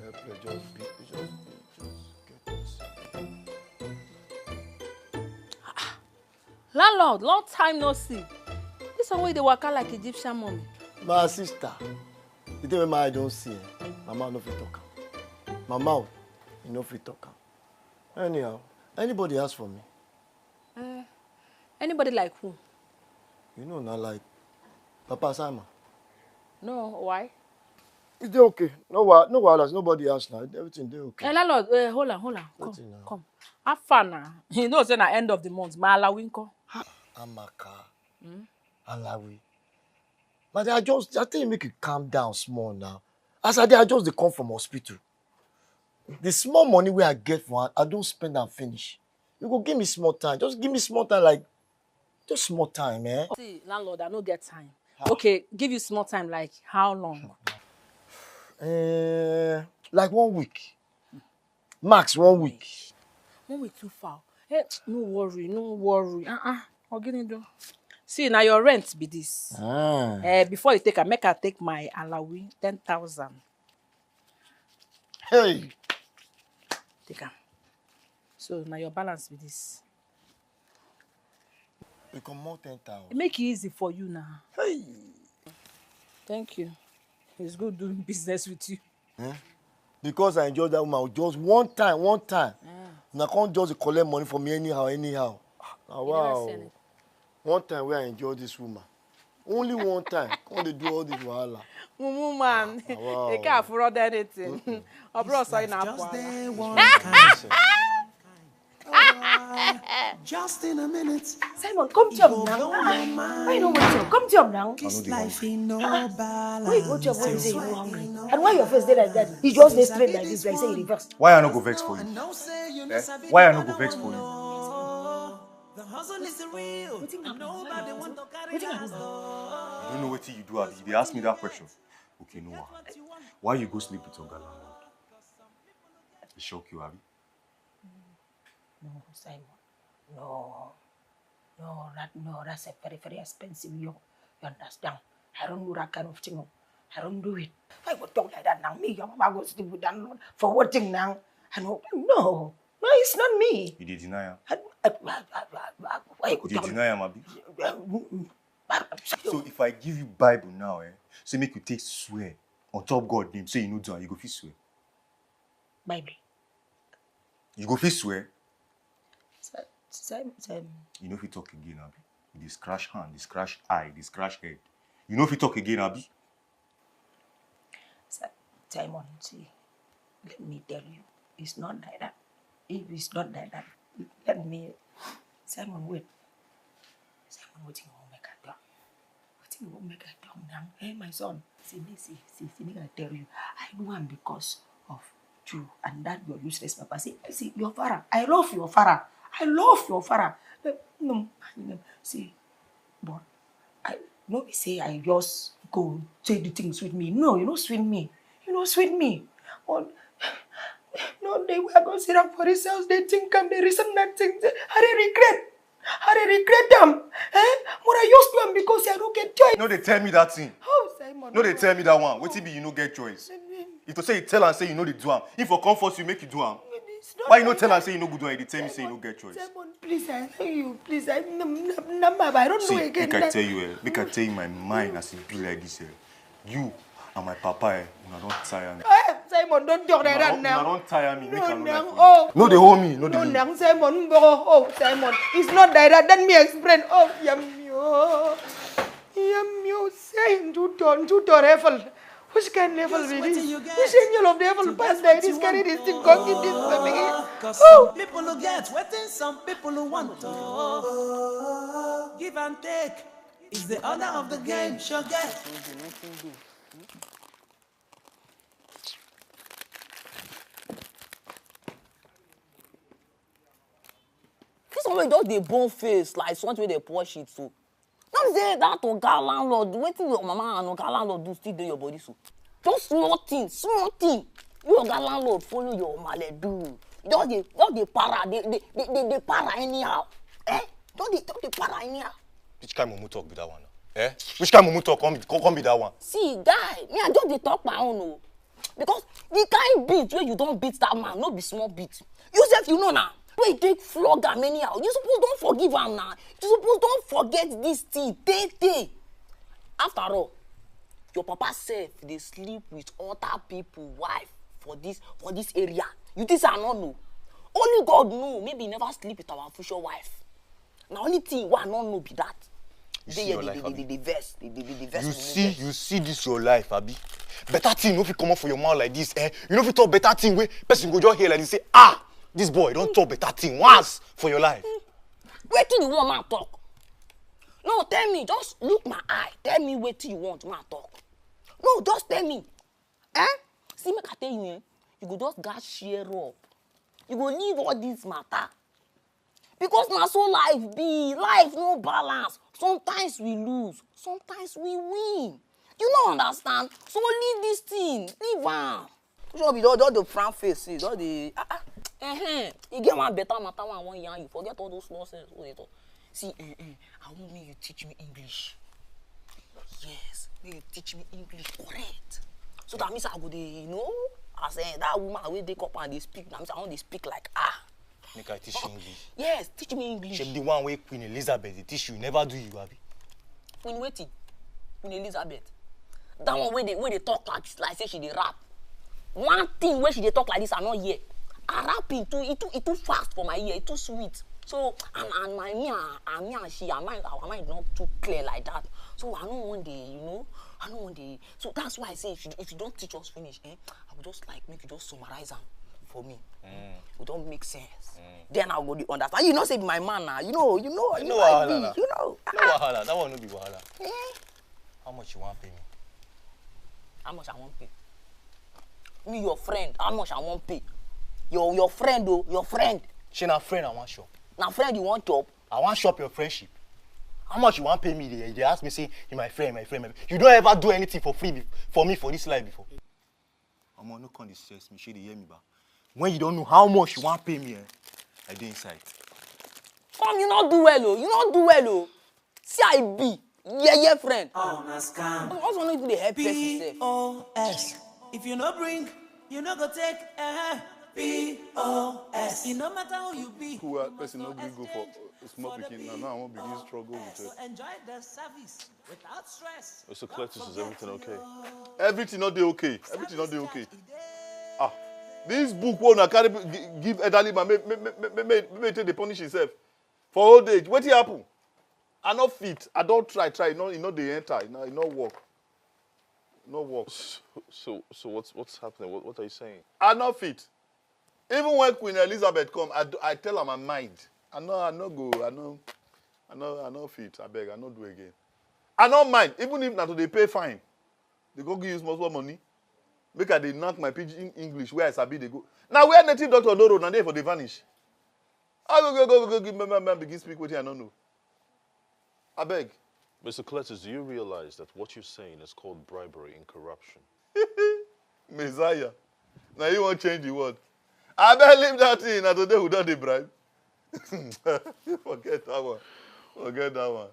Help me just be, just be, just get us. Landlord, long time no see. This one wey dey waka like Egyptian mummy. My sister, the thing wey my eye don see, eh, mama no fit talk am. Mama o, you no fit talk am. Anyhow, anybody ask for me? Uh, anybody like who? You know na like Papa Simon. No, why? E dey okay. No wa no wahala. Nobody ask na. Everything dey okay. Eh, landlord, eh, hold on, hold on. Come, Wetin na? Come. How far na? You know say na end of the month. My allowing come. Amaka. Alawi. But I just I tell you make you calm down small now. As I dey, I just dey come from hospital. The small money wey I get for hand, I don spend am finish. You go give me small time. Just give me small time, like, just small time, eh? See, landlord, I no get time. Okay, give you small time, like how long? Eh, like one week. Max one week. One week too far. Hey, no worry, no worry. Uh-uh. Oginido. See, now your rent be this. Ah. Eh, before you take am, make I take my alawi, ten thousand. Hey, Take am. So now your balance be this. we comot ten thousand. Make it easy for you now. Hey. Thank you. It's good doing business with you. Because I enjoy that woman just one time, one time. Una come just dey collect money from me anyhow, anyhow. Ah, You never wow. see anything. One time wey I enjoy this woman. Only one time. Come dey do all this wahala. Mumu man, Ah, wow. They can't afford anything. Obro say na Just kwala. there one kind. Just in a minute. Simon, come to your now. Ah, why you don't want to? Come to your now. This life in no balance. Why you go to your body say you no hungry? And why your face dey like that? You just dey straight like this, like say you dey vex. Why I no go vex for you? No say you Eh? no sabi Why I the no go vex for you? other one, no. The hustle is real. And nobody want to carry last. You don't know wetin you do, abi? You dey ask me that question. Okay, no wahala. Why you go sleep with Oga landlord? E shock you, abi? No, Simon. No. No, that no, that's a very, very expensive yo. You understand? I don't do that kind of thing. I don't do it. Why you go talk like that now? Me, your mama go sleep with that Lord. For what thing now? I know. No. No, it's not me. You dey deny am? I, I, I, I, I, I, why you go You dey talk? Deny am, abi? Uh, mm, mm. Ah, So if I give you Bible now, eh, say make you take swear on top God name, say you no do am, you go fit swear. Bible. You go fit swear. Sa- Sam, Sam, You no fit talk again, abi? You dey scratch hand, dey scratch eye, dey scratch head. You no fit talk again, abi? Sa- Simon, see, let me tell you, it's not like that. If it's not like that, let me, Simon, wait. Simon, wetin you wan make I talk? Wetin you wan make I talk now? Hey, my son, see me, see, see, see, make I tell you, I do am because of you and that your useless papa. See, see, your father, I love your father. I love your father. Eh, no, no, see, but I no be say I just go say the things with me. No, you no sweet me. You no sweet me. But no day wey I go sit down for this house, dey think am, dey reason that thing. I dey regret. I dey regret am. Eh? But I just do am because I no get choice. No dey tell me that thing. Oh, Simon. No dey tell me that one. Wetin be you no get choice? If to say you tell am say you no dey do am, if for come force you make you do am. It's not Why you no like tell that. am say you no go do am? You dey tell me say you no get choice. Simon, please, I tell you, please, I, n- n- number, I don't See, know again. make I tell you, eh, make I tell you my mind as e be like this, eh. You and my papa, eh, una don tire me. Eh, Simon, don't talk like Una that don- now. Una don tire me. Make No, I no now. lie for you. Oh. No dey hold me. No dey No, hold me. now, Simon, Mbogo. Oh, Simon, it's not like that. Let me explain. Oh, yamio. Yamio, say, do ton, do ton, level. Which kind level be this? Which angel of the devil pass like this, carry this thing, come give this family? Oh. People who get waiting, some people who want to give and take. Is the order of the game, sure get. This one wey just dey burn face like something wey dey pour shit so. No be say that oga landlord, wetin your mama and oga landlord do still dey your body so. Just small thing, small thing. You oga landlord follow your male do. Just dey, just dey para, dey, dey, dey, dey, dey para anyhow. Eh? Just dey, just dey para anyhow. Which kind mumu talk be that one now? Eh? Which kind mumu talk come, come, come be that one? See, guy, me I just dey talk my own o. Because the kind beat wey you don beat that man, no be small beat. You sef you know na. Wey you take flog am anyhow, you suppose don forgive am na. You suppose don forget this thing tey tey. After all, your papa sef dey sleep with other people wife for this, for this area. You think say I no know? Only God know, maybe he never sleep with our future wife. Na only thing wey I no know be that. You Dey see here, your dey, life, dey, abi? dey, dey vex, dey, dey, dey, dey vex, You dey see, vex. You see this your life, abi? Better thing no fit comot for your mouth like this, eh? You no fit talk better thing wey person go just hear like this, say, ah, this boy don talk better thing once for your life. Wetin you want make I talk? No, tell me, just look my eye, tell me wetin you want make I talk. No, just tell me. Eh? See, make I tell you, eh? You go just gats share up. You go leave all this matter. Because na so life be. Life no balance. Sometimes we lose, sometimes we win. You no understand? So leave this thing. Leave am. Which one be all the frown face? See, all the ah ah. Uh-huh. You get one better matter one I wan yarn you. Forget all those nonsense wey you dey talk. See, eh, eh, I want make you teach me English. Yes, make you teach me English correct. So that means I go dey, you know, as eh, that woman wey dey up and dey speak, that means I wan dey speak like ah. Make I teach you English. Yes, teach me English. Shebi the one wey Queen Elizabeth dey teach you never do you, abi? Queen wetin? Queen Elizabeth. That one wey dey wey dey talk like like say she dey rap. One thing wey she dey talk like this, I no hear. Her rapping too, e too e too fast for my ear, e too sweet. So and and my me and and me and she, our mind our mind not too clear like that. So I no wan dey, you know, I no wan dey. So that's why I say if you if you don teach us finish, eh, I go just like make you just summarize am for me. Mm. Go don make sense. Mm. Then I go dey understand. You know say be my man now. You know, you know, you No know I wahala be. na. You know. No wahala. That one no be wahala. Eh? How much you wan pay me? How much I wan pay? Me, your friend, how much I wan pay? Your your friend o, your friend. Shey na friend I wan shop. Na friend you wan chop? I wan shop your friendship. How much you wan pay me? They, they ask me say, you my friend, my friend, my friend. You don't ever do anything for free be- for me for this life before. Omo, no come dey stress me, shey dey hear me ba? When you don't know how much you wan pay me, eh? I dey inside. Come, you no do well o, you no do well o. See how e be, yeye friend. Oh, na scam. What's one wey dey help person sef? P O S. If you no bring, you no go take. Eh. P O S. E no matter who you be. Who person no gree go for small pikin now? Now I wan begin struggle with it. So enjoy the service without stress. Mister Cletus, is everything okay? Everything not dey okay. Everything not dey okay. Ah, this book wey una carry gi- give elderly man make make make make make make take dey punish himself for old age. Wetin happen? I no fit. I don try try. E no e no dey enter. E no e no work. E no work. So, so, so what's what's happening? What, what are you saying? I no fit. Even when Queen Elizabeth come, I, do- I tell her my mind. I no I no go. I no I no I no fit. I beg. I no do again. I no mind. Even if na to dey pay fine, they go give you small small money. Make I dey knack my pidgin English where I sabi dey go. Na where native doctor no road, na there for dey vanish. I go go go go give me man begin speak wetin I no know. I beg. Mister Cletus, do you realize that what you're saying is called bribery and corruption? Messiah. Now you wan change the word. I beg leave that thing. Na today we don dey bribe. Forget that one. Forget that one.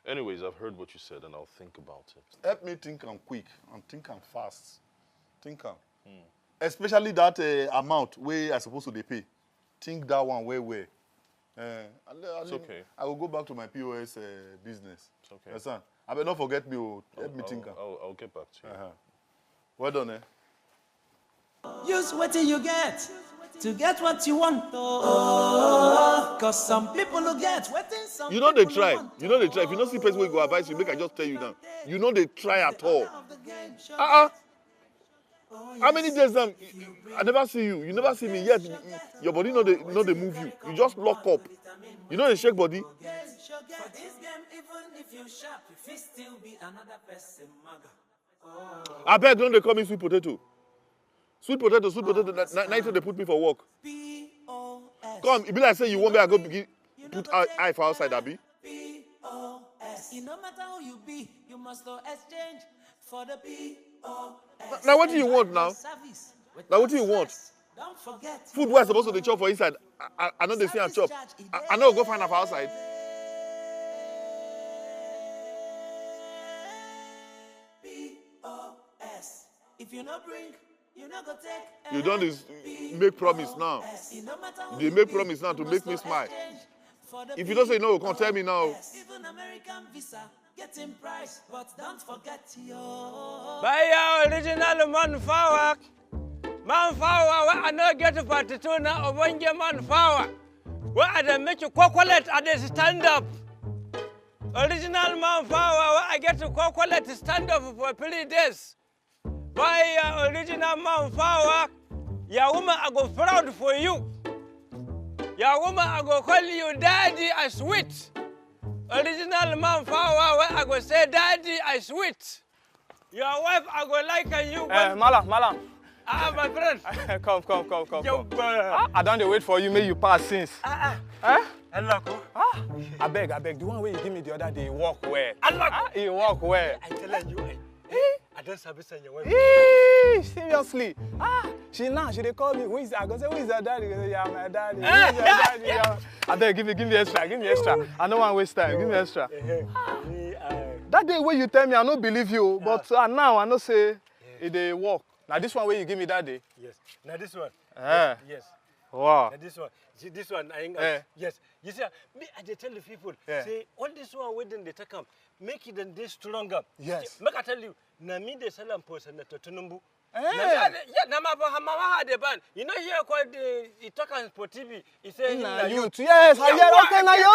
Anyways, I've heard what you said and I'll think about it. Help me think am quick and think am fast. Think am. Especially that uh, amount wey I suppose to dey pay. Think that one well well. Uh, I, I, It's okay. I will go back to my P O S uh, business. It's okay. Understand? I beg no forget me o. Help me think am. I'll, I'll get back to you. Uh-huh. Well done, eh? Use wetin you get to get what you want. Oh, cause some people who get wetin some You know they people try. want. You know they try. If you no see person wey go advise you, make I just tell you now. You know they try at all. Of the game, sure. Uh-uh. How many days now? I never see you. You never see me yet. Your body no dey no dey move you. You just lock up. You know they shake body. For this game, even if you sharp, you fit still be another person, maga. I beg, don't they call me sweet potato? Sweet potato, sweet potato. Na- na- Now you dey put me for work. P O S. Come, e be like say you want me I go begin put eye eye for outside, abi? P O S. E no matter who you be, you must to exchange for the P O S. Now what do you want now? Service. Now what do you want? Don't forget. Food wey I suppose to dey chop for inside, I, I, I no dey see am chop. I, I no go find am for outside. P O S. If you no bring, you no go take. You don dey make promise now. E no matter who Dey make promise now to make me smile. Exchange for the If you don't say no, come tell me now. Even American visa, getting price, but don't forget your. Buy your original man power. Man power, where I no get forty-two now, Obonge man power. Where I dey make you coconut, I dey stand up. Original man power, where I get to coconut stand up for three days. Buy your original man power. Your woman, I go proud for you. Your woman, I go call you daddy, I sweet. Original man power, where I go say daddy, I sweet. Your wife, I go like and you. Eh, malam, malam. Ah, my friend. Come, come, come, come, come. Yawwa. I don dey wait for you, make you pass since. Ah, Eh? ah. Allah ko. Abeg, abeg, the one wey you give me the other day work well. Allah ko. Ah, e work well. I tell you, I, I don sabi send your wife. Eee, seriously. Ah, she now, she dey call me. Who is, I go say, "Who is your daddy?" Go say, "Yeah, my daddy." Who is your daddy? Yeah. Abeg, give me, give me extra, give me extra. I no wan waste time. Give me extra. Eh, eh. Me, I, That day wey you tell me, I no believe you, but uh, now I know say e dey work. Na this one wey you give me that day. yes. Now this one. Eh. Yes. Wow. Now this one. See this one. I ain't got. Eh. Yes. You see, me, I dey tell the people. Yeah. Say all this one wey dem dey take am, make it dem dey stronger. Yes. Make I tell you, na me dey sell am for Senator Tinubu. Eh. Na me I dey, yeah, na my, my, my, I dey ban. You know here called the, he talk am for T V. He say him Na na youth. youth. Yes, I hear. Okay, na you.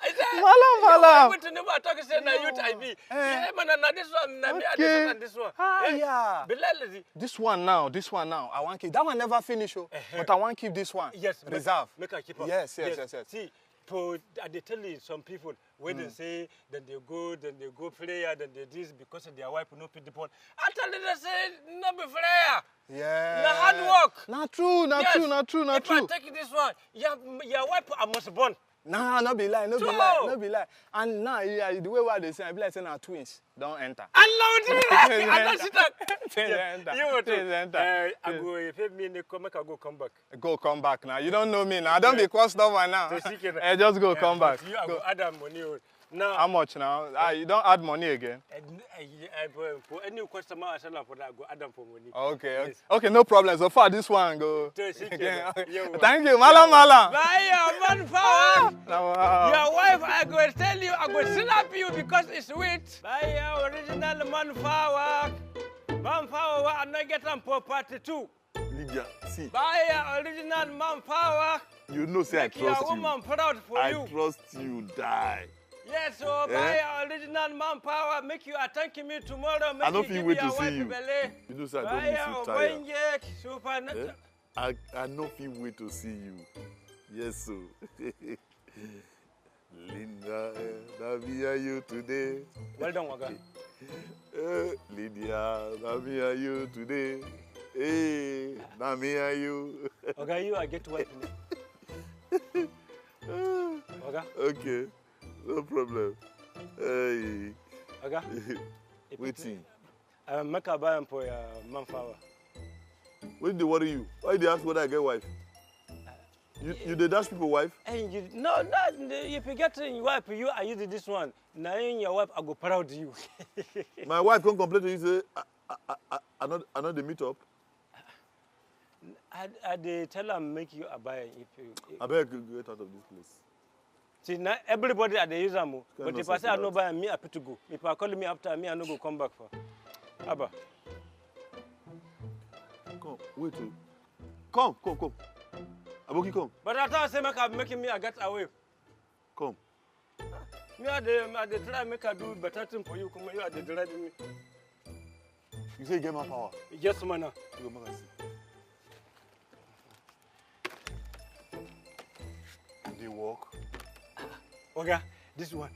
I say, Malam, yeah, malam. When Tinubu talk say na youth I be. Eh. Yeah, man, na this one, na me I dey Okay. sell am this one. Ah, Eh? yeah. Bilal, This one now, this one now, I wan keep. That one never finish, oh, but I wan keep this one. Yes, make- Reserve. Make I keep am. Yes, yes, yes, yes. See, for I dey tell you some people wey dey say dem dey go, dem dey go prayer, dem dey this because of their wife no fit the born. I tell them say no be prayer. Yeah. Na hard work. Na true, na Yes. true, na true, na If true. I take this one, your, your wife I must born. Nah, no be lie, no be True. Lie, no be lie. And now, yeah, the way why they say, I be like say na twins don enter. Allah, what do you mean? I don't sit down. Twins don enter. You want Twins to? enter. Uh, I go if me need come, make I go come back. Go come back now. You don't know me now. I don't be crossed over now. So she can- Eh, just go Uh, come back. but you, I Go. Go add am money. Oh. Now, How much now? Ah, you don't add money again. I, I, I, for any customer I sell am for that, I go add am for money. Okay, okay. Yes. Okay, no problem. So far, this one go. So she can- Again. Yeah, we- Thank you, Malam Malam. Buy your man power. Now, uh, Your wife, I go tell you, I go slap you because it's sweet. Buy your original man power. Man power, I no get am for party two. Lydia, see, Buy your original man power. You know say I Make your trust woman you. Proud for I you. Trust you, die. Yes, so buy Eh? your original man power. Make you attack me tomorrow. Make I no you fit give wait your to see wife you. Belle. You know say I Buy don't miss your you, tire. Obenge, super. Eh? I, I no fit wait to see you. Yes, so. Linda, eh, na me and you today. Well done, Oga. Eh, Lydia, na me and you today. Hey, na me and you. Oga, you are get wife. Oga. Okay, no problem. Hey. Oga. Wetin? Uh, make I buy am for your man power. Wetin dey worry you? Why you dey ask whether I get wife? You, you dey dash people wife? And you no, no, if you get your wife, you are using this one. Now in your wife, I go proud you. My wife come complain to you say I, I, I, I, I not, I not dey meet up. I, I dey tell am make you a buy if you. I beg you get out of this place. See now everybody I dey use am o. Kind But if I nonsense say I be no that. Buy am, me I fit to go. If I call me after me, I no go come back for. Abba. Come, wait o. Come, come, come. Aboki, come. But I thought say make I make me I get away. Come. Me I dey I dey try make I do better thing for you. Come you I dey drag me. You say you get man power. Yes, man. You go make I see. You dey work. Oga, this one,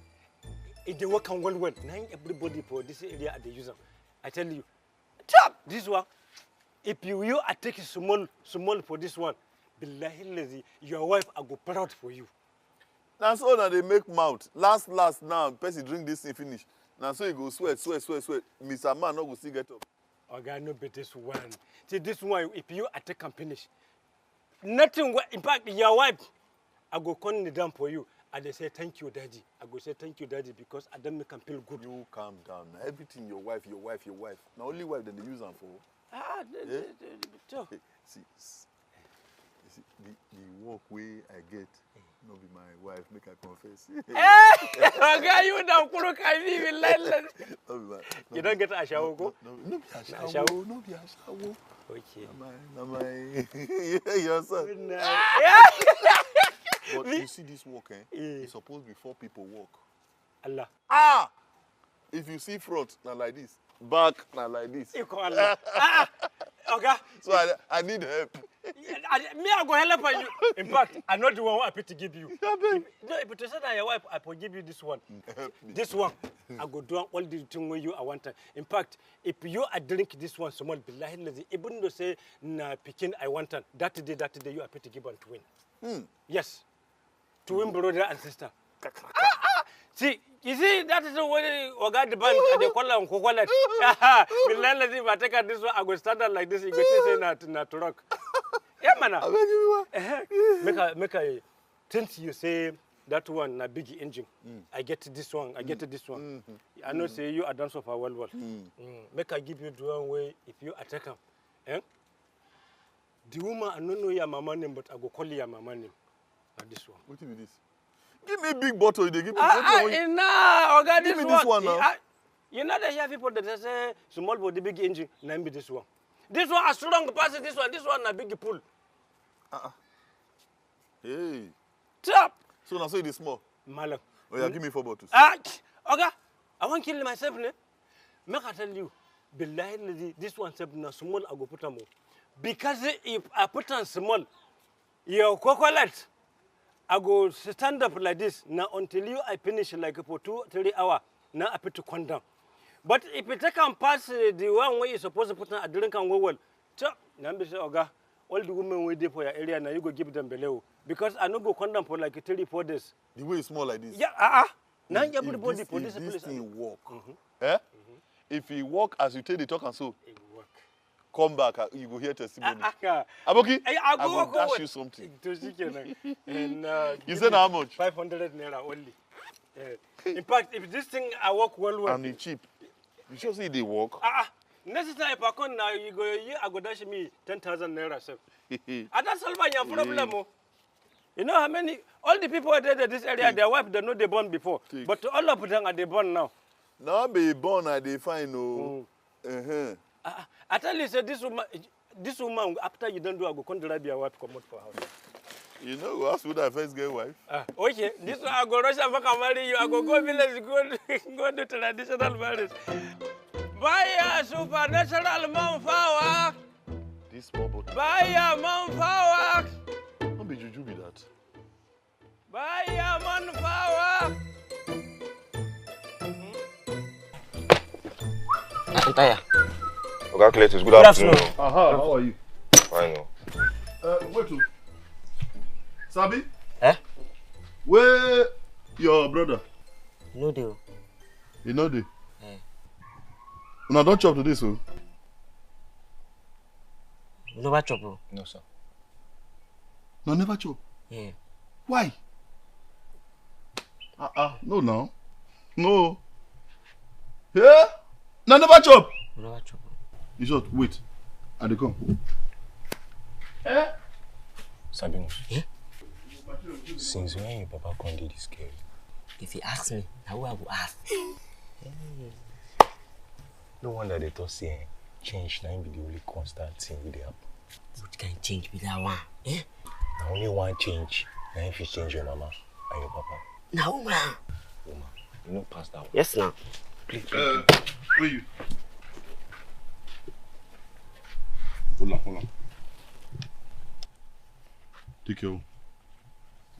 e dey work am well well. Na him everybody for this area I dey use am. I tell you, chop this one. If you you I take small small for this one, billahi lazi, your wife I go proud for you. Na so una dey make mouth. Last last now, person drink this thing finish. Na so e go sweat, sweat, sweat, sweat. Mister Man no go still get up. Oga, no be this one. See this one, if you I take am finish, nothing. Wey, in fact, your wife, I go come kneel down for you. I dey say thank you, daddy. I go say thank you, daddy, because I don make am feel good. You calm down. Na everything your wife, your wife, your wife. Na only wife dem dey use am for. Ah, the, Eh? the, the, the, so. See, s- you see, the, the work wey I get, no be my wife, make I confess. Oga, you don kuru kai me with line. No be my, no You be- don get ashawo go? No, no, no be ashawo, Ashawo? No be ashawo. Okay. Na my, na my, your son. Yeah. But you see this work, eh? Eh. E suppose be four people work. Allah. Ah! If you see front, na like this. Back, na like this. Iko Allah. Ah, ah. Oga. So I, I need help. I, me, I go help you. In fact, I know the one I fit to give you. No, if you say that your wife, I forgive you this one. This one, I go do all the thing where you I want. In fact, if you I drink this one small, billahi lazi, even though say na pikin I want am, that day, that day you I fit to give am twin. Yes. Twin brother and sister. See, you see, that is the way Oga the band, they call am coconut. Billahi lazi, if I take out this one, I go stand out like this, you go think say na, na truck. Yeah, man. I beg you, man. Make a, make a, since you say that one na big engine, I get this one, I get this one. I know say you are dance of our well well. Make I give you the one way if you attack him. Eh? The woman, I don't know your mama name, but I go call your mama name. Na this one. Wetin be this? Give me big bottle, you dey give me. Ah, wetin ah, you want? Enough, Oga, give this me this one, one now. Ah, you know they hear people that say small body, big engine. Na be this one. This one is strong pass this one. This one na big pull. Uh-uh. Hey. Chop. So na so it is small. Malam. Oh yeah, give me four bottles. Ah, Oga, I wan kill myself, ne? Make I tell you, billahi lazi, this one sef na small I go put am o. Because if I put am small, your coconut, I go stand up like this. Now until you I finish like for two, three hour, now I put to come down. But if you take am pass uh, the one where you supposed to put am, I drink am well well. Chop, now be say, Oga, all the women wey dey for your area, now you go give them belle o. Because I no go come down for like three, four days. The way it's small like this. Yeah, uh-uh. Now if, if everybody this, for if this this place. Thing work, eh? If e work as you take the talk and so, e go work. Come back, uh, you go hear testimony. Ah, ah, ah. Aboki, eh, I go, I go dash you something. To see kenan. And uh, you say na how much? Five hundred naira only. Eh, in fact, if this thing I work well well. And e cheap. You sure say e dey work? Ah, ah. Next time if I come now, you go, you, I go dash me ten thousand naira sef. And that's all my problem. Oh. You know how many, all the people wey dey this area, their wife, they no dey born before. But all of them are dey born now. No be born I dey find o. Uh-huh. Ah, ah, I tell you, say this woman, this woman, after you don't do, I go come drive your wife comot for house. You know, go ask would I first get wife? Ah, okay. This one I go rush and back and marry you. I go go village, go, go do traditional marriage. Buy a supernatural man power. This small bottle. Buy a man power. No be juju be that. Buy a man power. Ah, entire. Oga Cletus, good afternoon. Good afternoon. Aha, how are you? Fine o. Uh, wait o. Sabi? Eh? Where your brother? No dey o. You know dey? Eh. Una don chop today so? We never chop o. No, sir. No, never chop. Yeah. Why? Ah, ah, no now. No. Yeah? No, never chop. We never chop o. In short, wait. I dey come. Eh? Sabinus. Eh? Since when your papa come dey this girl? If you ask me, na who I go ask? No wonder they talk say eh, change na im be the only constant thing wey dey happen. What kind change be that one? Eh? Na only one change na im fit change your mama and your papa. Na woman. Woman, you no pass that one. Yes, now. Please, please. Uh, where you? Hold on, hold on. Take your own.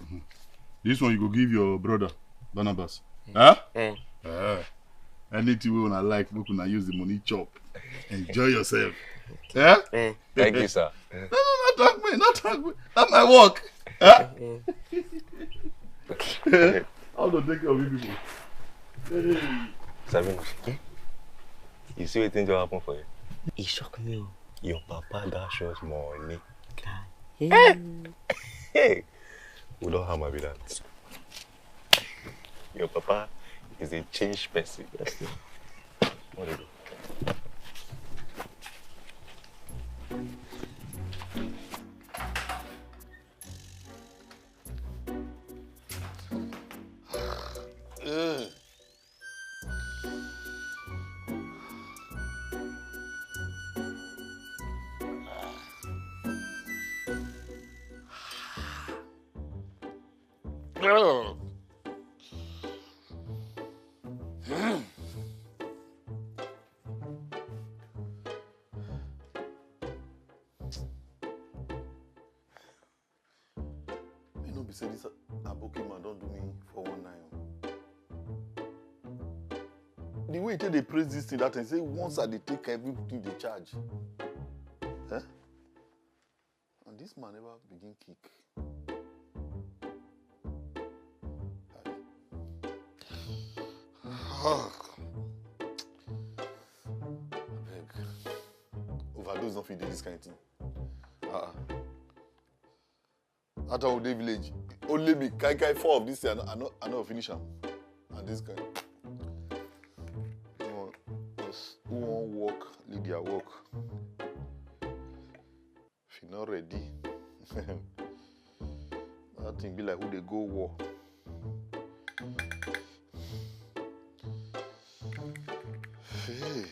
Mm-hmm. This one you go give your brother, Barnabas. Eh? Eh? Eh. Anything we wanna like, we wanna use the money chop. Enjoy yourself. Eh? Eh. Thank you, sir. No, no, not thank me, not thank me. That's my work. Eh? Eh. How to take care of you people? Hey. Sabinus, you see wetin just happen for you? E shock me o. Your papa dash us money. Guy. Hey. Hey. We don hammer be that. Your papa is a changed person. What do you do? No be say this aboki man don do me four one nine o. The way he take dey praise this thing that time, say once I dey take everything dey charge. Eh? And this man never begin kick. Abeg. Overdose don fit dey this kind thing. Ah. That one dey village. Only me, kai kai four of this thing, I no, I no, I no finish am. And this kind. Come on, 'cause who wan work, leave their work. If you not ready, that thing be like who dey go war. Hey.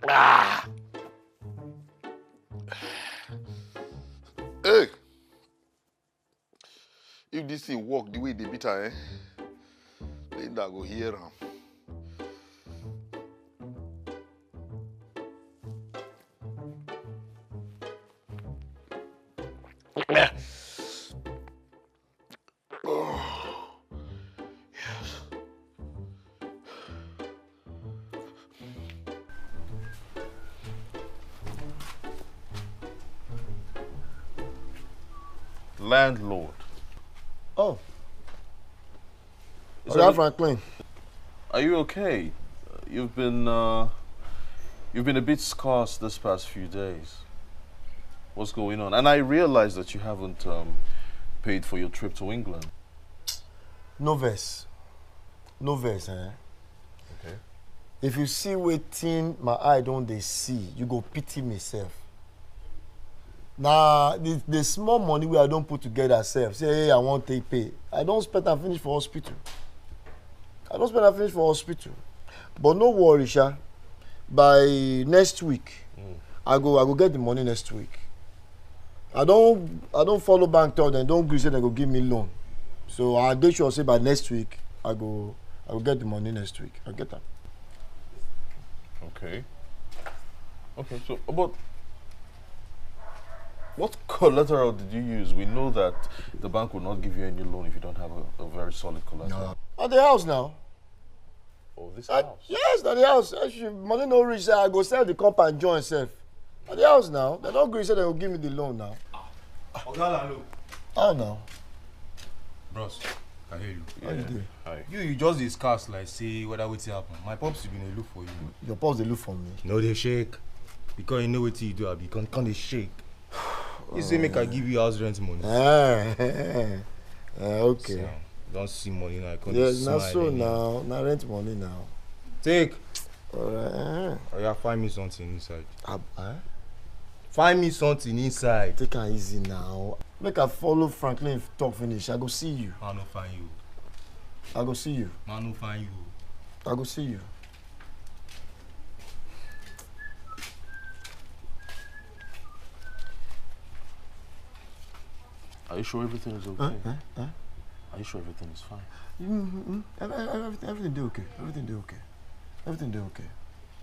Ah! Hey! If this thing work the way they beat her, eh? Linda go hear am. Landlord. Oh. Is Oga every- Franklin. Are you okay? You've been uh, you've been a bit scarce this past few days. What's going on? And I realize that you haven't um, paid for your trip to England. No verse. No verse, eh? Okay. If you see wetin my eye don dey see, you go pity me sef. Na the, the small money wey I don put together sef, say, "Hey, I wan take pay." I don spend am finish for hospital. I don spend am finish for hospital. But no worry, sha. By next week, I go, I go get the money next week. I don, I don follow bank talk, dem don gree say dem go give me loan. So I dey sure say by next week, I go, I go get the money next week. I get am. Okay. Okay, so, but what collateral did you use? We know that the bank will not give you any loan if you don't have a, a very solid collateral. No. At the house now. Oh, this I, house? Yes, na the house. If you, money no reach, I go sell the compound join sef. Na the house now. Dem don gree say dem go give me the loan now. Oga Lalo. How now? Bros, I hear you. How you dey? Hi. You, you just dey scarce like say whether wetin happen. My pops been dey look for you. Your pops dey look for me. No dey shake. Because you know wetin you do, abi come, come dey shake. You say make I give you house rent money. Eh, eh, okay. So, don see money now. Come dey smile. Yes, na so now. Na rent money now. Take. Alright. Oya, find me something inside. Ab- eh? Find me something inside. Take am easy now. Make I follow Franklin talk finish. I go see you. I no find you. I go see you. I no find you. I go see you. Are you sure everything is okay? Huh? Huh? Huh? Are you sure everything is fine? Mm-hmm. Everything, everything dey okay. Everything dey okay. Everything dey okay.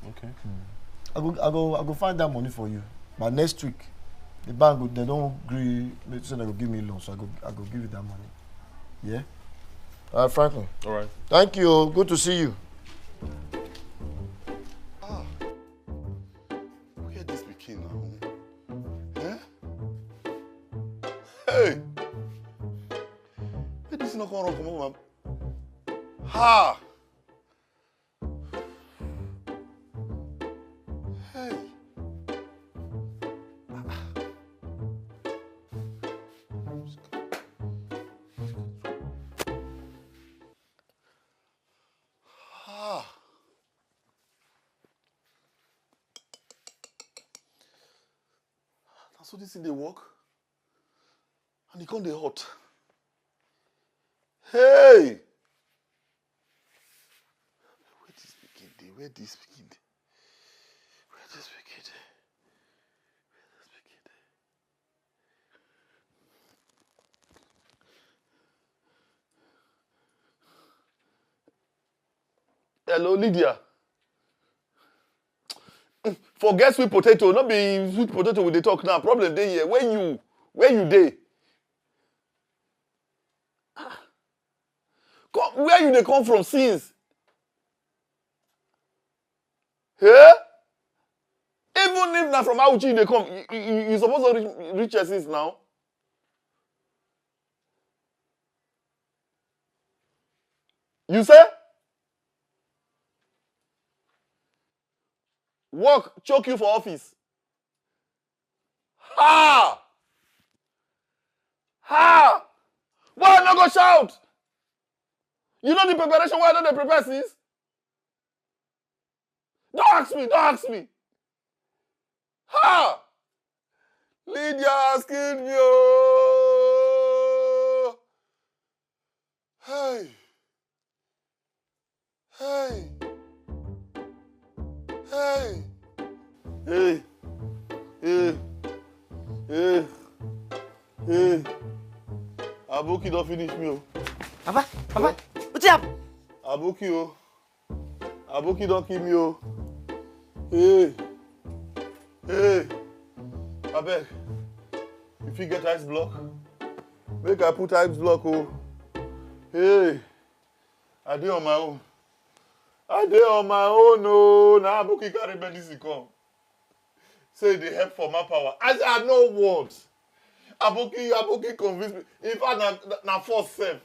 Okay. Mm. I go, I go, I go find that money for you. But next week, the bank go, they don't agree. Say they go give me loan, so I go, I go give you that money. Yeah. All right, Franklin. All right. Thank you. Good to see you. Ah, where this pikin now? Eh? Hey! Where this no come run comot my ha! Hey! Ah! Na so this thing dey work? And e come dey hot. Hey! Where this pikin dey? Where this pikin dey? Where this pikin dey? Where this pikin dey? Hello, Lydia. Forget sweet potato, no be sweet potato we dey talk now. Problem dey here. Where you, where you dey? Ah. Come, where you dey come from since? Hey? Even if na from Auchi you dey come, you, you, you suppose to reach, reach here since now. You say? Work choke you for office. Ha! Ha! Why I no go shout? You know the preparation wey I don dey prepare since? Don't ask me, don't ask me. Ha! Lydia has killed me. Oh! Hey! Hey! Hey! Hey! Hey! Hey! Hey! Aboki don finish me o. Papa, Papa, wetin happen? Aboki o. Aboki don kill me o. Hey! Hey! Abeg, you fit get ice block? Make I put ice block o. Hey! I dey on my own. I dey on my own o. Na Aboki carry medicine come. Say e dey help for manpower. I say I no want. Aboki, Aboki convince me. In fact, na, na, na force sef.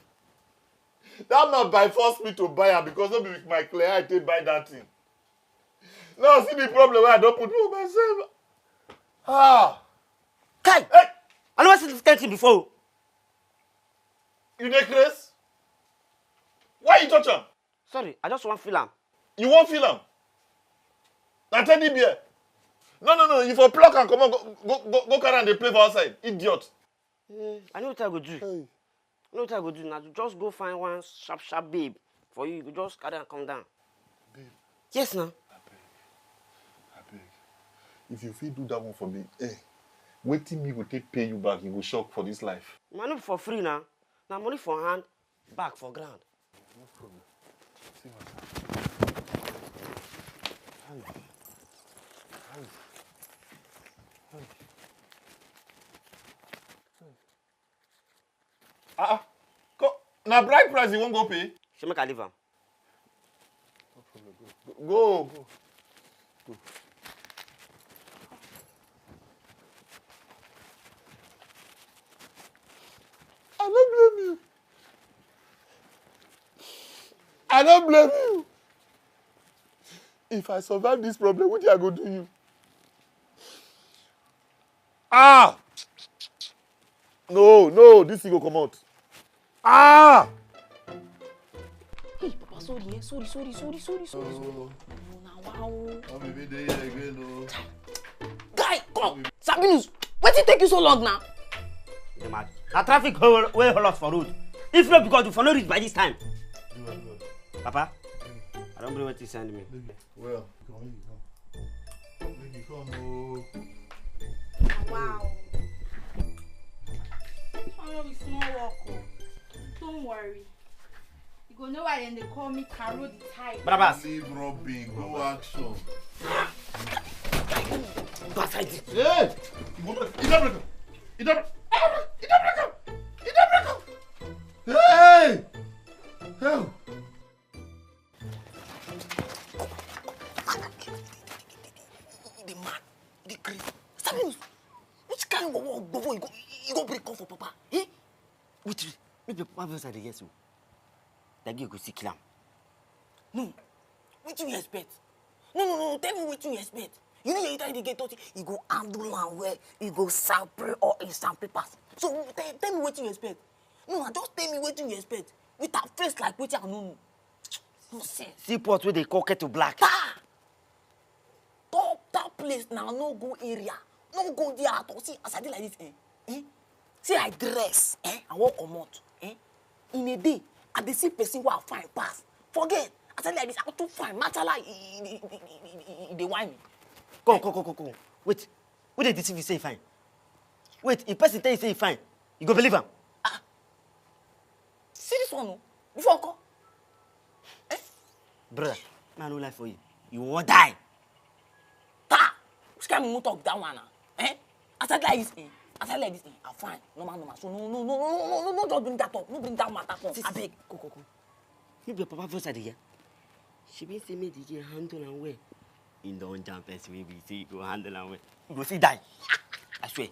That man by force me to buy am because no be with my clear eye take buy that thing. Now see the problem wey I don put for myself. Ah! Kai! Hey! I never see this kind thing before. You dey craze? Why you touch am? Sorry, I just wan feel am. You wan feel am? Na teddy bear. No, no, no, you for pluck am comot, go, go, go, go carry am dey play for outside, idiot. Eh, I know what I go do. Hey. I know what I go do now. Just go find one sharp, sharp babe for you. You go just carry am come down. Babe. Yes, now. Abeg, abeg. If you fit do that one for me, eh, wetin me go take pay you back, you go shock for this life. Man, no be for free now. Na money for hand, back for ground. No problem. See what's up. Hey. Hey. Hey. Ah, ah. Co-, na bride price you wan go pay? Shey make I leave am? No problem, go. Go, go. Go. I no blame you. I no blame you. If I survive this problem, wetin I go do you? Ah! No, no, this thing go comot. Ah! Hey, Papa, sorry, eh? Sorry, sorry, sorry, sorry, sorry, sorry. Oh. No, na wa o. How we dey here again, oh? Guy, come. Sabinus, wetin take you so long now? You dey mad? Na traffic hol-, wey hold us for road. If not because you for no reach by this time. Papa, I don bring wetin you send me. Well, come, make you come. Make you come, oh. Wow. This one no be small work, oh. Don't worry. You go know why dem dey call me Caro the Tiger. Barabas. Leave rubbing, go action. Go outside. Hey! You don't break am. You don't break am. You don't break am. You don't break am. Hey! Hell! The man, the crazy. Stop him. Which kind of work, bobo, you go, you go break up for Papa? Eh? Wait, wait. Make your Papa vex at the yes, oh. That girl go see kill am. No. Wetin you expect? No, no, no. Tell me wetin you expect. You know you enter the gate, you go handle am well. You go sample all his sample pass. So tell, tell me wetin you expect. No, I just tell me wetin you expect. With a face like wetin I no know. Nonsense. See pot wey dey call kettle black. Ah! Top that place na no go area. No go there at all. See, as I dey like this, eh? Eh? See, I dress, eh? I wan comot, eh? In a day, I dey see person wey I fine pass. Forget, as I dey like this, I too fine. Machala, e, e, e, e, e, e dey whine me. Come, come, come, come, come. Wait, who dey deceive you say you fine? Wait, if person tell you say you fine, you go believe am? Ah, see this one o. Before I come. Eh? Brother, Man, no lie for you. You wan die. Ta! Which kind of talk that one now? Eh? As I like this thing, as I like this thing, I'm fine. Normal, normal. So no, no, no, no, no, no, no, just bring that up. No bring that matter come. Abeg. Go, go, go. You be papa voice I dey hear. She been say make the girl handle am well. He don jam person wey be say he go handle am well. You go see die. I swear.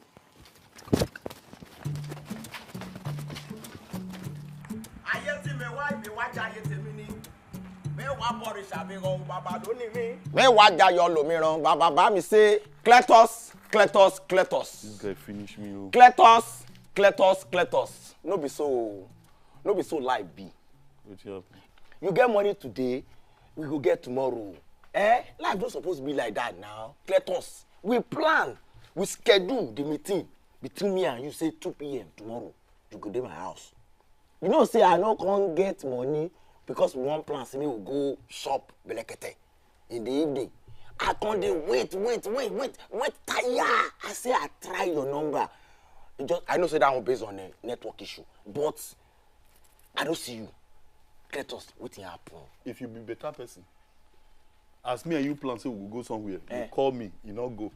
Ayé tí mi wá, ibi wá jayé tèmi ni. Mi wá bọ̀rìṣà mi rọ, bàbá ló ní mi. Mi wá jayọ̀ lómi ràn, bàbá bá mi ṣe. Cletus, Cletus, Cletus. This guy finish me o. Cletus, Cletus, Cletus. No be so o. No be so life be. Wetin happen? You get money today, we go get tomorrow. Eh? Life no suppose be like that now. Cletus, we plan, we schedule the meeting between me and you, say two p.m. tomorrow, you go dey my house. You know say I no come get money because we wan plan say make we go shop belekete in the evening. I come dey wait, wait, wait, wait, wait, tire. I say I try your number. You just, I know say that one based on a network issue, but I don't see you. Cletus, wetin happen? If you be better person, as me and you plan say we go go somewhere, you Eh. call me, you no go.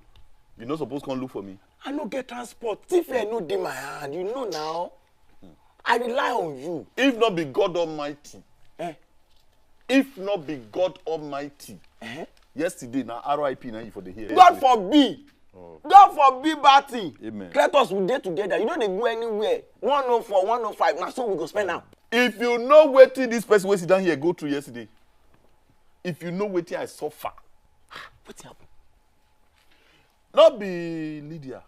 You no suppose come look for me. I no get transport. If I no dey my hand, you know now. I rely on you. If not be God Almighty, Eh? If not be God Almighty, Eh? Yesterday na R I P na you for the here. God forbid. God forbid bad thing. Amen. Cletus, we dey together. You no dey go anywhere. One oh four, one oh five. Na so we go spend am. If you know wetin this person wey sit down here go through yesterday, if you know wetin I suffer, Wetin happen? No be Lydia.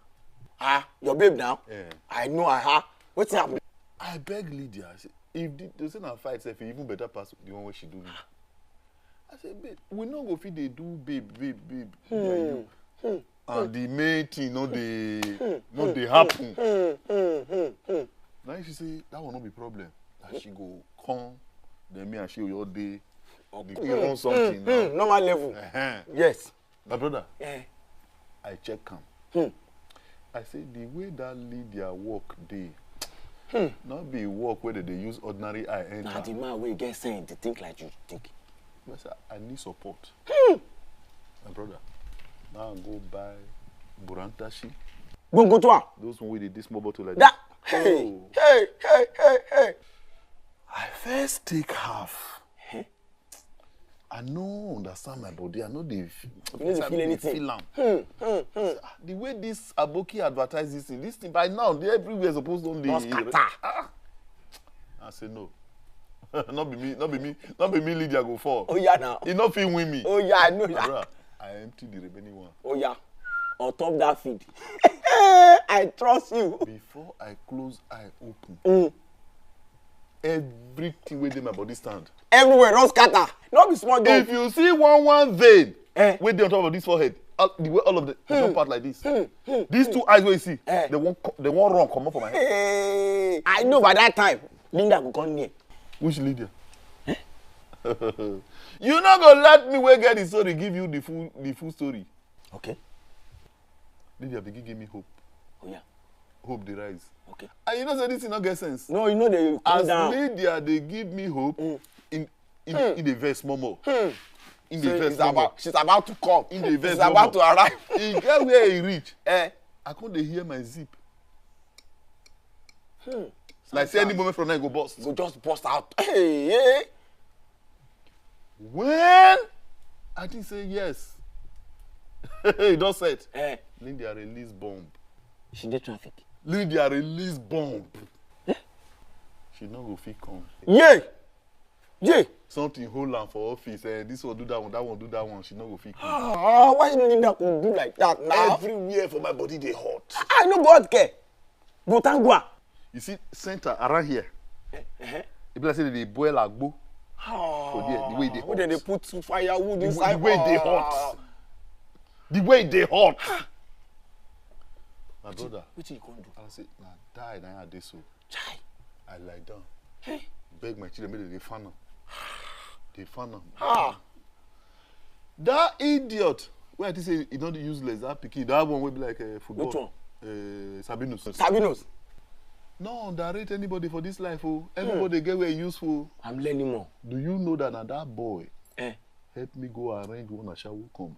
Ah, your babe now? Eh. I know her. Wetin happen? I beg Lydia. I say, if the, they say na fight sef, e even better pass the one wey she do me. I say, babe, we no go fit dey do babe, babe, babe. Me and you. And the main thing no dey, no dey happen. Now she say that one no be problem. That she go come, then me and she go all dey, the common something now. Normal level. Uh-huh. Yes. My brother, Eh. I check am. Hmm. I say the way that Lydia work dey, Hmm. no be work wey dem dey use ordinary eye Na enter. The man wey get sense dey think like you think. But sir, I need support. Hmm. My brother, now I go buy Burantashi. Gunguntua. Those one wey dey this small bottle like That. This. Hey, Oh. Hey, hey, hey, hey. I first take half. Eh? I no understand my body. I no dey f- You no dey I feel no dey anything. Feel am. Hmm, hmm, hmm. Ah, the way this Aboki advertise this thing, this thing by now, they everywhere suppose don dey Don scatter. Ah. I say no. No be me, no be me, no be me Lydia go fall. Oh yeah now. He no fit win me. Oh yeah, I know that. Bro, I empty the remaining one. Oh yeah. On top that feed. I trust you. Before I close eye open, Mm. Everything wey dey my body stand. Everywhere don scatter. No be small joke. If you see one one vein Eh. wey dey on top of this forehead, uh, the way all of them jump out like this, these two eyes wey you see, Eh. they wan co- they wan run comot for my head. Hey, I know by that time, Linda go come near. Which Lydia? You no go let me wey get the story give you the full the full story. Okay. Lydia begin give me hope. Oh yeah. Hope dey rise. Okay. And you know say this thing no get sense. No, you know they come As down. Lydia dey give me hope, Mm. in in Hmm. in the verse small more. Hmm. In the Say verse it's small more. About, she's about to come. In the verse She's small about more. To arrive. E get where e reach. Eh. I come dey hear my zip. Hmm. Like say any moment from now e go burst. Go just burst out. Hey, hey. When I think say yes, e don set. Eh. Lydia release bomb. She dey traffic. Lydia release bomb. Eh? She no go fit come. Yeah. Yeah. Something hold am for office. Eh, this one do that one, that one do that one. She no go fit come. Ah, why Linda could do like that now? Everywhere for my body dey hot. I no go hot care. Go thank Gwa. You see center around here. Eh, eh. E be like say they dey boil agbo. Ah, for there, the way they hot. When they put firewood the, inside. The way they hot. The way they hot. My brother. Wetin you come do? I say, na die na I dey so. Chai. I lie down. Hey. Beg my children make they dey fan am. Dey fan am. Ah. That idiot. When I think say e don dey useless, that pikin, that one wey be like uh, football. Which one? Uh, Sabinus. Sabinus. No underrate anybody for this life, oh. Everybody get where e useful. I'm learning more. Do you know that na that boy Eh. Help me go arrange one ashawo come.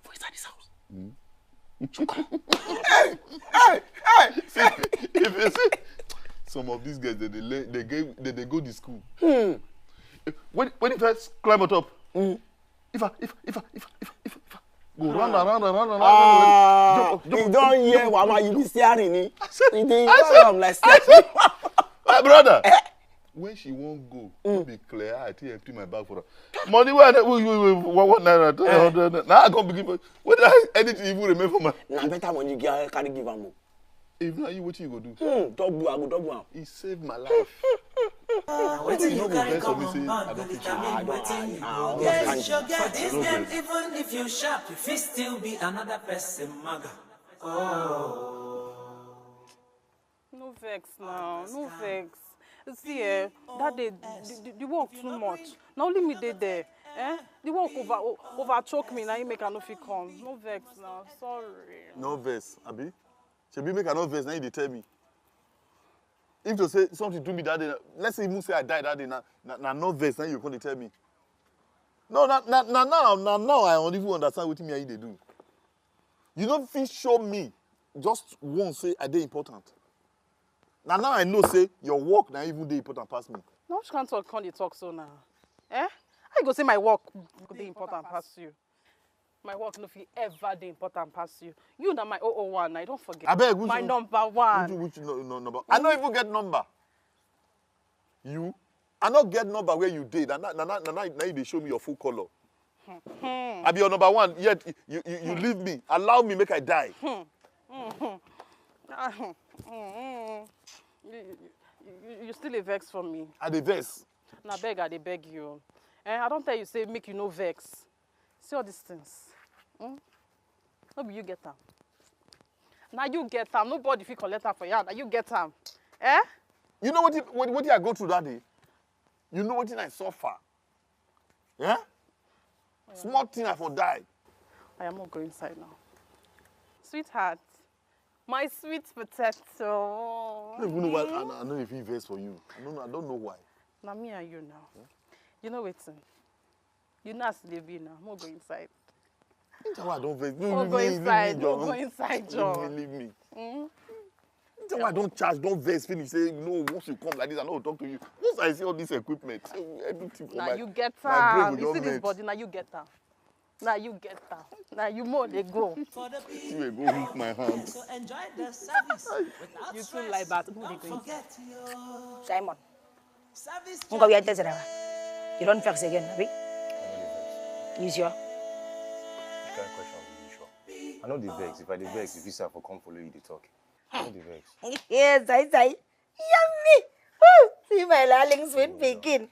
For inside this house. Hey, hey, hey! See, if you see, some of these girls, they, they, they, get, they, they go to school. Hmm. When, when you first climb on top, if I, if I, if I, if I, if I, if I, if I go round and round and round and round. Ah, jump, jump, you don hear, Wama, you be staring me. I said, you dey I run said, am like statue. My brother, when she won't go, mm. Be clear. I think empty my bag for her. Money where I, we, we, we, one, one naira, two hundred naira. Now I come begin. What anything even remain for my? Na better money you get, carry give am o. If not you, what you go do? Hmm, double, I go double am. He saved my life. Wetin you carry come on bag go determine wetin you go get. Yes, you get this game, even if you sharp, you fit still be another person maga. Oh. No vex now, no vex. See, eh, that day, the, the, the work too much. Na only me dey there. Eh? The work over, o- overchoke me, na him make I no fit come. No vex now, sorry. No vex, abi? Shebi make I no vex, na you dey tell me. If to say something do me that day, let's say even say I die that day, na na, na no vex, na you come dey tell me. No, na na na now, na now I don't even understand wetin me and you dey do. You no fit show me just once say I dey important. Na now I know say your work na even dey important pass me. Na which kind talk come dey talk so now? Eh? How you go say my work go dey important pass you? My work no fit ever dey important pass you. You na my oh oh one, I don forget. Abeg, which my number one. Which, which no, no, number? I no even get number. You? I no get number where you dey. Na na na na na na you dey show me your full color. Hmm. I be your number one, yet you you, you leave me. Allow me make I die. Hmm. Hmm. Ah, hmm. Hmm. You, you, you, you still dey vex for me. I dey vex. Na beg I dey beg you. Eh, I don tell you say make you no vex. See all these things. Hmm? No be you get am. Na you get am. Nobody fit collect am for you. Na you get am. Eh? You know what, what, what I go through that day? You know what I suffer? Yeah? Small thing I for die. I am not going inside now. Sweetheart, my sweet potato. I don't even know why I, I know if he vex for you. I don't know, I don't know why. Na me and you now. Yeah? You know wetin? You know as e dey be now. Mo go inside. Enter why I don't vex. No, Mo leave go me, inside. Leave me, Mo go inside, John. Leave me, leave me. Mm? Enter why I don't charge, don't vex finish. Say no, once you come like this, I no go talk to you. Once I see all this equipment, everything for now my, you get my brain am. You see this body, now you get am. Now you get am. Now you more dey go. You will go hook my hand. So enjoy the service. You too like that. Mo dey go inside. Simon. Nko ya tezera. You don't vex again, abi? You sure? Which kind of question be this one? I no dey vex. If I dey vex, if you say I for come follow you dey talk. I no dey vex. Yes, I say. Yummy. Woo! See my darling sweet pikin.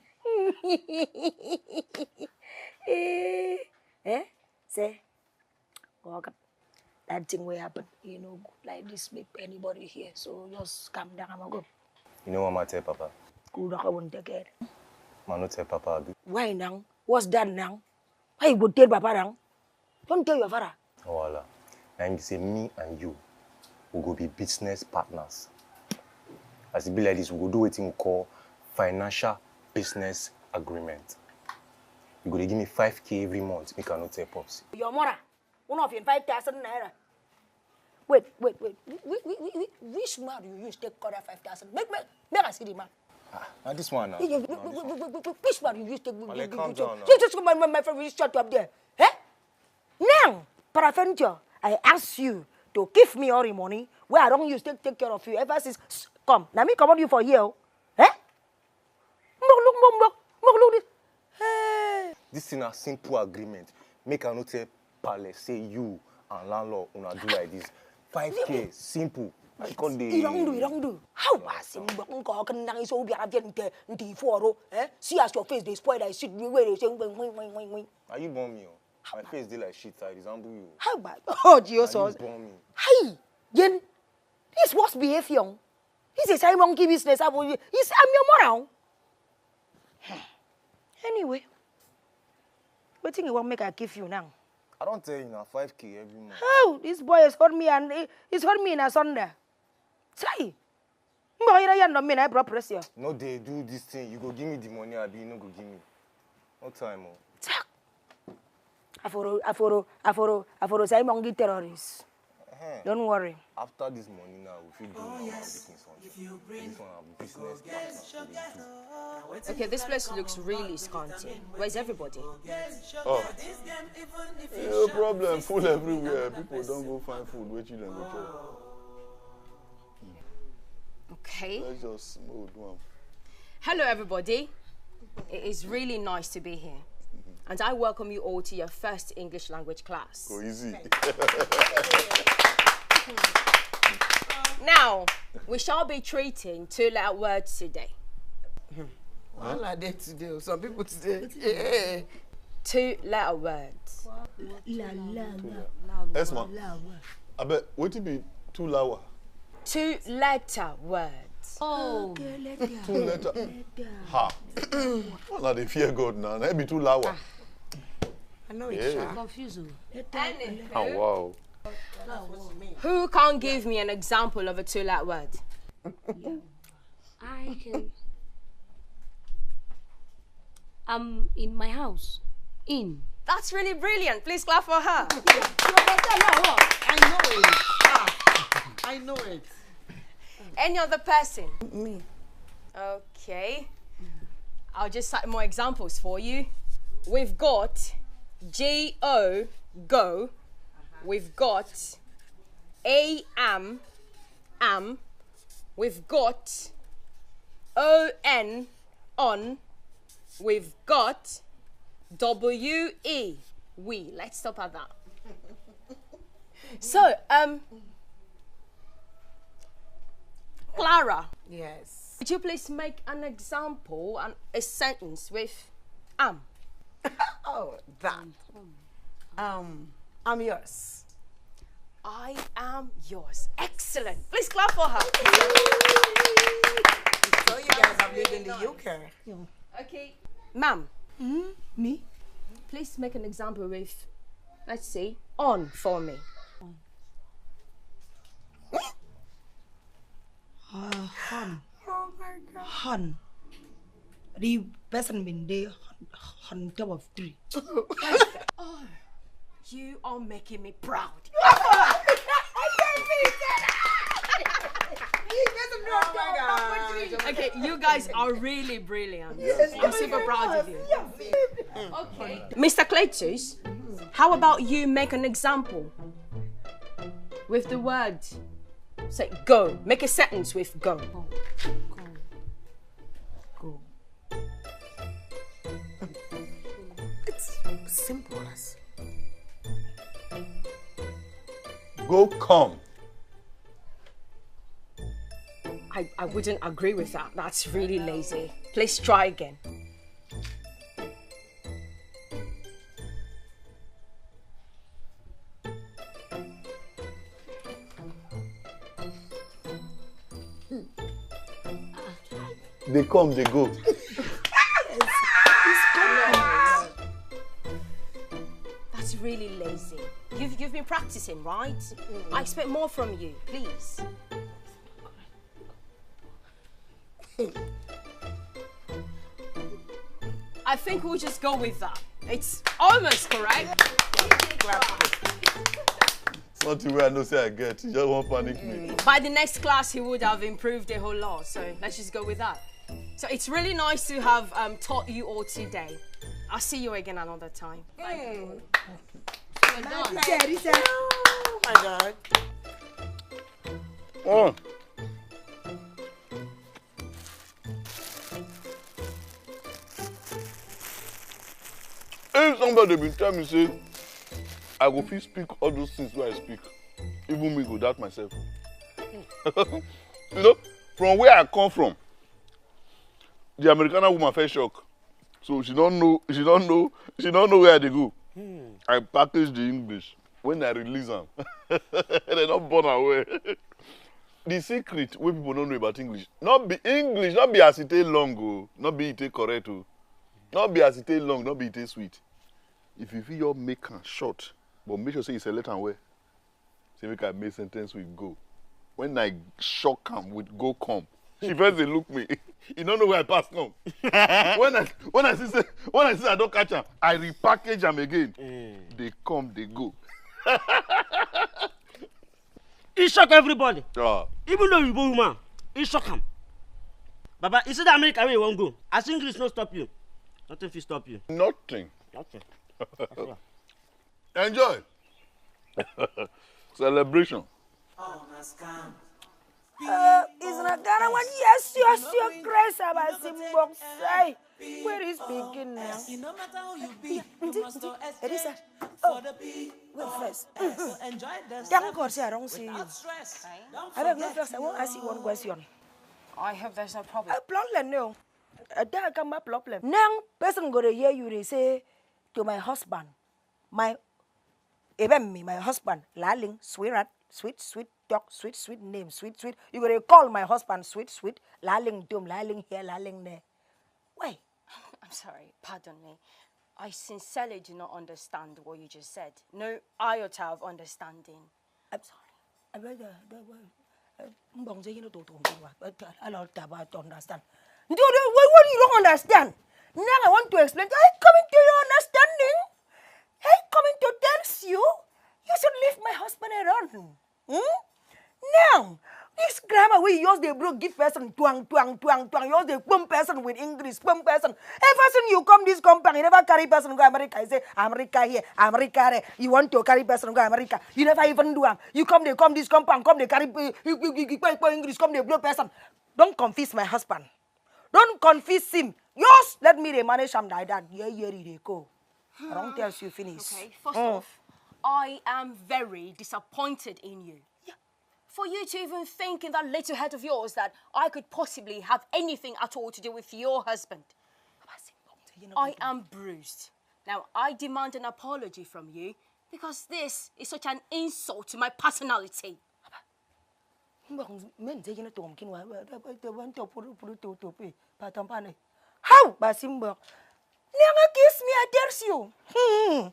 Eh? Eh? Say, God, that thing will happen. You know, good like this, make anybody here. So just calm down, I'm go. You know what I tell Papa? Good, I won't take care. Man, no tell Papa, abi. Why now? What's that now? Why you go tell Papa now? Don't tell your father. Oh, Allah. Now you say me and you, we go be business partners. As it be like this, we go do wetin we call financial business agreement. You go dey give me five K every month, make I no tell Pops. Your mother, one of your five thousand naira. Wait, wait, wait. Whi- whi- whi- whi- Which man you use take quarter five thousand? Make, make, make I see the man. Ah, now this one now. Whi- whi- whi- whi- whi- whi- Which man you use take? Wale, calm down now. Just, just my, my, my friend, we just shut you up there. Eh? Now, Paraventure, I ask you to give me all the money where I don't use take, take care of you ever since. S- Come, now me command you for here. Oh. Eh? Mbok, look, mbok, mbok, mbok, look this. Hey. This thing a simple agreement. Make I no tell Pale say you and landlord una do like this. Five K, simple. I can't dey. You don't do, you don't do. How was it? Mbok, mbok, mbok, mbok, so we are having the, the four, oh, eh? See as your face, they spoil that shit. We, we, they say, wing, wing, wing, wing, wing. Are you born me? Oh? My face dey like shit, I resemble you. How about? Oh, Jesus. Are you born me? Hey, Jen, this was behavior. He's a shy monkey business. I will, he's, I'm your moral. Anyway, what thing you want make I give you now? I don't tell you now, five K every month. Oh, this boy is hurt me and he- he's hurt me in a Sunday. Say, no, you don't know me, I brought pressure. No, they do this thing. You go give me the money, abi you no go give me. No time, oh. Chak. Aforo, Aforo, Aforo, Aforo, Simon get terrorists. Don't worry. After this money now, we fit do our business on this one. Our business partner. We dey do. Okay, this place looks really scanty. Where's everybody? Oh. No problem. Full everywhere. People don't go find food where children go chop. Okay. Let's just move on. Hello, everybody. It is really nice to be here. And I welcome you all to your first English language class. Go easy. Now, we shall be treating two letter words today. Wahala dey today o. Some people today. Yeah. Two letter words. La la la. Yes, ma. La wa. I bet, what it be two lawa? Two letter words. Oh, Two letter. Ha. Well, now they fear God now. That be two lawa. I know it, Yeah. sha. Confuse you. Oh, wow. Who can give me an example of a two letter word? I can. I'm in my house. In. That's really brilliant. Please clap for her. I know it. Ah, I know it. Any other person? Me. Okay. I'll just cite more examples for you. We've got G O, go. We've got A, am, am. We've got O N, on. We've got W E, we. Let's stop at that. So, um, Clara, Yes. could you please make an example and a sentence with am? Oh, that. Um, I'm yours. I am yours. Excellent. Please clap for her. So you guys have lived in the U K. Okay. Ma'am, Me? please make an example with, let's say, on for me. Uh, hon. Hon. The person been there on, on top of tree. Oh, you are making me proud. Oh my God. Okay, you guys are really brilliant. I'm super proud of you. Okay. Mister Cletus, how about you make an example with the word, say, go. Make a sentence with go. Go. It's simple as Go come. I, I wouldn't agree with that. That's really lazy. Please try again. They come, they go. That's really lazy. You've, you've been practicing, right? I expect more from you, please. I think we'll just go with that. It's almost correct. Something where I know say I get. You just won't panic me. By the next class, he would have improved a whole lot. So let's just go with that. So it's really nice to have um, taught you all today. I'll see you again another time. Oh my God. Oh. If somebody bin tell me say I go fit speak all those things wey I speak, even me go doubt myself. You know, from where I come from, the Americana woman first shock. So she don't know, she don't know, she don't know where they go. I package the English. When I release am, they don't burn away. The secret wey people don't know about English, not be English, not be as it take long o, not be it take correct o, not be as it take long, not be it take sweet. If you feel your make am short, but make sure say you select am well. Say make I make sentence with go. When I shock am with go come, she first dey look me. You don't know where I pass come. When I when I see say when I see I don't catch him, I repackage him again. They come, they go. He shock everybody. Oh, Even though you woman, he shock him. Baba, you see that America where you won't go. As English no stop you. Nothing fit stop you. Nothing. Nothing. Enjoy. Celebration. Uh, is na Ghana one? Yes, yes, your grace, Abasimbok. Say, where is begin now? Auntie, auntie, Elisa. Oh, wait first. Thank God say I don't see you. I beg no first. I want to ask you one question. I hope there's no problem. A problem, no. A day come a problem. Now, person go to hear you, they say to my husband, my, even me, my husband, Laling, sweetheart, sweet, sweet talk, sweet, sweet name, sweet, sweet. You go to call my husband sweet, sweet, Laling dum, Laling here, Laling there. Why? I'm sorry, pardon me. I sincerely do not understand what you just said. No iota of understanding. I'm sorry. I read the, the word. Mbong say you know to to to what? But I don't have to understand. Do you what, what you don't understand? Now I want to explain. Are you coming to your understanding? Are you coming to tell you? You should leave my husband alone. Hmm? Now, this grammar we use the bro give person twang twang twang twang. Use the boom person with English boom person. Every person you come this company, you never carry person go America. You say America here, America there. You want to carry person go America. You never even do am. You come, they come this compound, come they carry uh, you, you, you, you, you, English, come they blow person. Don't confuse my husband. Don't confuse him. Just let me they manage him like that. Yeah, yeah, they go. I don't tell you finish. Okay, first off, I am very disappointed in you. For you to even think in that little head of yours that I could possibly have anything at all to do with your husband. I am bruised. Now, I demand an apology from you because this is such an insult to my personality. Mbok men je yina tom kin wa wa wa wa wa to puru puru to to pe pa tam pa ne. How ba simbo? Nanga kiss me, I tells you. Hmm.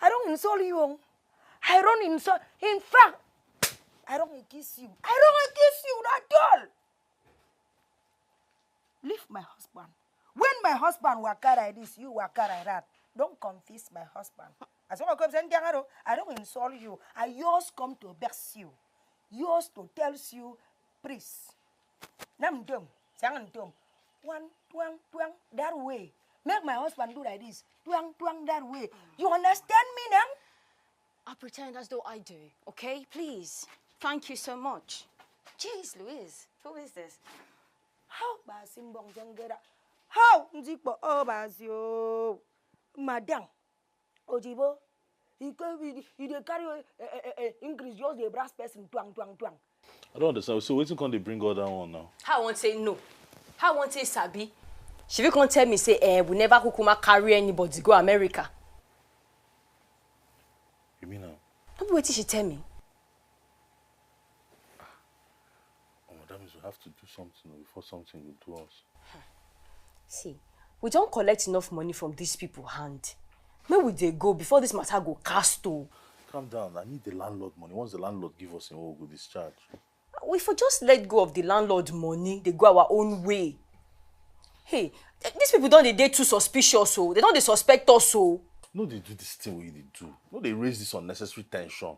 I don't insult you. I don't insult. In fact, I don't kiss you. I don't kiss you at all. Leave my husband. When my husband waka like this, you waka like that. Don't confuse my husband. As long as I'm saying, I don't insult you. I just come to vex you. Just to tell you, please. Nam dum, sang dum. One, twang, twang, that way. Make my husband do like this. Twang, twang, that way. You understand me now? I'll pretend as though I do, okay? Please. Thank you so much. Jeez, Louise, who is this? How Basimbong Zengera? How Nzikpo Obazio? Madam, Ojibo, you, go- you, you dey carry uh, uh, uh, English, just dey brass person, twang, twang, twang. I don't understand. So wetin come dey bring all that one now? How I want say no? How I want say sabi? She fit come tell me say eh, we never kukuma carry anybody go America. You mean now? No be wetin she tell me. Oh, that means we have to do something before something will do us. See, we don collect enough money from these people hand. Make we dey go before this matter go cast o. Calm down. I need the landlord money. Once the landlord give us him, we go discharge. We for just let go of the landlord money, dey go our own way. Hey, these people don dey dey too suspicious o. They don dey suspect us o. No, they do this thing wey you dey do. No, they raise this unnecessary tension.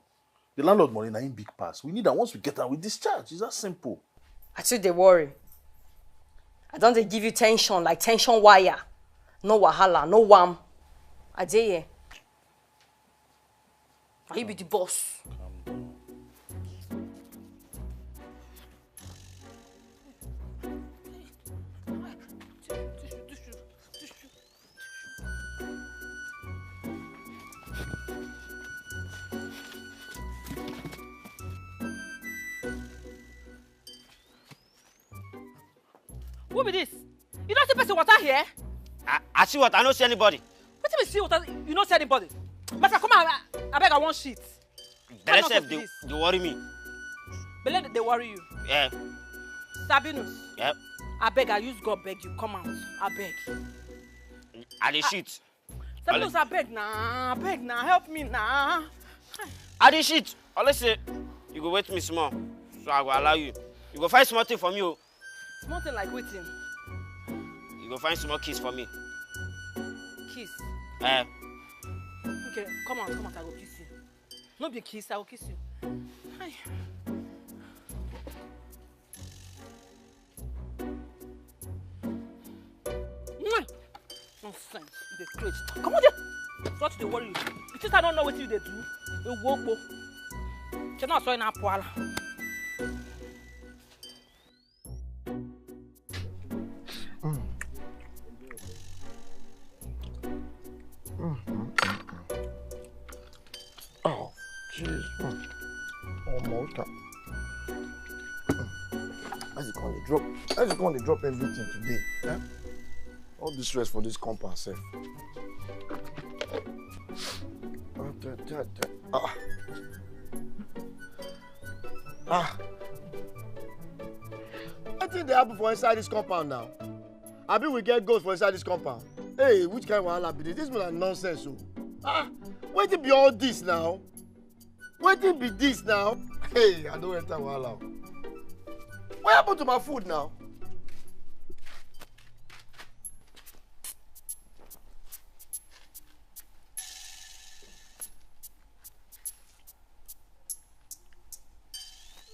The landlord money na him big pass. We need am. Once we get am, we discharge. It's that simple. I too dey worry. I don dey give you tension like tension wire. No wahala, no wam. I dey here. Na you be the boss. Who be this? You don't see person water here? I, I see what? I don't see anybody. Wetin be see water? You no see anybody? Master, come on. I, I beg, I want shit. Belle Come sef out dey of this. dey worry me. Belle dey worry you. Yeah, Sabinus, yeah. I beg, I use God beg you. Come out. I beg. I dey shit. Sabinus, I beg na. I beg na. Help me na. I dey shit. Always say you go wait me small, so I go allow you. You go find small thing for me o. Small thing like wetin? You go find small kiss for me. Kiss. Eh? Okay, come out, come out, I go kiss you. No be kiss, I go kiss you. Hi. Mwah! Nonsense, you dey craze. Come on there. What dey worry you? You think I don't know what you dey do? You woke up. You're not showing up, Wala. Oh, jeez. Mm. Almost. As you come dey drop, as you come dey drop everything today. Eh? All this stress for this compound sef. Ah, da, da, da. Ah. Ah. Wetin dey happen for inside this compound now? Abi we get ghost for inside this compound? Hey, which kind of wahala be this? This one na nonsense o. Ah, wetin be all this now? Wetin be this now? Hey, I don enter wahala o. What happen to my food now?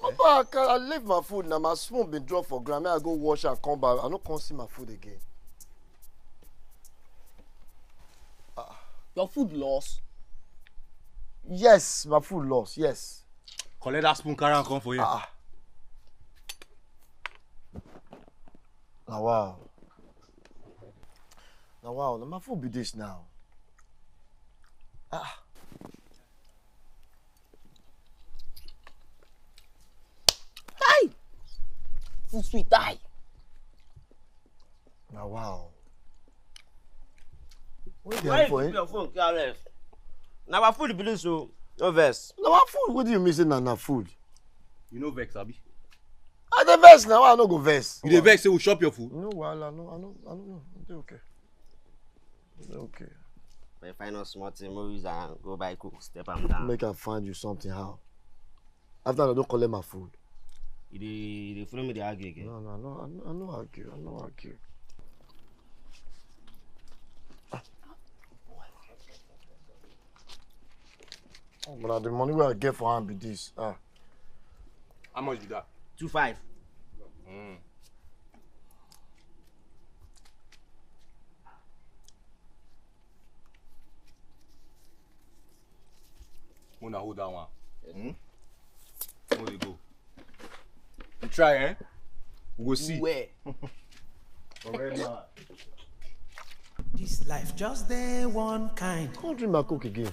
Papa, I, can, I leave my food now. My spoon been drop for ground. Make I go wash and come back. I no come see my food again. Your food lost? Yes, my food lost. Yes. Collect that spoon, carry am come for here. Ah. Now wow. Now wow. Now my food be this now. Ah. Hi. Food sweet die. Now wow. Why you keep your phone careless? Na our food be this o. No vex. Na our food. What do you mean say na na food? You no vex, abi? I dey vex now. I no go vex. You dey vex say we chop your food? No wahala. No, I no, I no know. I dey okay. I dey okay. But find out small thing, movies and go buy cook, step am down. Make I find you something how? After I don collect my food. You dey you dey follow me dey argue again. No, no, no, I no, I no argue. I no argue. Ah. Oh, but na the money wey I get for hand be this. Ah. How much be that? Two five. Mm. Una hold that one. Mm? Hold it go. You try, eh? We go see. Where? Already. This life just dey one kind. Come drink my coke again.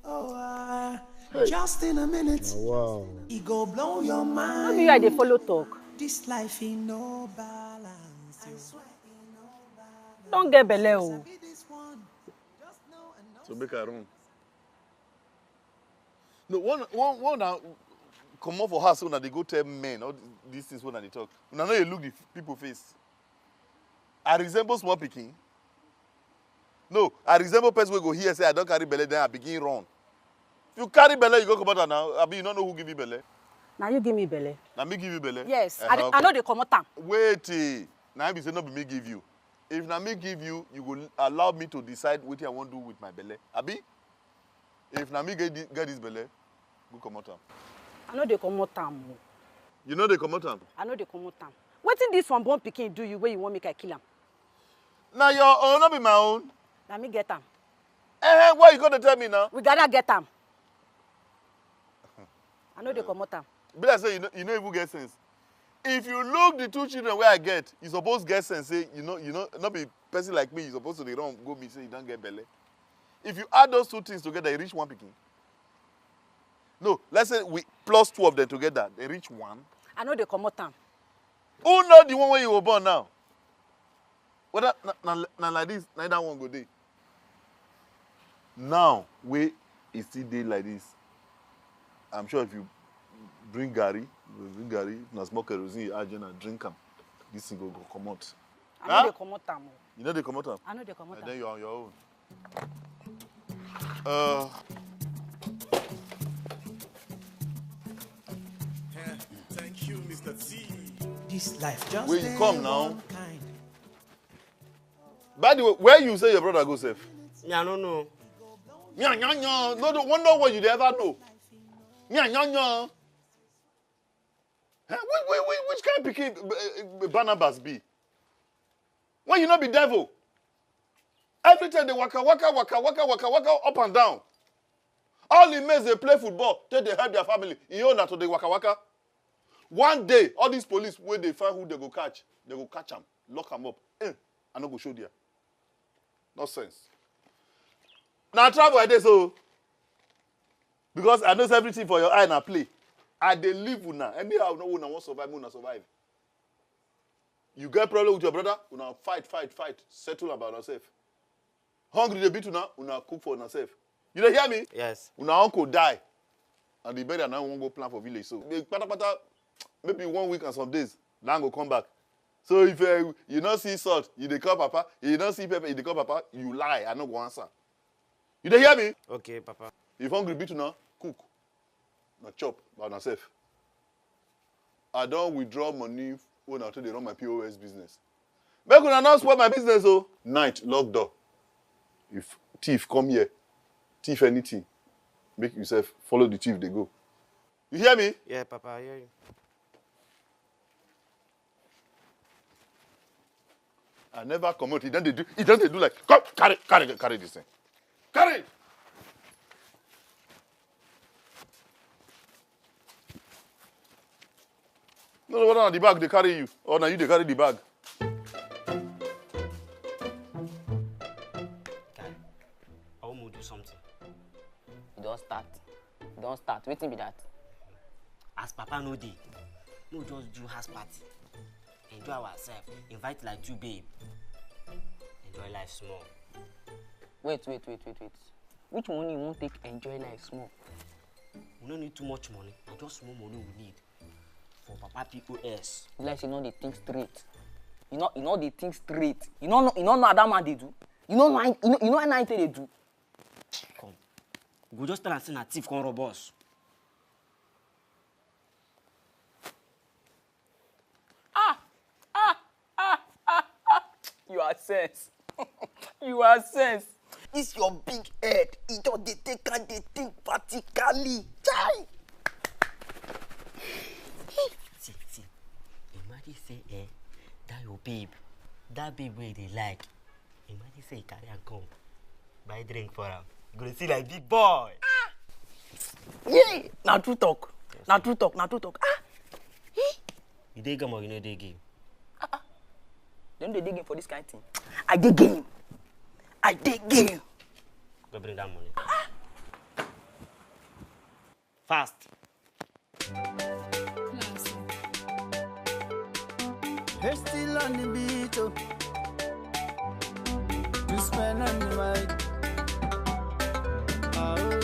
Oh, uh, just in a minute, Wow. it go blow your No mind. be you I dey follow talk. This life in no balance. Yo. Don't get belle o. Be this one. So make I run. No, one one one na comot for house una dey go tell men all these things wey una dey talk. Una no dey look the people face. I resemble small pikin. No, I resemble person wey go hear say I don carry belle, then I begin run. If you carry belle, you go comot am now. Abi you no know who give you belle? Na you give me belle. Na me give you belle? Yes, Eh, I, dey- okay. I no dey comot am. Wait, eh. Na be say no be me give you. If na me give you, you go allow me to decide wetin I wan do with my belle. Abi? If na me get thi- get this belle, go comot am. I no dey comot am o. You no dey comot am? I no dey comot am. Wetin this one born pikin do you wey you wan make I kill am? Na your own, no be my own. Na me get am. Eh, why you go dey tell me now? We gather get am. I no dey comot am. Be like say you no, you no even get sense. If you look the two children wey I get, you suppose get sense say you know you know no be person like me you suppose to dey run go meet say you don get belle. If you add those two things together, e reach one pikin. No, let's say we plus two of them together, they reach one. I no dey comot am. Who know the one wey you go born now? Whether na, na, na like this, na that one go dey. Now wey e still dey like this, I'm sure if you bring garri, you bring garri, na small kerosene you add join am, drink am, this thing go go comot. I no dey comot am o. You no dey comot am? I no dey comot am. And then you're on your own. Uh, Thank you, Mister T. This life just Where you dey come now? One kind. By the way, where you say your brother go sef? Me, I don't know. Me and yan yan. No, no, one no one you dey ever know. Me and yan yan. Eh? Which, which, which, which kind pikin eh, eh, Barnabas be? When you no be devil, every time they waka waka waka waka waka waka up and down. All the mates dey play football, take dey help their family. E own na to dey waka waka. One day, all these police wey dey find who they go catch, they go catch am, lock am up. Eh, I no go show there. Nonsense. Na travel I dey so. Because I know say everything for your eye na play. I dey leave una. Anyhow, no una wan survive, una survive. You get problem with your brother, una fight, fight, fight, settle am by yourself. Hungry dey beat una, una cook for una self. You dey hear me? Yes. Una uncle die, and the burial now wan go plan for village. So, the patapata, maybe one week and some days, now go come back. So if uh, you no see salt, you dey call papa. You no see pepper, you dey call papa. You lie. I no go answer. You dey hear me? Okay, papa. If hungry beat una, cook. Na chop by una self. I don withdraw money wey una take dey run my P O S business. Make una no spoil my business o. Night, lock door. If thief come here, thief anything, make yourself follow the thief dey go. You hear me? Yeah, papa, I hear you. I never comot. He don dey do, he don dey do like, come, carry, carry, carry this thing. Carry! No, no, whether na the bag dey carry you or na you dey carry the bag. Guy, I wan do something. You don start. You don start. Wetin be that? As papa no dey, no just do house party. Enjoy ourselves. Invite like two babe. Enjoy life small. Wait, wait, wait, wait, wait. Which money you wan take enjoy life small? We no need too much money. Na just small money we need for papa P O S. Be like say you no dey think straight. You no, you no dey think straight. You no know, you no know how that man dey do. You no know, you no, you no know how him take dey do. Come. We go just tell am say na thief come rob us. Ah! Ah! Ah! Ah! Ah! You are sense. You are sense. This your big head, e just dey take am dey think practically. Chai! See, see, imagine say eh, that your babe, that babe wey you dey like, imagine say you carry am come, buy drink for am, you go dey see like big boy. Yeah, na true talk. Na true talk, na true talk. Ah! You dey game or you no dey game? Dem dey dig in for this kind thing. I dey game. I dey game. Go bring that money. Fast. They're still on the beat, oh. To spend on the mic. Oh.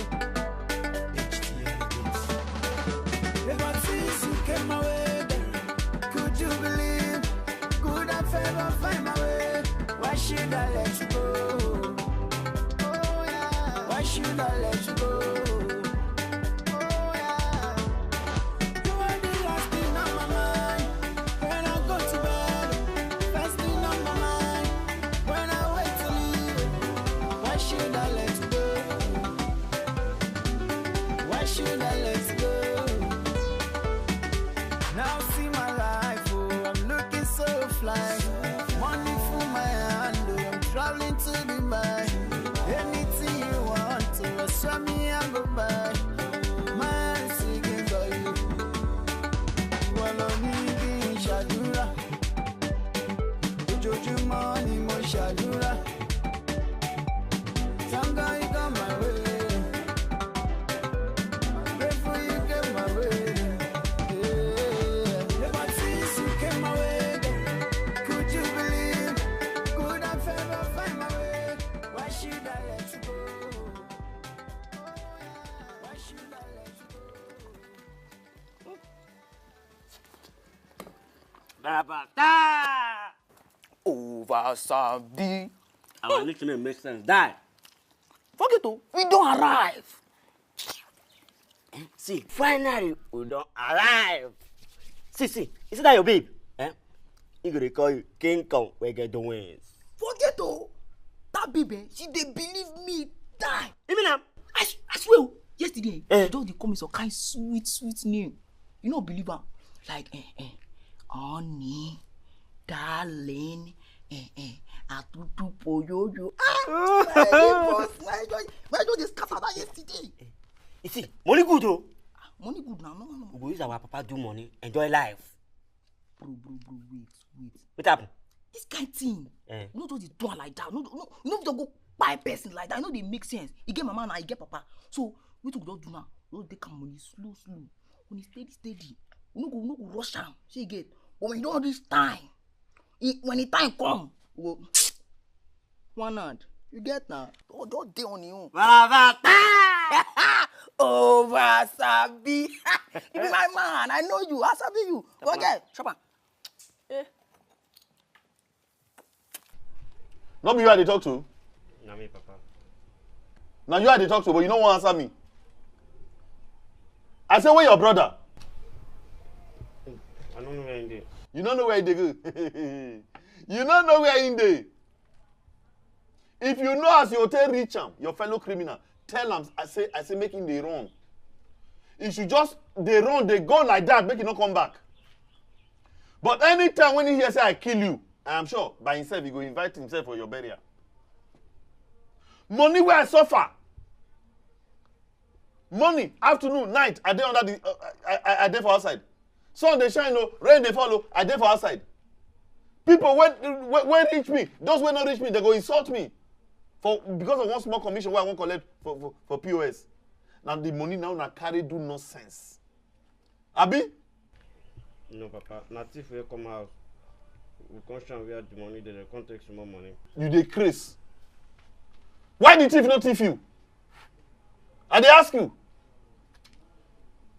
Never since you came my way, girl. Could you believe? Could I ever find my way? Why should I let you go? Oh, yeah. Why should I let you go? Oh, yeah. You are the last thing on my mind. When I go to bed, first thing on my mind. When I wake to leave, why should I let you go? Why should I let you go? Now see my life, oh, I'm looking so fly. Money full my hand, oh, I'm traveling to Dubai. Anything you want, oh, swear me I go buy. My singing for you. Wọ́n lọ ní kí n ṣàdúrà. Ojoojúmọ́ ni mo ṣàdúrà. Thank God you come my way. I'm grateful you came my way. Yeah. Never since you came my way, girl. Could you believe? Could I ever find my way? Why should I let you go? Why should I let you go? Barabata! Over Sabi. Our nickname makes sense. Die. Forget o, we don arrive. See, finally, we don arrive. See, see, you see that your babe? Eh? He go dey call you King Kong wey get the wings. Forget o. That babe, eh, she dey believe me die. Even am. I, s- I swear o, yesterday, eh, she just dey call me some kind sweet, sweet name. You no believe am. Like, eh, eh, honey, darling, eh, eh, atutu poyoyo. Ah, my neighbors, my joy, my joy dey scatter that yesterday. You see, money good o. Money good na, no, no. We go use our papa do money, enjoy life. Bro, bro, bro, wait, wait. What happen? This kind thing. Eh. You no just dey do am like that. No, no, you no just go buy person like that. You no dey make sense. You get mama now, you get papa. So, wetin we don do now? We don take am money slow, slow. When e steady, steady. We no go, we no go rush am. Shey you get? But when you don reach time, e, when the time come, we go one hand. You get now? Oh, don't dey on your own. Baba, over sabi. You be my man. I know you. I sabi you. Go get chop am. No be you I dey talk to. Na me, Papa. Na you I dey talk to, but you no wan answer me. I say, where your brother? I don't know where he dey. You no know where he dey go. You no know where he dey. If you know as you take reach am, your fellow criminal, tell am I say, I say make him dey run. He should just dey run, dey go like that, make he no come back. But anytime when he hear say I kill you, I am sure by himself he go invite himself for your burial. Money wey I suffer, morning, afternoon, night, I dey under the, uh, I, I, I dey for outside. Sun dey shine o, rain dey fall o, I dey for outside. People wey, wey, wey reach me, those wey no reach me, they go insult me for, because of one small commission wey I wan collect for, for, for P O S. Na the money now na carry do nonsense. Abi? No, Papa. Na thief wey come house. We come show am where the money dey, dem come take small money. You dey craze. Why the thief no thief you? I dey ask you.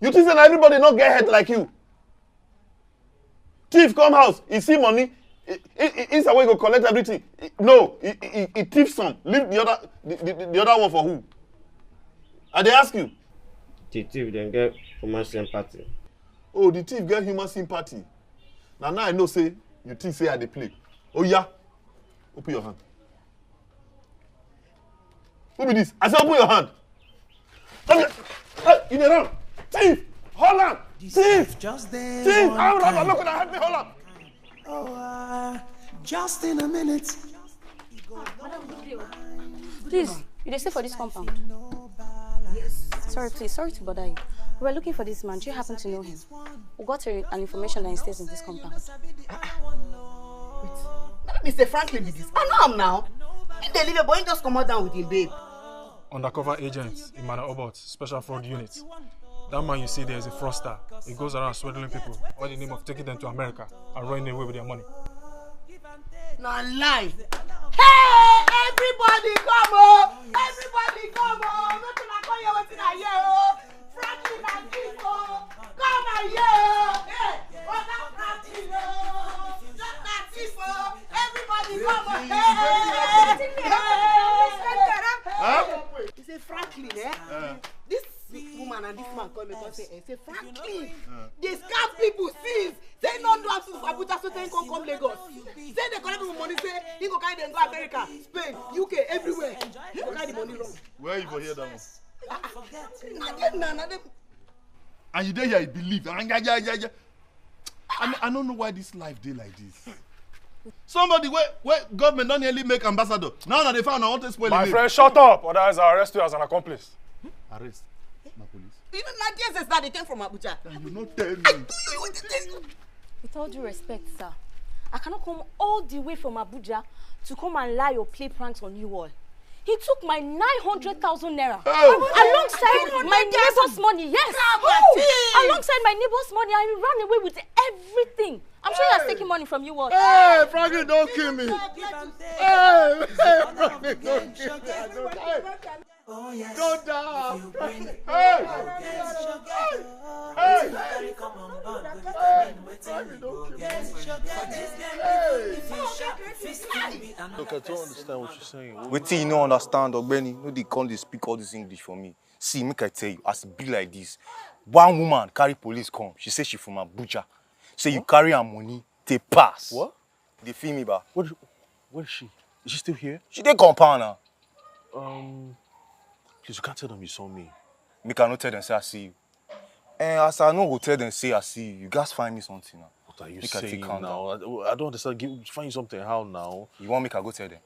You think say na everybody no get head like you? Thief come house, he see money, he, he, he, inside wey he go collect everything. He, no, he, he, he thief some, leave the other, the, the, the other one for who? I dey ask you. The thief dem get human sympathy. Oh, the thief get human sympathy. Na now I know say you think say I dey play. Oh yeah, open your hand. Who be this? I say open your hand. Open your, hey, you dey run. Thief! Hold on! Thief! Just there. Thief! Armed robber, look at that, help me hold on. Oh, uh, just in a minute. Madam, good day o. Please, you dey stay for this compound? Yes. Sorry, please. Sorry to bother you. We were looking for this man. Do you happen to know him? We got a, an information that he stays in this compound. Wait. Mister Franklin be this. I know him now. He dey live, but he just come out down with him babe. Undercover agent Emmanuel Obot, special fraud unit. That man you see there is a fraudster. He goes around swindling people all in the name of taking them to America and running away with their money. Na lie. Hey, everybody come o! Everybody come o! Make una come hear wetin I hear o! Franklin na thief o! Come and hear o! Hey, oga Franklin o! Just na thief o! Everybody come o! Hey, hey, hey, hey, hey. Huh? He say Franklin, eh? Uh. This woman and this man come and come say, eh, say Franklin dey scam people since. Say no do am since Abuja, so then come come Lagos. Say they collect people money, say he go carry them go America, Spain, U K, everywhere. He go carry the money run. Where you go hear that one? Ah, ah. Na them na, na them. And you dey here, you believe. Ah, yeah, yeah, yeah, yeah. I, I don't know why this life dey like this. Somebody wey, wey government don nearly make ambassador. Now na dey found, I want to spoil. My friend, shut up, otherwise I'll arrest you as an accomplice. Arrest? Na police? You know, na D S S that they came from Abuja. And you no tell me. I do you with this. With all due respect, sir, I cannot come all the way from Abuja to come and lie or play pranks on you all. He took my nine hundred thousand naira. Hey! Alongside my neighbor's money, yes. Alongside my neighbor's money, and he ran away with everything. I'm sure he has taken money from you all. Hey, Franklin, don't kill me. Hey, hey, Franklin, don't kill me. I don't, hey. Don't die. Hey! Hey! Hey! Look, I don't understand what you're saying. Wetin you no understand, Ogbeni? No dey come dey speak all this English for me. See, make I tell you, as e be like this, one woman carry police come. She say she from Abuja. Say you carry her money, take pass. What? Dey feel me, ba? What? Where is she? Is she still here? She dey compound now. Um, please, you can't tell them you saw me. Make I no tell them say I see you. Eh, as I no go tell them say I see you, you gats find me something now. What are you Make I take saying calm now? I, I don't understand. Give, find you something. How now? You want make I go tell them?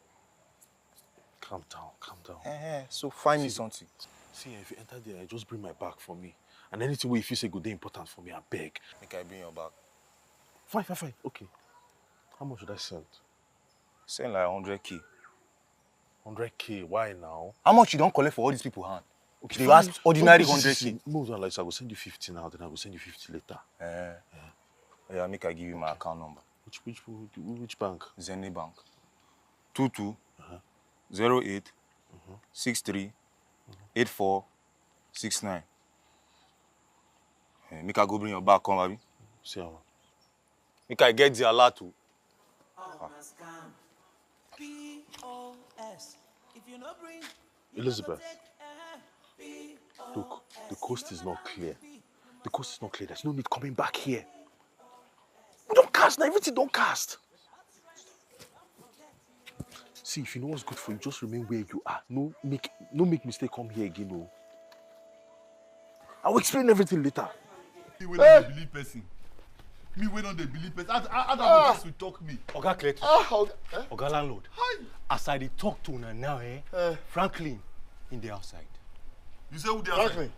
Calm down, calm down. Eh, eh, so find me something. See, if you enter there, just bring my bag for me. And anything wey you feel say go dey important for me, I beg. Make I bring your bag. Fine, fine, fine. Okay. How much should I send? Send like hundred K. Hundred K? Why now? How much you don collect for all these people hand? Okay, they fine. Ask ordinary Okay, see, see, hundred K. See, move on like this. I go send you fifty now, then I go send you fifty later. Eh. Yeah, make I give you my account number. Which which which, which bank? Zenith Bank. Two two Uh-huh. zero eight six three eight four six nine. Eh, make I go bring your bag come, abi? See how. Make I get the alert o. P O S. If you no bring, Elizabeth, look, the coast is not clear. The coast is not clear. There's no need coming back here. We don't cast now. Everything don't cast. See, if you know what's good for you, just remain where you are. No make no make mistake come here again, oh. I will explain everything later. Me wey no dey believe person. Me wey no dey believe person. How how how that person talk me? Oga Cletus. Ah, oga, eh? Oga landlord. Hi. As I dey talk to una now, eh? Eh. Franklin, in the outside. You say who dey outside? Franklin.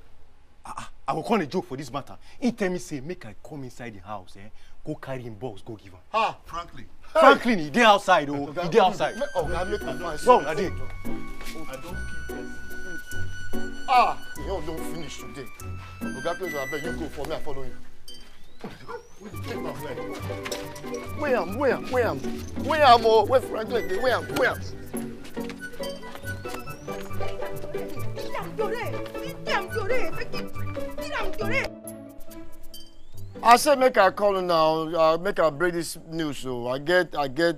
Ah, ah, I go come a joke for this matter. He tell me say make I come inside the house, eh? Go carry him box, go give him. Ha! Franklin. Franklin, he dey outside, oh, he dey outside. Oga, make me find something. I don't kill person. Ah, you all don finish today. Oga Cletus, abeg, you go for me, I follow you. Where am, where am, where am, where am, oh, where Franklin dey, where am, where am? Damn, Dore! Damn, Dore! Make it. Damn, Dore! I say make I call una, uh, make I break this news o. I get I get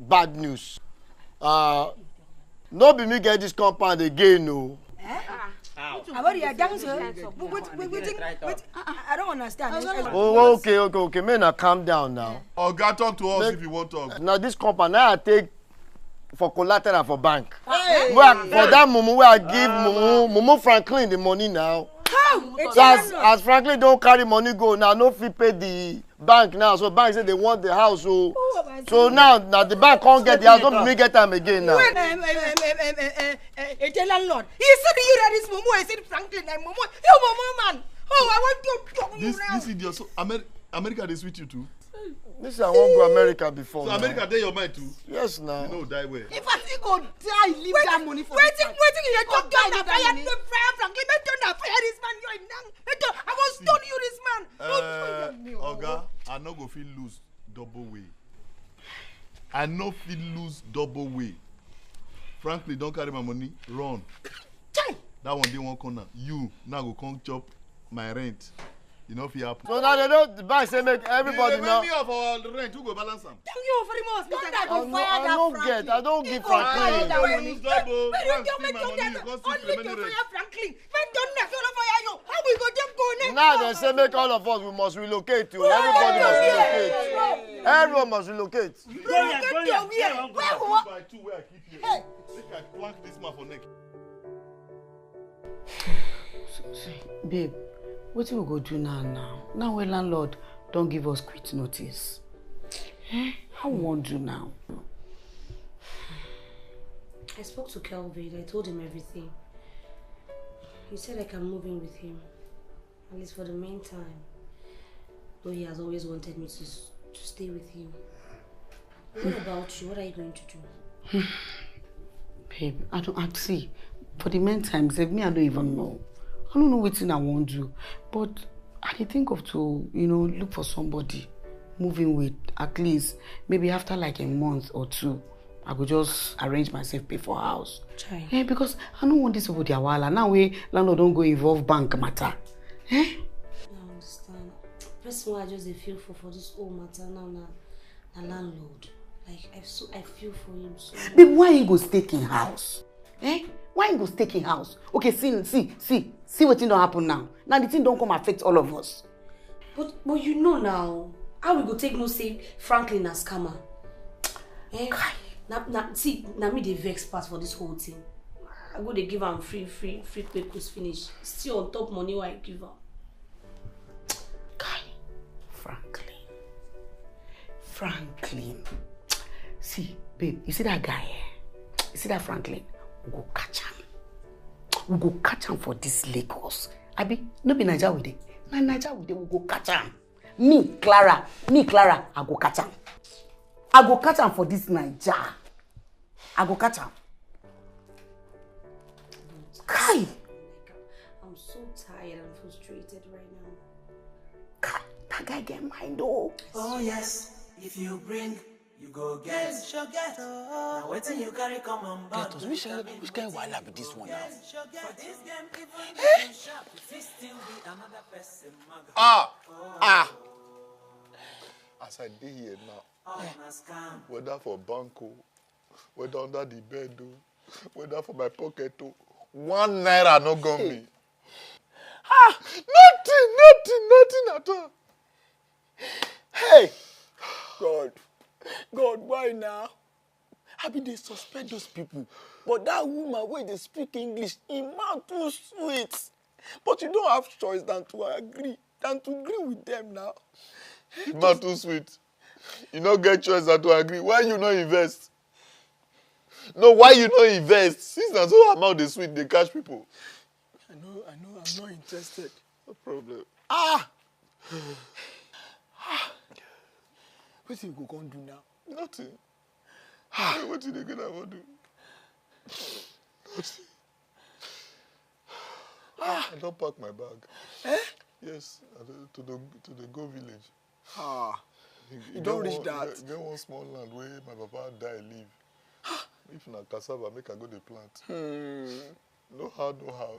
bad news. Uh, no be me get this compound again o. Abori ya dance. Wait, wait, wait, wait. I don't understand. Oh, okay, okay, okay. Make una calm down now. Oga, talk to us if you wan talk. Na this compound na I take for collateral for bank. Wey I- for that mumu wey I give mumu mumu Franklin the money now. So as as Franklin don carry money go now, I no fit pay the bank now. So bank say they want the house o. So now na the bank come get the house, no be me get am again now. Wait, um, um, um, um, um, uh, uh, uh, the landlord. He said you read this mumu. I said Franklin, I'm mumu. You mumu man. Oh, I want to talk you This now. this idiot. So Amer America dey sweet you too. This I wan go America before. So Now. America dey your mind too. Yes now. You no die well. If I still go die, leave that money for wetin wetin you dey talk don na fire no fire Franklin make don na fire this man your now make don I wan stone you this man. Uh, Oga, I no go fit lose double way. I no fit lose double way. Franklin don carry my money run. That one dey one corner. You now go come chop my rent. E no fit happen. So now they don buy say make everybody The know. remaining of our rent, who go balance am? Thank you very much. Mister I no I no get. I don give Franklin. Lose double. Frank steal my money, you come see the remaining rent. Franklin, make don na fire fire you. How we go take go next? Now they say make all of us we must relocate o. Everybody must relocate. Everyone must relocate. Relocate to where? Where we wan? By two wey I keep here. Make I plank this man for neck. Babe, wetin we go do now now? Now wey landlord don give us quit notice. Eh? How we wan do now? I spoke to Kelvin. I told him everything. He said I can move in with him, at least for the meantime. Though he has always wanted me to, s- to stay with him. What about you? What are you going to do? Babe, I don't I see. For the meantime, sef, me, I don't even know. I don't know wetin I wan do. But I dey think of to, you know, look for somebody, move in with, at least maybe after like a month or two. I go just arrange myself, pay for house. Chai. Eh, because I no want this people their wahala. Now wey landlord don go involve bank matter. Eh? I understand. Person wey I just dey feel for for this whole matter now na na landlord. Like I so I feel for him so. Babe, why he go stake in house? Eh? Why he go stake in house? Okay, see, see, see, see wetin don happen now. Now the thing don come affect all of us. But but you know now, how we go take know say Franklin na scammer? Eh? Kai, Na, na, see, na me dey vex pass for this whole thing. I go dey give am free, free, free kpekus finish. Still on top money wey I give am. Kai, Franklin. Franklin. See, babe, you see that guy, eh? You see that Franklin? We go catch am. We go catch am for this Lagos. Abi, no be Naija we dey? Na Naija we dey, we go catch am. Me, Clara, me, Clara, I go catch am. I go catch am for this Naija. I go catch am. Kai! I'm so tired and frustrated right now. Kai, that guy get mind oh. Oh yes, if you bring, you go get. Sure get. Now wetin you carry come on board. Which kind, which kind of wahala be this one now? For this game, even if you sharp, you fit still be another person maga. Ah! Ah! As I dey here now, All na scam. Whether for bank o, whether under the bed o, whether for my pocket o, one naira no gum me. Ah! Nothing, nothing, nothing at all. Hey! God, God, why now? I bin dey suspect those people, but that woman wey dey speak English, im mouth too sweet. But you don't have choice than to agree, than to agree with them now. The man too sweet. You no get choice than to agree. Why you no invest? No, why you no invest? Since na so her mouth dey sweet, dey catch people. I know, I know, I'm not interested. No problem. Ah! Ah! Wetin you go come do now? Nothing. Ah, wetin dey go na wan do? Nothing. Ah, I don pack my bag. Eh? Yes, I don, to the to the go village. Ah, You don get reach one, that? Get, get one small land wey my papa die leave. If na cassava, make I go dey plant. Hmm. No how, no how.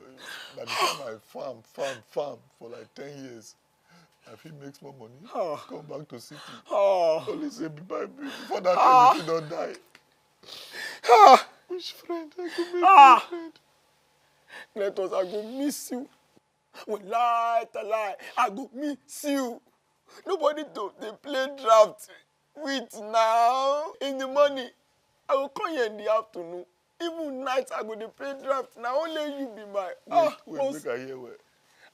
Na the time I farm, farm, farm for like ten years. I fit make small money, Ah. Come back to city. Ah. Only say before, before that time, you fit don die. Ah. Which friend? I go make Ah. Which friend? Let us, I go miss you. Wallahi, tallahi, I go miss you. Nobody to dey play draft with now. In the morning, I go come here in the afternoon. Even night, I go dey play draft. Na only you be my Wait, ah, wait, boss. Make I hear well.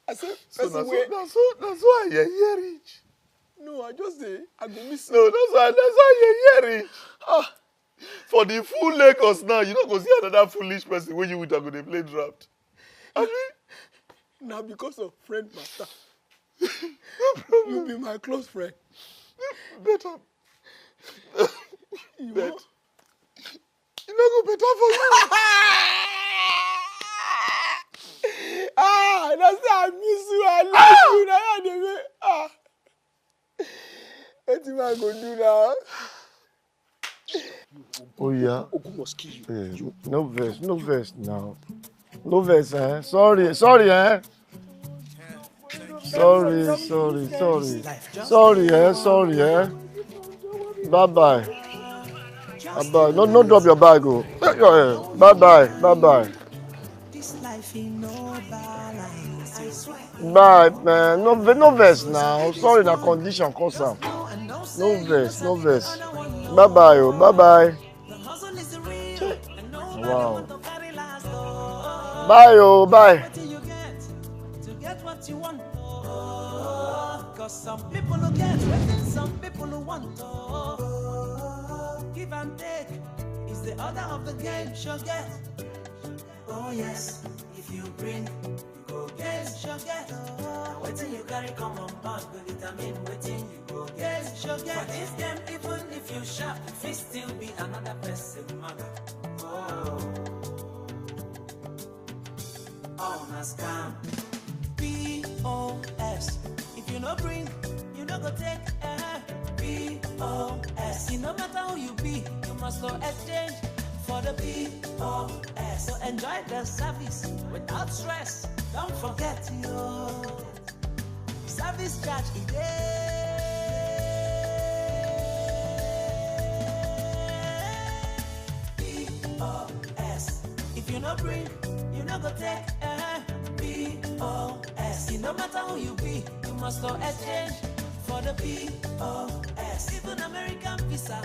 I say, So na person so, wey na so, na so I hear, hear reach. No, I just say I go miss you. No, that's why, that's why you hear reach. Ah, for the full Lagos now, you no go see another foolish person wey you with am go dey play draft. Abi? Na because of friend matter. You be my close friend. Better. You Bet. wan- E no go better for you. Ah, that's why I miss you. I love you. Now I dey wait. Ah. Wetin I go do now? Oh yeah. Ogun must kill you. Eh, no vex, no vex now. No vex, eh? Sorry, sorry, eh? Sorry, sorry, sorry. Sorry, eh? Sorry, eh? Bye bye. Bye bye. No, no drop your bag, oh. Bye bye, bye bye. This life in no balance. I swear. Bye, man. No, ve- no vex now. Sorry, na condition cause am. No vex, no vex. Bye bye, oh, bye bye. The hustle is real. And no Wow. one to carry last. Oh. Bye, oh, bye. What do you get to get what you want? Oh, cause some people who get waiting, some people who want. Oh, give and take is the order of the game. Sure get. Oh yes, if you bring, you go get. Sure get. Now wetin you carry come on board go determine wetin you go get. Sure get. For this game, even if you sharp, you fit still be another person mother. Oh. All na scam. P O S. If you no bring, you no go take. Eh. P O S. E no matter who you be, you must go exchange for the P O S. So enjoy the service without stress. Don't forget your service charge e dey. P O S. If you no bring, you no go take. Eh. P O S. E no matter who you be, you must go exchange for the P O S. Even American visa.